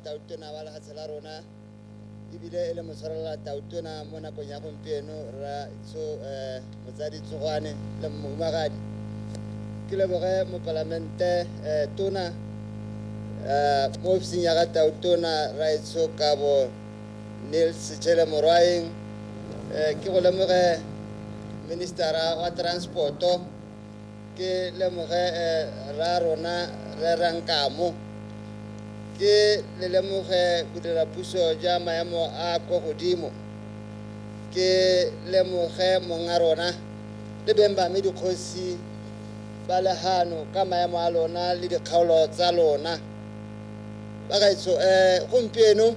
Tautona wa lefatshe la rona ebile e le motshwarelela tautona mo nakong ya gompieno ra motsadi Tsogwane le mohumagadi. Ke leboge mopalamente tona mo ofising ya ga tautona Raetsho Kabo Neil Sechele Morwaeng, ke go lemoge ministera wa transporto, ke lemoge ra rona re Rankamo, ke le lemoge bodirapuso ja maemo a ko godimo, ke lemoge monga rona le beng ba me dikgosi ba lehano ka maemo a lona le dikgaolo tsa lona. Bagaetsho, gompieno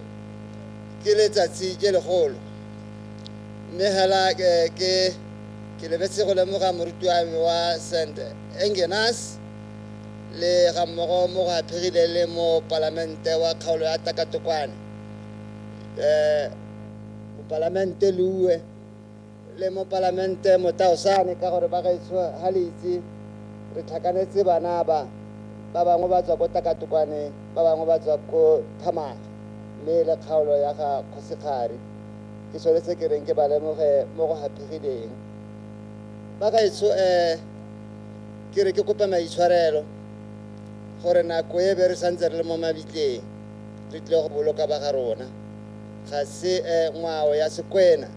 ke letsatsi je legolo, mme hela ke lebetse go lemoga moruti wa me wa St Agnes le ga mmogo mo go aphegile le mo palamente wa kgaolo ya Takatokwane, mopalamente Lue le mopalamente Motaosane, ka gore bagaetsho ha le itse re tlhakanetse bana ba bangwe ba tswa ko Takatokwane, ba bangwe ba tswa ko Thamaga, mme le kgaolo ya ga Kgosigare. Ke sone se ke reng ke ba lemoge mo go haphegileng. Bagaetsho, ke re ke kope maitshwarelo gore nako e be re santse re le mo mabitleng re tlile go boloka ba ga rona. Ga se ngwao ya Sekwena,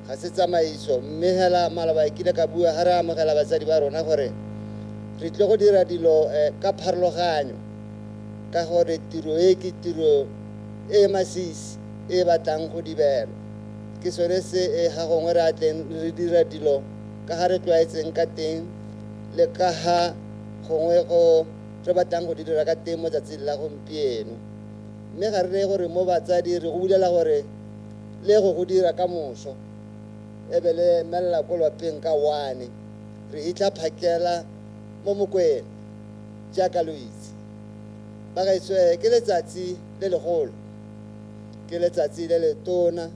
ga se tsamaiso, mme hela maloba ke ile ka bua ga re amogela batsadi ba rona gore re tlile go dira dilo ka pharologanyo, ka gore tiro e ke tiro e masisi. e batlang go dibelwa. Ke sone se e ga gongwe re atleng re dira dilo ka ga re tlwaetseng ka teng le ka ga gongwe go re batlang go di dira ka teng mo tsatsing la gompieno. Mme ga re reye gore mo batsadi re go bulela gore le go go dira ka moso e be le emelela ko lwapeng ka 1 re hitlha phakela mo Mokwena jaaka lo itse. Bagaetsho, ke letsatsi le legolo, ke letsatsi le letona.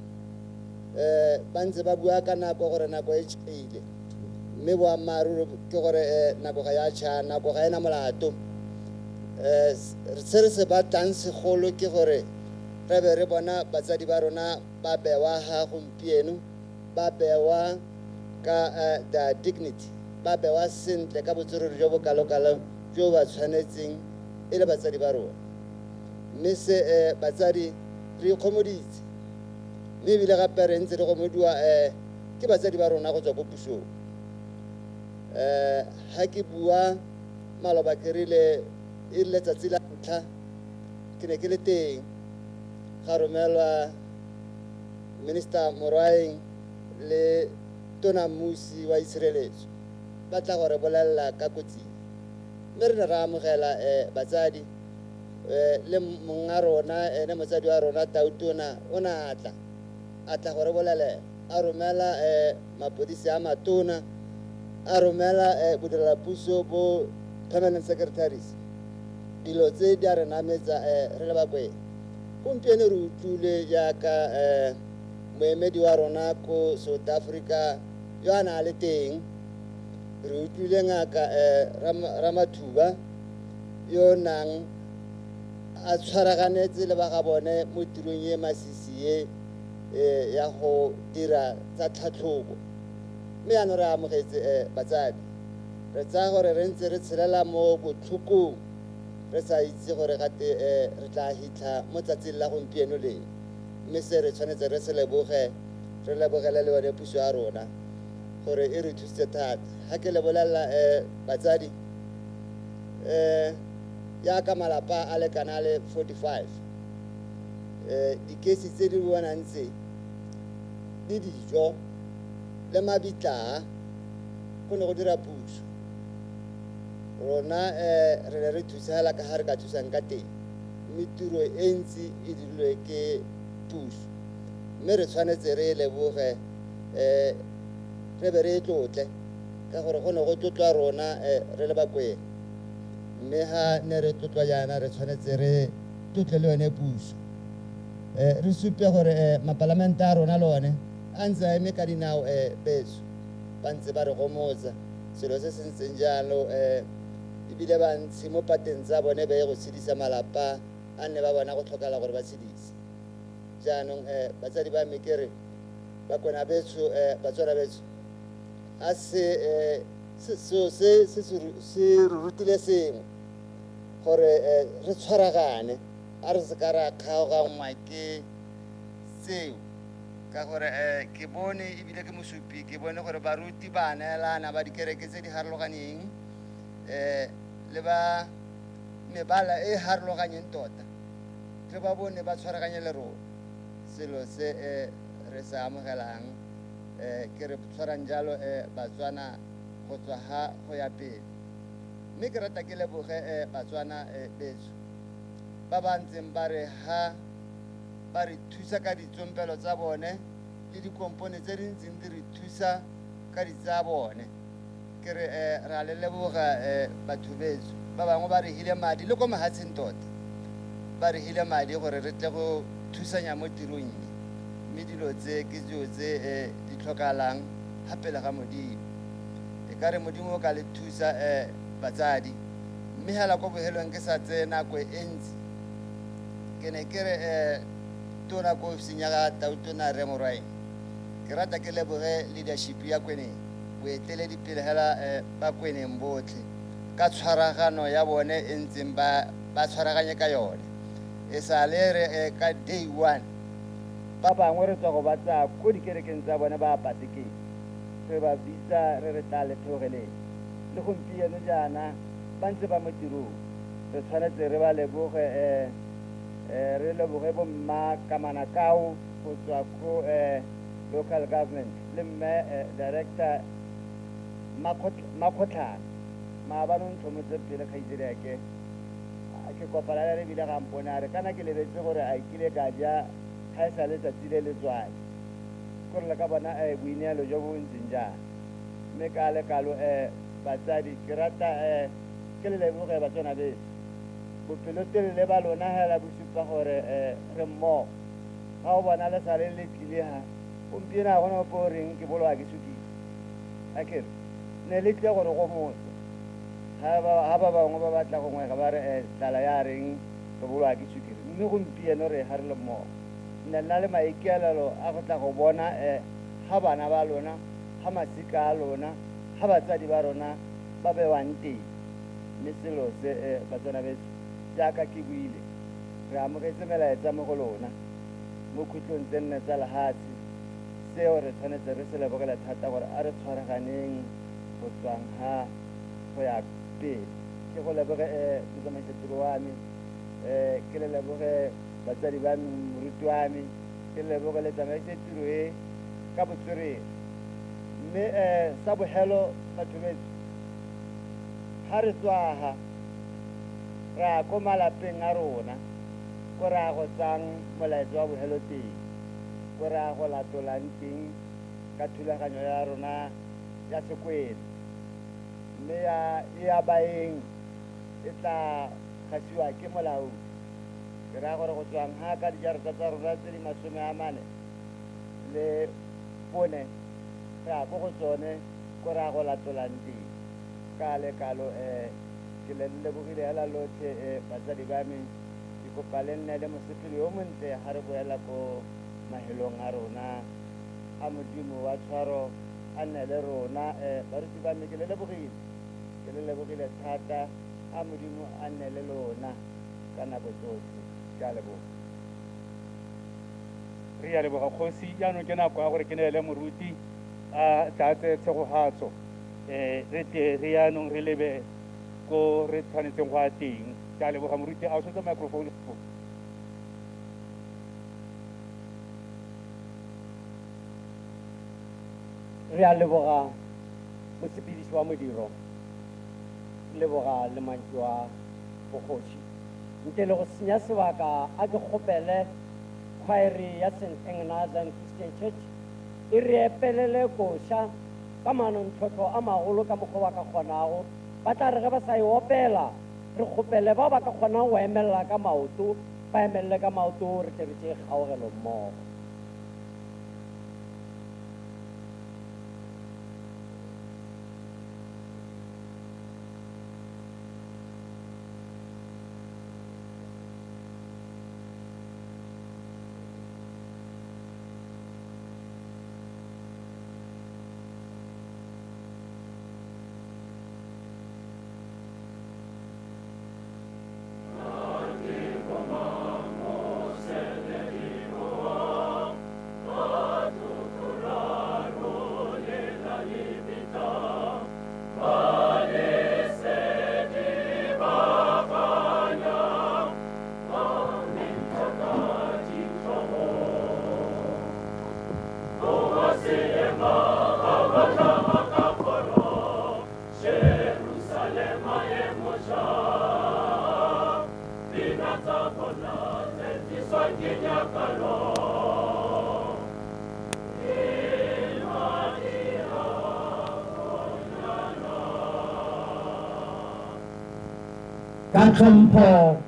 Ba ntse ba bua ka nako gore nako e tšhaile, mme boammaaruri ke gore nako ga ya tšha, nako ga ena molato. Se re se batlang segolo ke gore re be re bona batsadi ba rona ba bewa ga gompieno, ba bewa ka their dignity, ba bewa sentle ka botswerere jo bo kalokalo jo ba tshwanetseng e le batsadi ba rona. Mme se batsadi re ikgomoditse, mme ebile gape re ntse re gomodiwa ke batsadi ba rona go tswa ko pusong. Ha ke bua maloba ke rile e rile letsatsi la ntlha ke ne ke le teng, ga romelwa Minister Morwaeng le Tona Mmusi wa Itshireletso ba tla go re bolelela ka kotsi. Mme re ne ra amogela batsadi le monga rona, ene motsadi wa rona Tautona o ne a tla go re bolelela, a romela mapodisi a matona, a romela bodirelapuso bo permanent secretaries. Dilo tse di a re nametsa re le Bakwena. Gompieno re utlwile jaaka moemedi wa rona ko South Africa yo a na le teng, re utlwile ngaka Ramathuba yo nang a tshwaraganetse le ba ga bone mo tirong e masisi e ya go dira tsa tlhatlhobo. Mme jaanong re amogetse batsadi, re tsaya gore re ntse re tshelela mo botlhokong, re sa itse gore gate re tla hitlha mo tsatsing la gompieno le. Mme se re tshwanetse re se leboge, re lebogele le yone puso ya rona gore e re thusitse thata. Ha ke le bolelela batsadi, jaaka malapa a lekana le 45, dikesi tse di bonang tse le dijo le mabitla go ne go dira puso. Rona re ne re thusela ka ga re ka thusang ka teng, mme tiro e ntsi e dirilwe ke puso. Mme re tshwanetse re leboge, re be re e tlotle ka gore go ne go tlotlwa rona re le Bakwena. Mme ha ne re tlotlwa jaana re tshwanetse re tlotle le yone puso. Re supe gore mapalamente a rona le one a ntse a eme ka dinao betso, ba ntse ba re gomotsa selo se se ntseng jalo, ebile ba ntse mo pateng tsa bone ba ye go tshedisa malapa a nne ba bona go tlhokala gore ba tshedise. Jaanong batsadi ba me ke re Bakwena betso, Batswana betso, a se seo se se re rutile sengwe gore re tshwaragane, a re se ka ra kgaoganngwa ke tseo, ka gore ke bone ebile ke mosupi, ke bone gore baruti ba neelana ba dikereke tse di harologaneng, le ba mebala e harologanyeng tota, re ba bone ba tshwaraganye le rona. Selo se re se amogelang, ke re tshwarang jalo Batswana go tswa ga go ya pele. Mme ke rata ke leboge Batswana betso ba ba ntseng ba re ha ba re thusa ka ditsompelo tsa bone le dikompone tse di ntseng di re thusa ka ditsa bone. Ke re ra le leboga batho betso. Ba bangwe ba re hile madi le ko mahatsheng tota, ba re hile madi gore re tle go thusanya mo tirong e. Mme dilo tse ke dilo tse di tlhokalang ga pele ga Modimo. E ka re Modimo o ka le thusa batsadi. Mme hela ko bohelong ke sa tseye nako e ntsi, ke ne ke re tona ko ofising ya ga Tautona Rre Morwaeng, ke rata ke leboge leadership ya Kweneng, boeteledipele hela ba Kweneng botlhe ka tshwaragano ya bone e ntseng ba tshwaraganye ka yone. E sa le re ka day 1 ba bangwe re tswa go ba tsaya ko dikerekeng tsa bone ba pasekeng, re ba bitsa re re tla le theogeleng. Le gompieno jaana ba ntse ba mo tirong, re tshwanetse re ba leboge Re leboge bo mma Kamanakao go tswa ko local government le mme director Makgotlhane. Maabane o ntlhomotse pele kgaitsediake, ke kopana le ebile ga mpone a re kana ke lebetse gore a kile ka ja ga e sa letsatsi le letswai. Kore le ka bona boineelo jo bo ntseng jang. Mme ka lekalo batsadi ke rata ke le leboge Batswana beso. Bopelotelele ba lona hela bo supa gore re mmogo. Ga o bona le sale le tlile ha gompieno ga gona ope o reng ke bolowa ke sukiri. Akere ne le tlile gore go motse. Ha ba bangwe ba batla gongwe ga ba re tlala ya reng re bolowa ke sukiri. Mme gompieno re ga re le mmogo. Nne nna le maikaelelo a go tla go bona ga bana ba lona, ga masika a lona, ga batsadi ba rona ba bewang teng. Mme selo se Batswana beso jaaka ke buile, re amogetse melaetsa mo go lona mo khutlong tse nne tsa lehatshe. Seo re tshwanetse re se lebogele thata gore a re tshwaraganeng go tswang ha go ya pele. Ke go leboge motsamaisetiro wa me, ke le leboge batsadi ba me, moruti wa me, ke le leboge le tsamaise tiro e ka botswerere. Mme sa bogelo batho beso, ga re tswaga re ya ko malapeng a rona ko re ya go tsang molaetsa wa bogelo teng, ko re ya go latolang teng ka thulaganyo ya rona ya sekwele. Mme ya baeng e tla gasiwa ke molaodi. Ke raya gore go tswang ha ka dijarata tsa rona tse di 44 re ya ko go tsone ko re ya go latolang teng. Ka lekalo ke le lebogile hela lotlhe batsadi ba me. Ke kopa le nne le mosepele yo montle ga re boela ko mahelong a rona. A Modimo wa tshwaro a nne le rona. Baruti ba me ke le lebogile, ke le lebogile thata. A Modimo a nne le lona ka nako tsotlhe. Ke a leboga.
Re a leboga kgosi. Jaanong ke nako ya gore ke neele moruti a tlatse tshegogatso, re tle re yaanong re lebe ko re tshwanetseng go ya teng. Ke a leboga moruti. A o tshotse microphone?
Re a leboga mosepedisi wa modiro, re leboga le mantšu a bogoši. Ntle le go senya sebaka, a ke kgopele khwaere ya St Ignatius Christian Church e re epelele koša ka manontlhotlho a magolo ka mokgwa ba ka kgonago. Ba tla re ge ba sa e opela, re kgopele bao ba ka kgonang go emelela ka maoto, ba emelele ka maoto, re tle re tšee kgaogelo mmogo. Ka tlhompho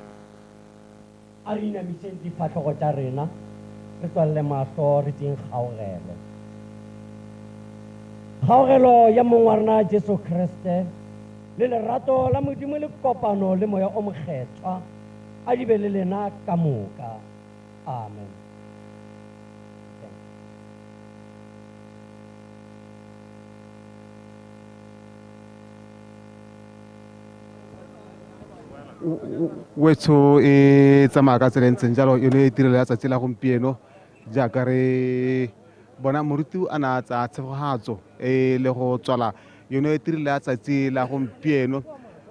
a re inamiseng difatlhogo tša rena, re tswalele mahlo, re tšeng kgaogelo. Kgaogelo ya mong wa rena Jesu Kriste le lerato la Modimo le kopano le moya o mokgethwa a di be le lena ka moka. Amen.
Wetsho e tsamaya ka tsela e ntseng jalo yone tirelo ya tsatsi la gompieno, jaaka re bona moruti a na a tsaya tshegogatso e le go tswala yone tirelo ya tsatsi la gompieno.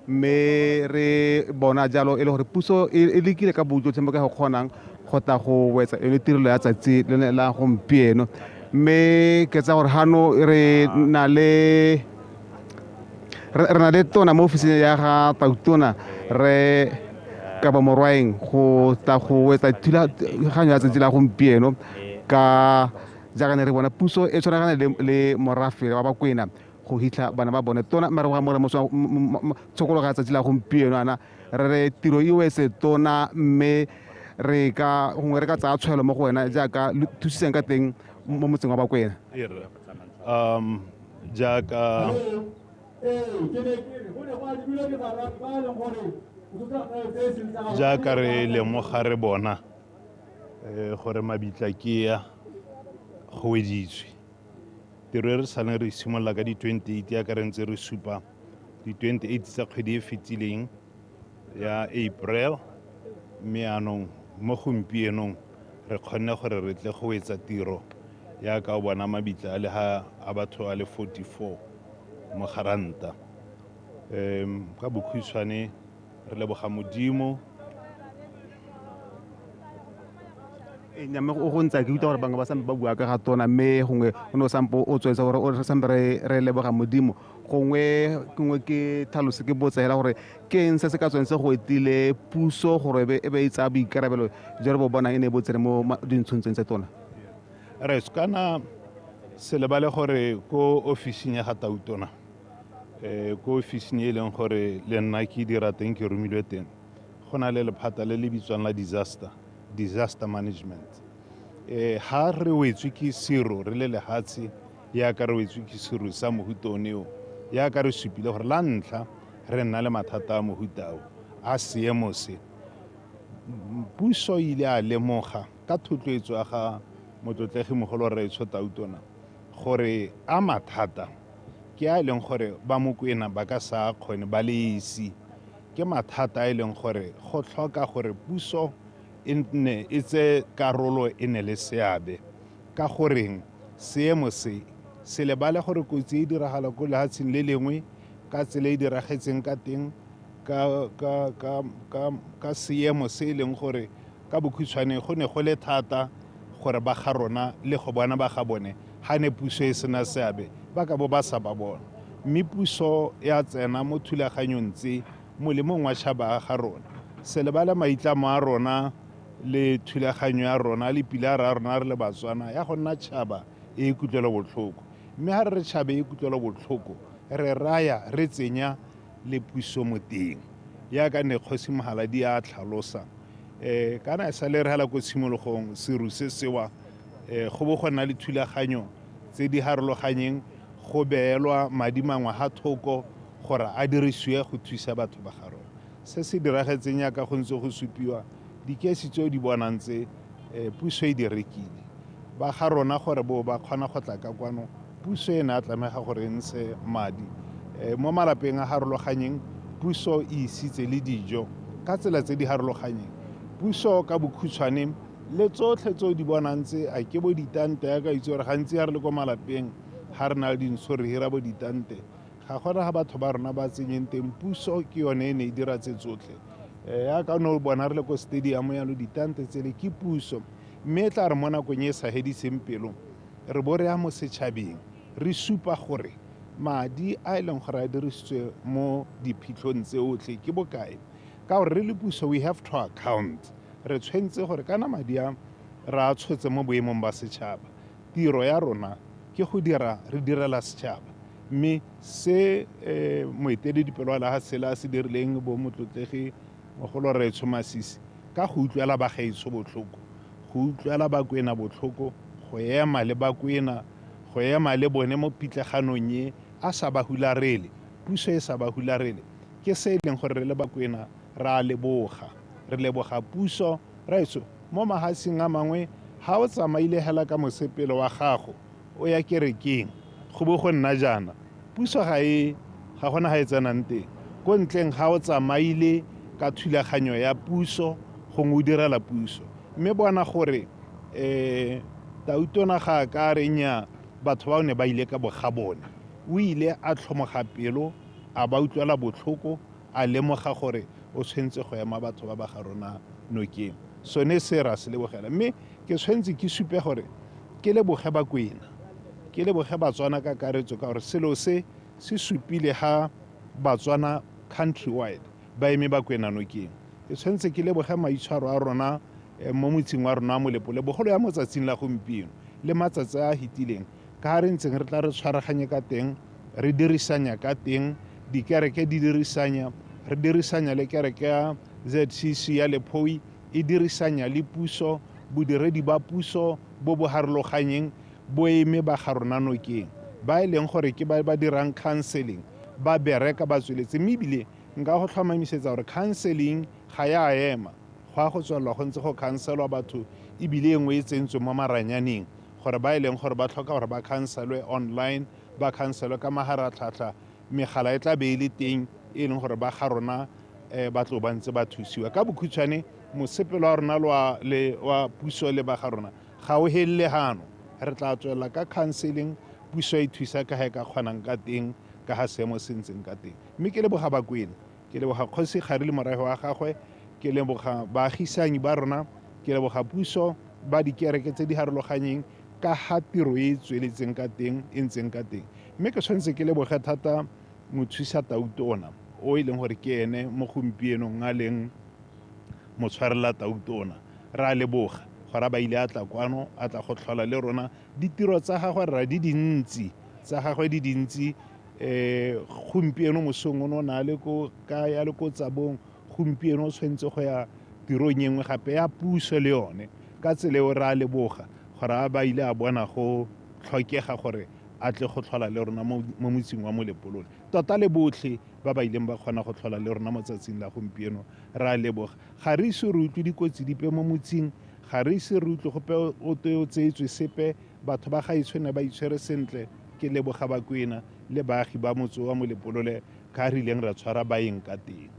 Mme re bona jalo e le gore puso e lekile ka bojotlhe mo ka go kgonang go tla go wetsa yone tirelo ya tsatsi lone la gompieno. Mme ke tsa gore gano re na le re na le tona mo ofising ya ga Tautona re Kabo Morwaeng go tla go wetsa thulaganyo ya tsatsi la gompieno ka jaaka ne re bona puso e tshwaragane le morafe wa Bakwena go hitlha bana ba bone. Tona mare wa more moswa tshokologa ya tsatsi la gompieno ana re re tiro e wetse tona, mme re ka gongwe re ka tsaya tshwaelo mo go wena jaaka thusiseng ka teng mo motseng wa Bakwena.
Jaaka re lemoga re bona gore mabitla ke ya go weditswe. Tiro e re saleng re simolola ka di-28 ya ka re ntse re supa di-28 tsa kgwedi e fetileng ya April, mme anong mo gompienong re kgonne gore re tle go wetsa tiro ya ka o bona mabitla a le ha a batho a le 44 mo Garanta. Ka bokhutshwane re leboga Modimo.
Mme o go ntse ke utlwa gore bangwe ba sampe ba bua ka ga tona, mme gongwe o ne o sampo o tswetsa gore o sampe re leboga Modimo. Gongwe gongwe ke tlhalose ke botsa hela gore ke eng se se ka tsweng se go etile puso gore e be e tsaya boikarabelo jo re bo bonang e ne e bo tsere mo dintshong tse tona.
Re kana se lebale gore ko ofising ya ga Tautona, ko ofising e leng gore le nna ke dira teng, ke romilwe teng, go na le lephata le le bitswang la disaster management. Ha re wetswe ke sero re le lehatshe, yaka re wetswe ke sero sa mohuta one o, yaka re supile gore la ntlha re nna le mathata a mohuta o a seemo se. Puso ile a lemoga ka thotloetso ya ga motlotlegi mogolo Rraetsho Tautona gore a mathata ke a e leng gore ba Mokwena ba ka sa kgone ba le esi, ke mathata a e leng gore go tlhoka gore puso e nne e tse karolo e ne le seabe. Ka goreng seemo se se lebale gore kotsi e diragala ko lehatsheng le lengwe ka tsela e diragetseng ka teng, ka seemo se e leng gore ka bokhutshwane go ne go le thata gore ba ga rona le go bona ba ga bone ga ne puso e sena seabe ba ka bo ba sa ba bona. Mme puso ya tsena mo thulaganyong tse molemong wa tšhaba ga rona. Se lebale maitlamo a rona le thulaganyo ya rona le pilara ya rona re le Batswana ya go nna tšhaba e kutlwelobotlhoko. Mme ha re re tšhaba e kutlwelobotlhoko re raya re tsenya le puso mo teng yaka ne Kgosi Mohaladi a tlhalosa. Kana e sale re hela ko tshimologong seru se sewa, go bo go nna le thulaganyo tse di harologanyeng, go beelwa madi mangwe ha thoko gore a dirisiwe go thusa batho ba ga rona. Se se diragetseng yaka go ntse go supiwa dikesi tseo di bonang tse, puso e di rekile ba ga rona gore bo ba kgona go tla ka kwano, puso e ne a tlamega gore e ntshe madi. Mo malapeng a harologanyeng puso e isitse le dijo ka tsela tse di harologanyeng. Puso ka bokhutshwane le tsotlhe tseo di bonang tse, a ke bo ditante yaka itse gore gantsi ha re le ko malapeng ha re na le dintsho re hira bo ditante, ga gona ga batho ba rona ba tsenyeng teng, puso ke yone e ne e dira tse tsotlhe. Yaka o ne o bona re le ko stadium yalo ditante tsele ke puso, mme e tla re mo nakong e sa hediseng pelo re bo re ya mo setšhabeng re supa gore madi a e leng gore a dirisitswe mo diphitlhong tse otlhe ke bokae. Ka gore re le puso we have to account, re tshwanetse gore kana madi a re a tshotse mo boemong ba setšhaba, tiro ya rona ke go dira re direla setšhaba. Mme se moeteledipele wa lehatshe le a se dirileng bo motlotlegi mogolo Rraetsho Masisi ka go utlwela bagaetsho botlhoko, go utlwela Bakwena botlhoko, go ema le Bakwena, go ema le bone mo pitlaganong e a sa ba hularele, puso e sa ba hularele, ke se e leng gore re le Bakwena re a leboga, re leboga puso. Rraetsho mo mahatsheng a mangwe ha o tsamaile hela ka mosepele wa gago o ya kerekeng go bo go nna jaana, puso ga e ga gona ga e tsenang teng. Ko ntleng ga o tsamaile ka thulaganyo ya puso gongwe o direla puso, mme bona gore Tautona ga a ka re nnyaa batho bao ne ba ile ka bogabone, o ile a tlhomoga pelo, a ba utlwela botlhoko, a lemoga gore o tshwanetse go ema batho ba ba ga rona nokeng. Sone se ra se lebogela, mme ke tshwanetse ke supe gore ke leboge Bakwena, ke leboge Batswana ka karetso, ka gore selo se se supile ga Batswana countrywide ba eme Bakwena nokeng. Ke tshwanetse ke leboge maitshwaro a rona mo motseng wa rona Molepolole, bogolo ya motsatsing la gompieno le matsatsi a a fetileng, ka ga re ntseng re tla re tshwaraganye ka teng, re dirisanya ka teng, dikereke di dirisanya, re dirisanya le kereke ya ZCC ya Lephoi e dirisanya le puso, bodiredi ba puso bo bo harologanyeng bo eme ba ga rona nokeng, ba e leng gore ke ba ba dirang counseling, ba bereka ba tsweletse. Mme ebile nka go tlhomamisetsa gore counseling ga ya ema, go a go tswelelwa go ntse go counselwa batho, ebile e nngwe e tsentswe mo maranyaneng gore ba e leng gore ba tlhoka gore ba counselwe online, ba counselwe ka maharatlhatlha, megala e tla be e le teng e leng gore ba ga rona ba tlo ba ntse ba thusiwa. Ka bokhutshwane, mosepelo wa rona wa puso le ba ga rona ga o helele gano, re tla tswelela ka counseling, puso e thusa ka ga e ka kgonang ka teng, ka ga seemo se ntseng ka teng. Mme ke leboga Bakwena, ke leboga Kgosi Kgari le morafe wa gagwe, ke leboga baagisanyi ba rona, ke leboga puso ba dikereke tse di harologanyeng ka ga tiro e e tsweletseng ka teng, e ntseng ka teng. Mme ke tshwanetse ke leboge thata mothusa tautona o e leng gore ke ene mo gompienong a leng motshwarela tautona. Re a leboga gore ba ile a tla kwano, a tla go tlhola le rona. Ditiro tsa gagwe rra di dintsi, tsa gagwe di dintsi. Gompieno mosong o ne o na le ko kae, a le ko Tsabong, gompieno o tshwanetse go ya tirong e nngwe gape ya puso le yone. Ka tsela eo re a leboga gore a ba ile a bona go tlhokega gore a tle go tlhola le rona mo motseng wa Molepolole. Tota le botlhe ba ba ileng ba kgona go tlhola le rona mo tsatsing la gompieno, re a leboga. Ga re ise re utlwe dikotsi dipe mo motseng, ga re ise re utlwe gope o te o tseetswe sepe, batho ba gaetsho ne ba itshwere sentle. Ke leboga Bakwena le baagi ba motse wa Molepolole ka re ileng ra tshwara baeng ka teng.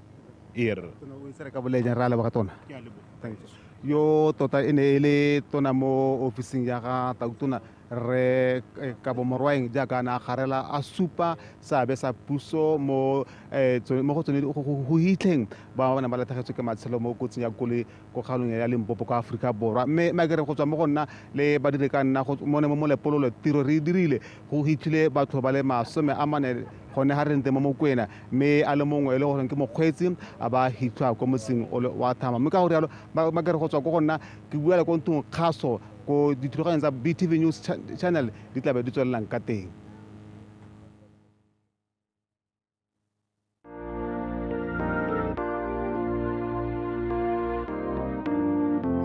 E re.
Tona, o itse re ka boleng jang? Re a leboga, Tona. Ke a leboga. Thank you. Yo tota e ne e le tona mo ofising ya ga Tautona re Kabo Morwaeng, jaaka a ne a garela a supa seabe sa puso mo go tsone go hitlheng ba ba neng ba latlhegetswe ke matshelo mo kotsing ya koloi ko kgaolong ya Limpopo kwa Aforika Borwa. Mme Makere, go tswa mo go nna le badiri ka nna mo ne mo Molepolole, tiro re e dirile go hitlhile batho ba le 40 gone ga re ntse mo Mokwena, mme a le mongwe e le goreng ke mokgweetsi a ba hitlhwa ko motseng o le wa Thama. Mme ka go rialo, Makere, go tswa ko go nna ke bua le ko ntlong kgaso ko dithulaganyo tsa BTV News Channel di tlabe di tswelelang ka teng.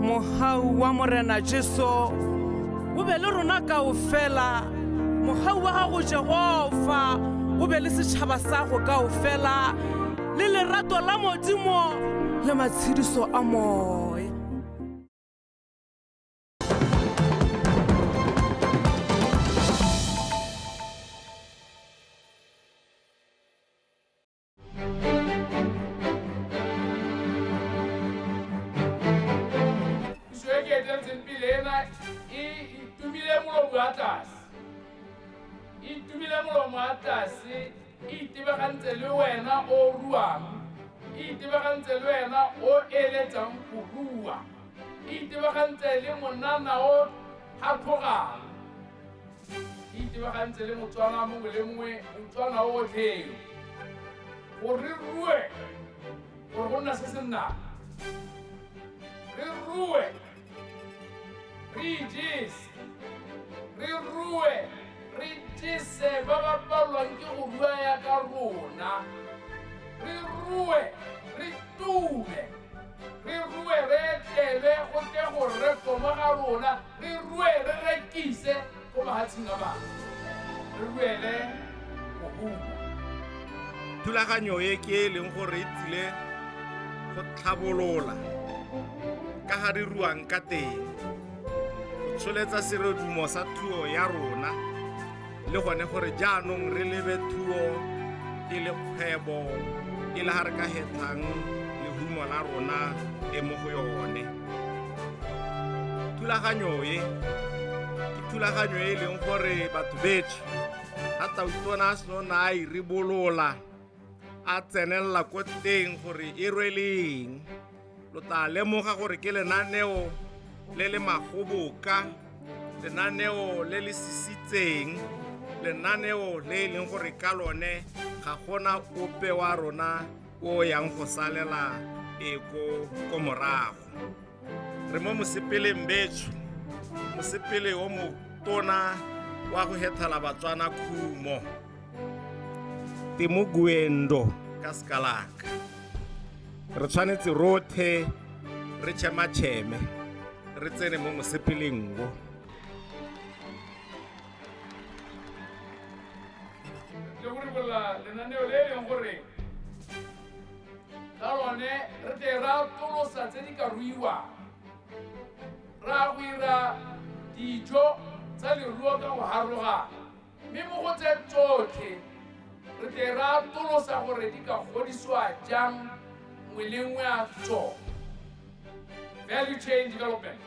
Mohau wa Morena Jesu o be le rona kaofela, mohau wa gago Jehova o be le setšhaba sa go kaofela, le lerato la Modimo le matshediso a moya.
Puso e ke eteletseng pele ena e itumile molomo wa tlase, e itumile molomo wa tlase, e itebagantse le wena o ruang, e itebagantse le wena o eletsang go rua, e itebagantse le monana o tlhatlhogang, e itebagantse le Motswana mongwe le mongwe, Motswana o otlhe, gore re rue, gore go nna se se nnang, re rue, re ijese, re rue, re jese ba ba palelwang ke go rua yaka rona, re rue, re tume, re rue, re etelwe go tle go rekwa mo ga rona, re rue, re rekise ko mafatsheng a mangwe, re ruele go huma.
Thulaganyo e ke e leng gore e tsile go tlhabolola ka ga re ruang ka teng, go tsholetsa serodumo sa thuo ya rona, le gone gore jaanong re lebe thuo e le kgwebo e le ga re ka hetlang lehumo la rona e mo go yone. Thulaganyo e ke thulaganyo e leng gore batho betsho ga Tautona a seno na a e ribolola, a tsenelela ko teng gore e rweleng. Lo tla lemoga gore ke lenaneo le le magoboka, lenaneo le le sisitseng, lenaneo le e leng gore ka lone ga gona ope wa rona o yang go salela e ko morago. Re mo mosepeleng betsho, mosepele o motona wa go hethala Batswana khumo. Temoguendo ka sekalaka. Re tshwanetse rotlhe re tšhematšheme, re tsene mo mosepeleng o.
Le go ribolla lenaneo le e leng gore ka lone re tle ra atolosa tse di ka ruiwang, ra go ira dijo tsa leruo ka go harologana, mme mo go tse tsotlhe re tle ra atolosa gore di ka godisiwa jang nngwe le nngwe ya tsone. Value chain development.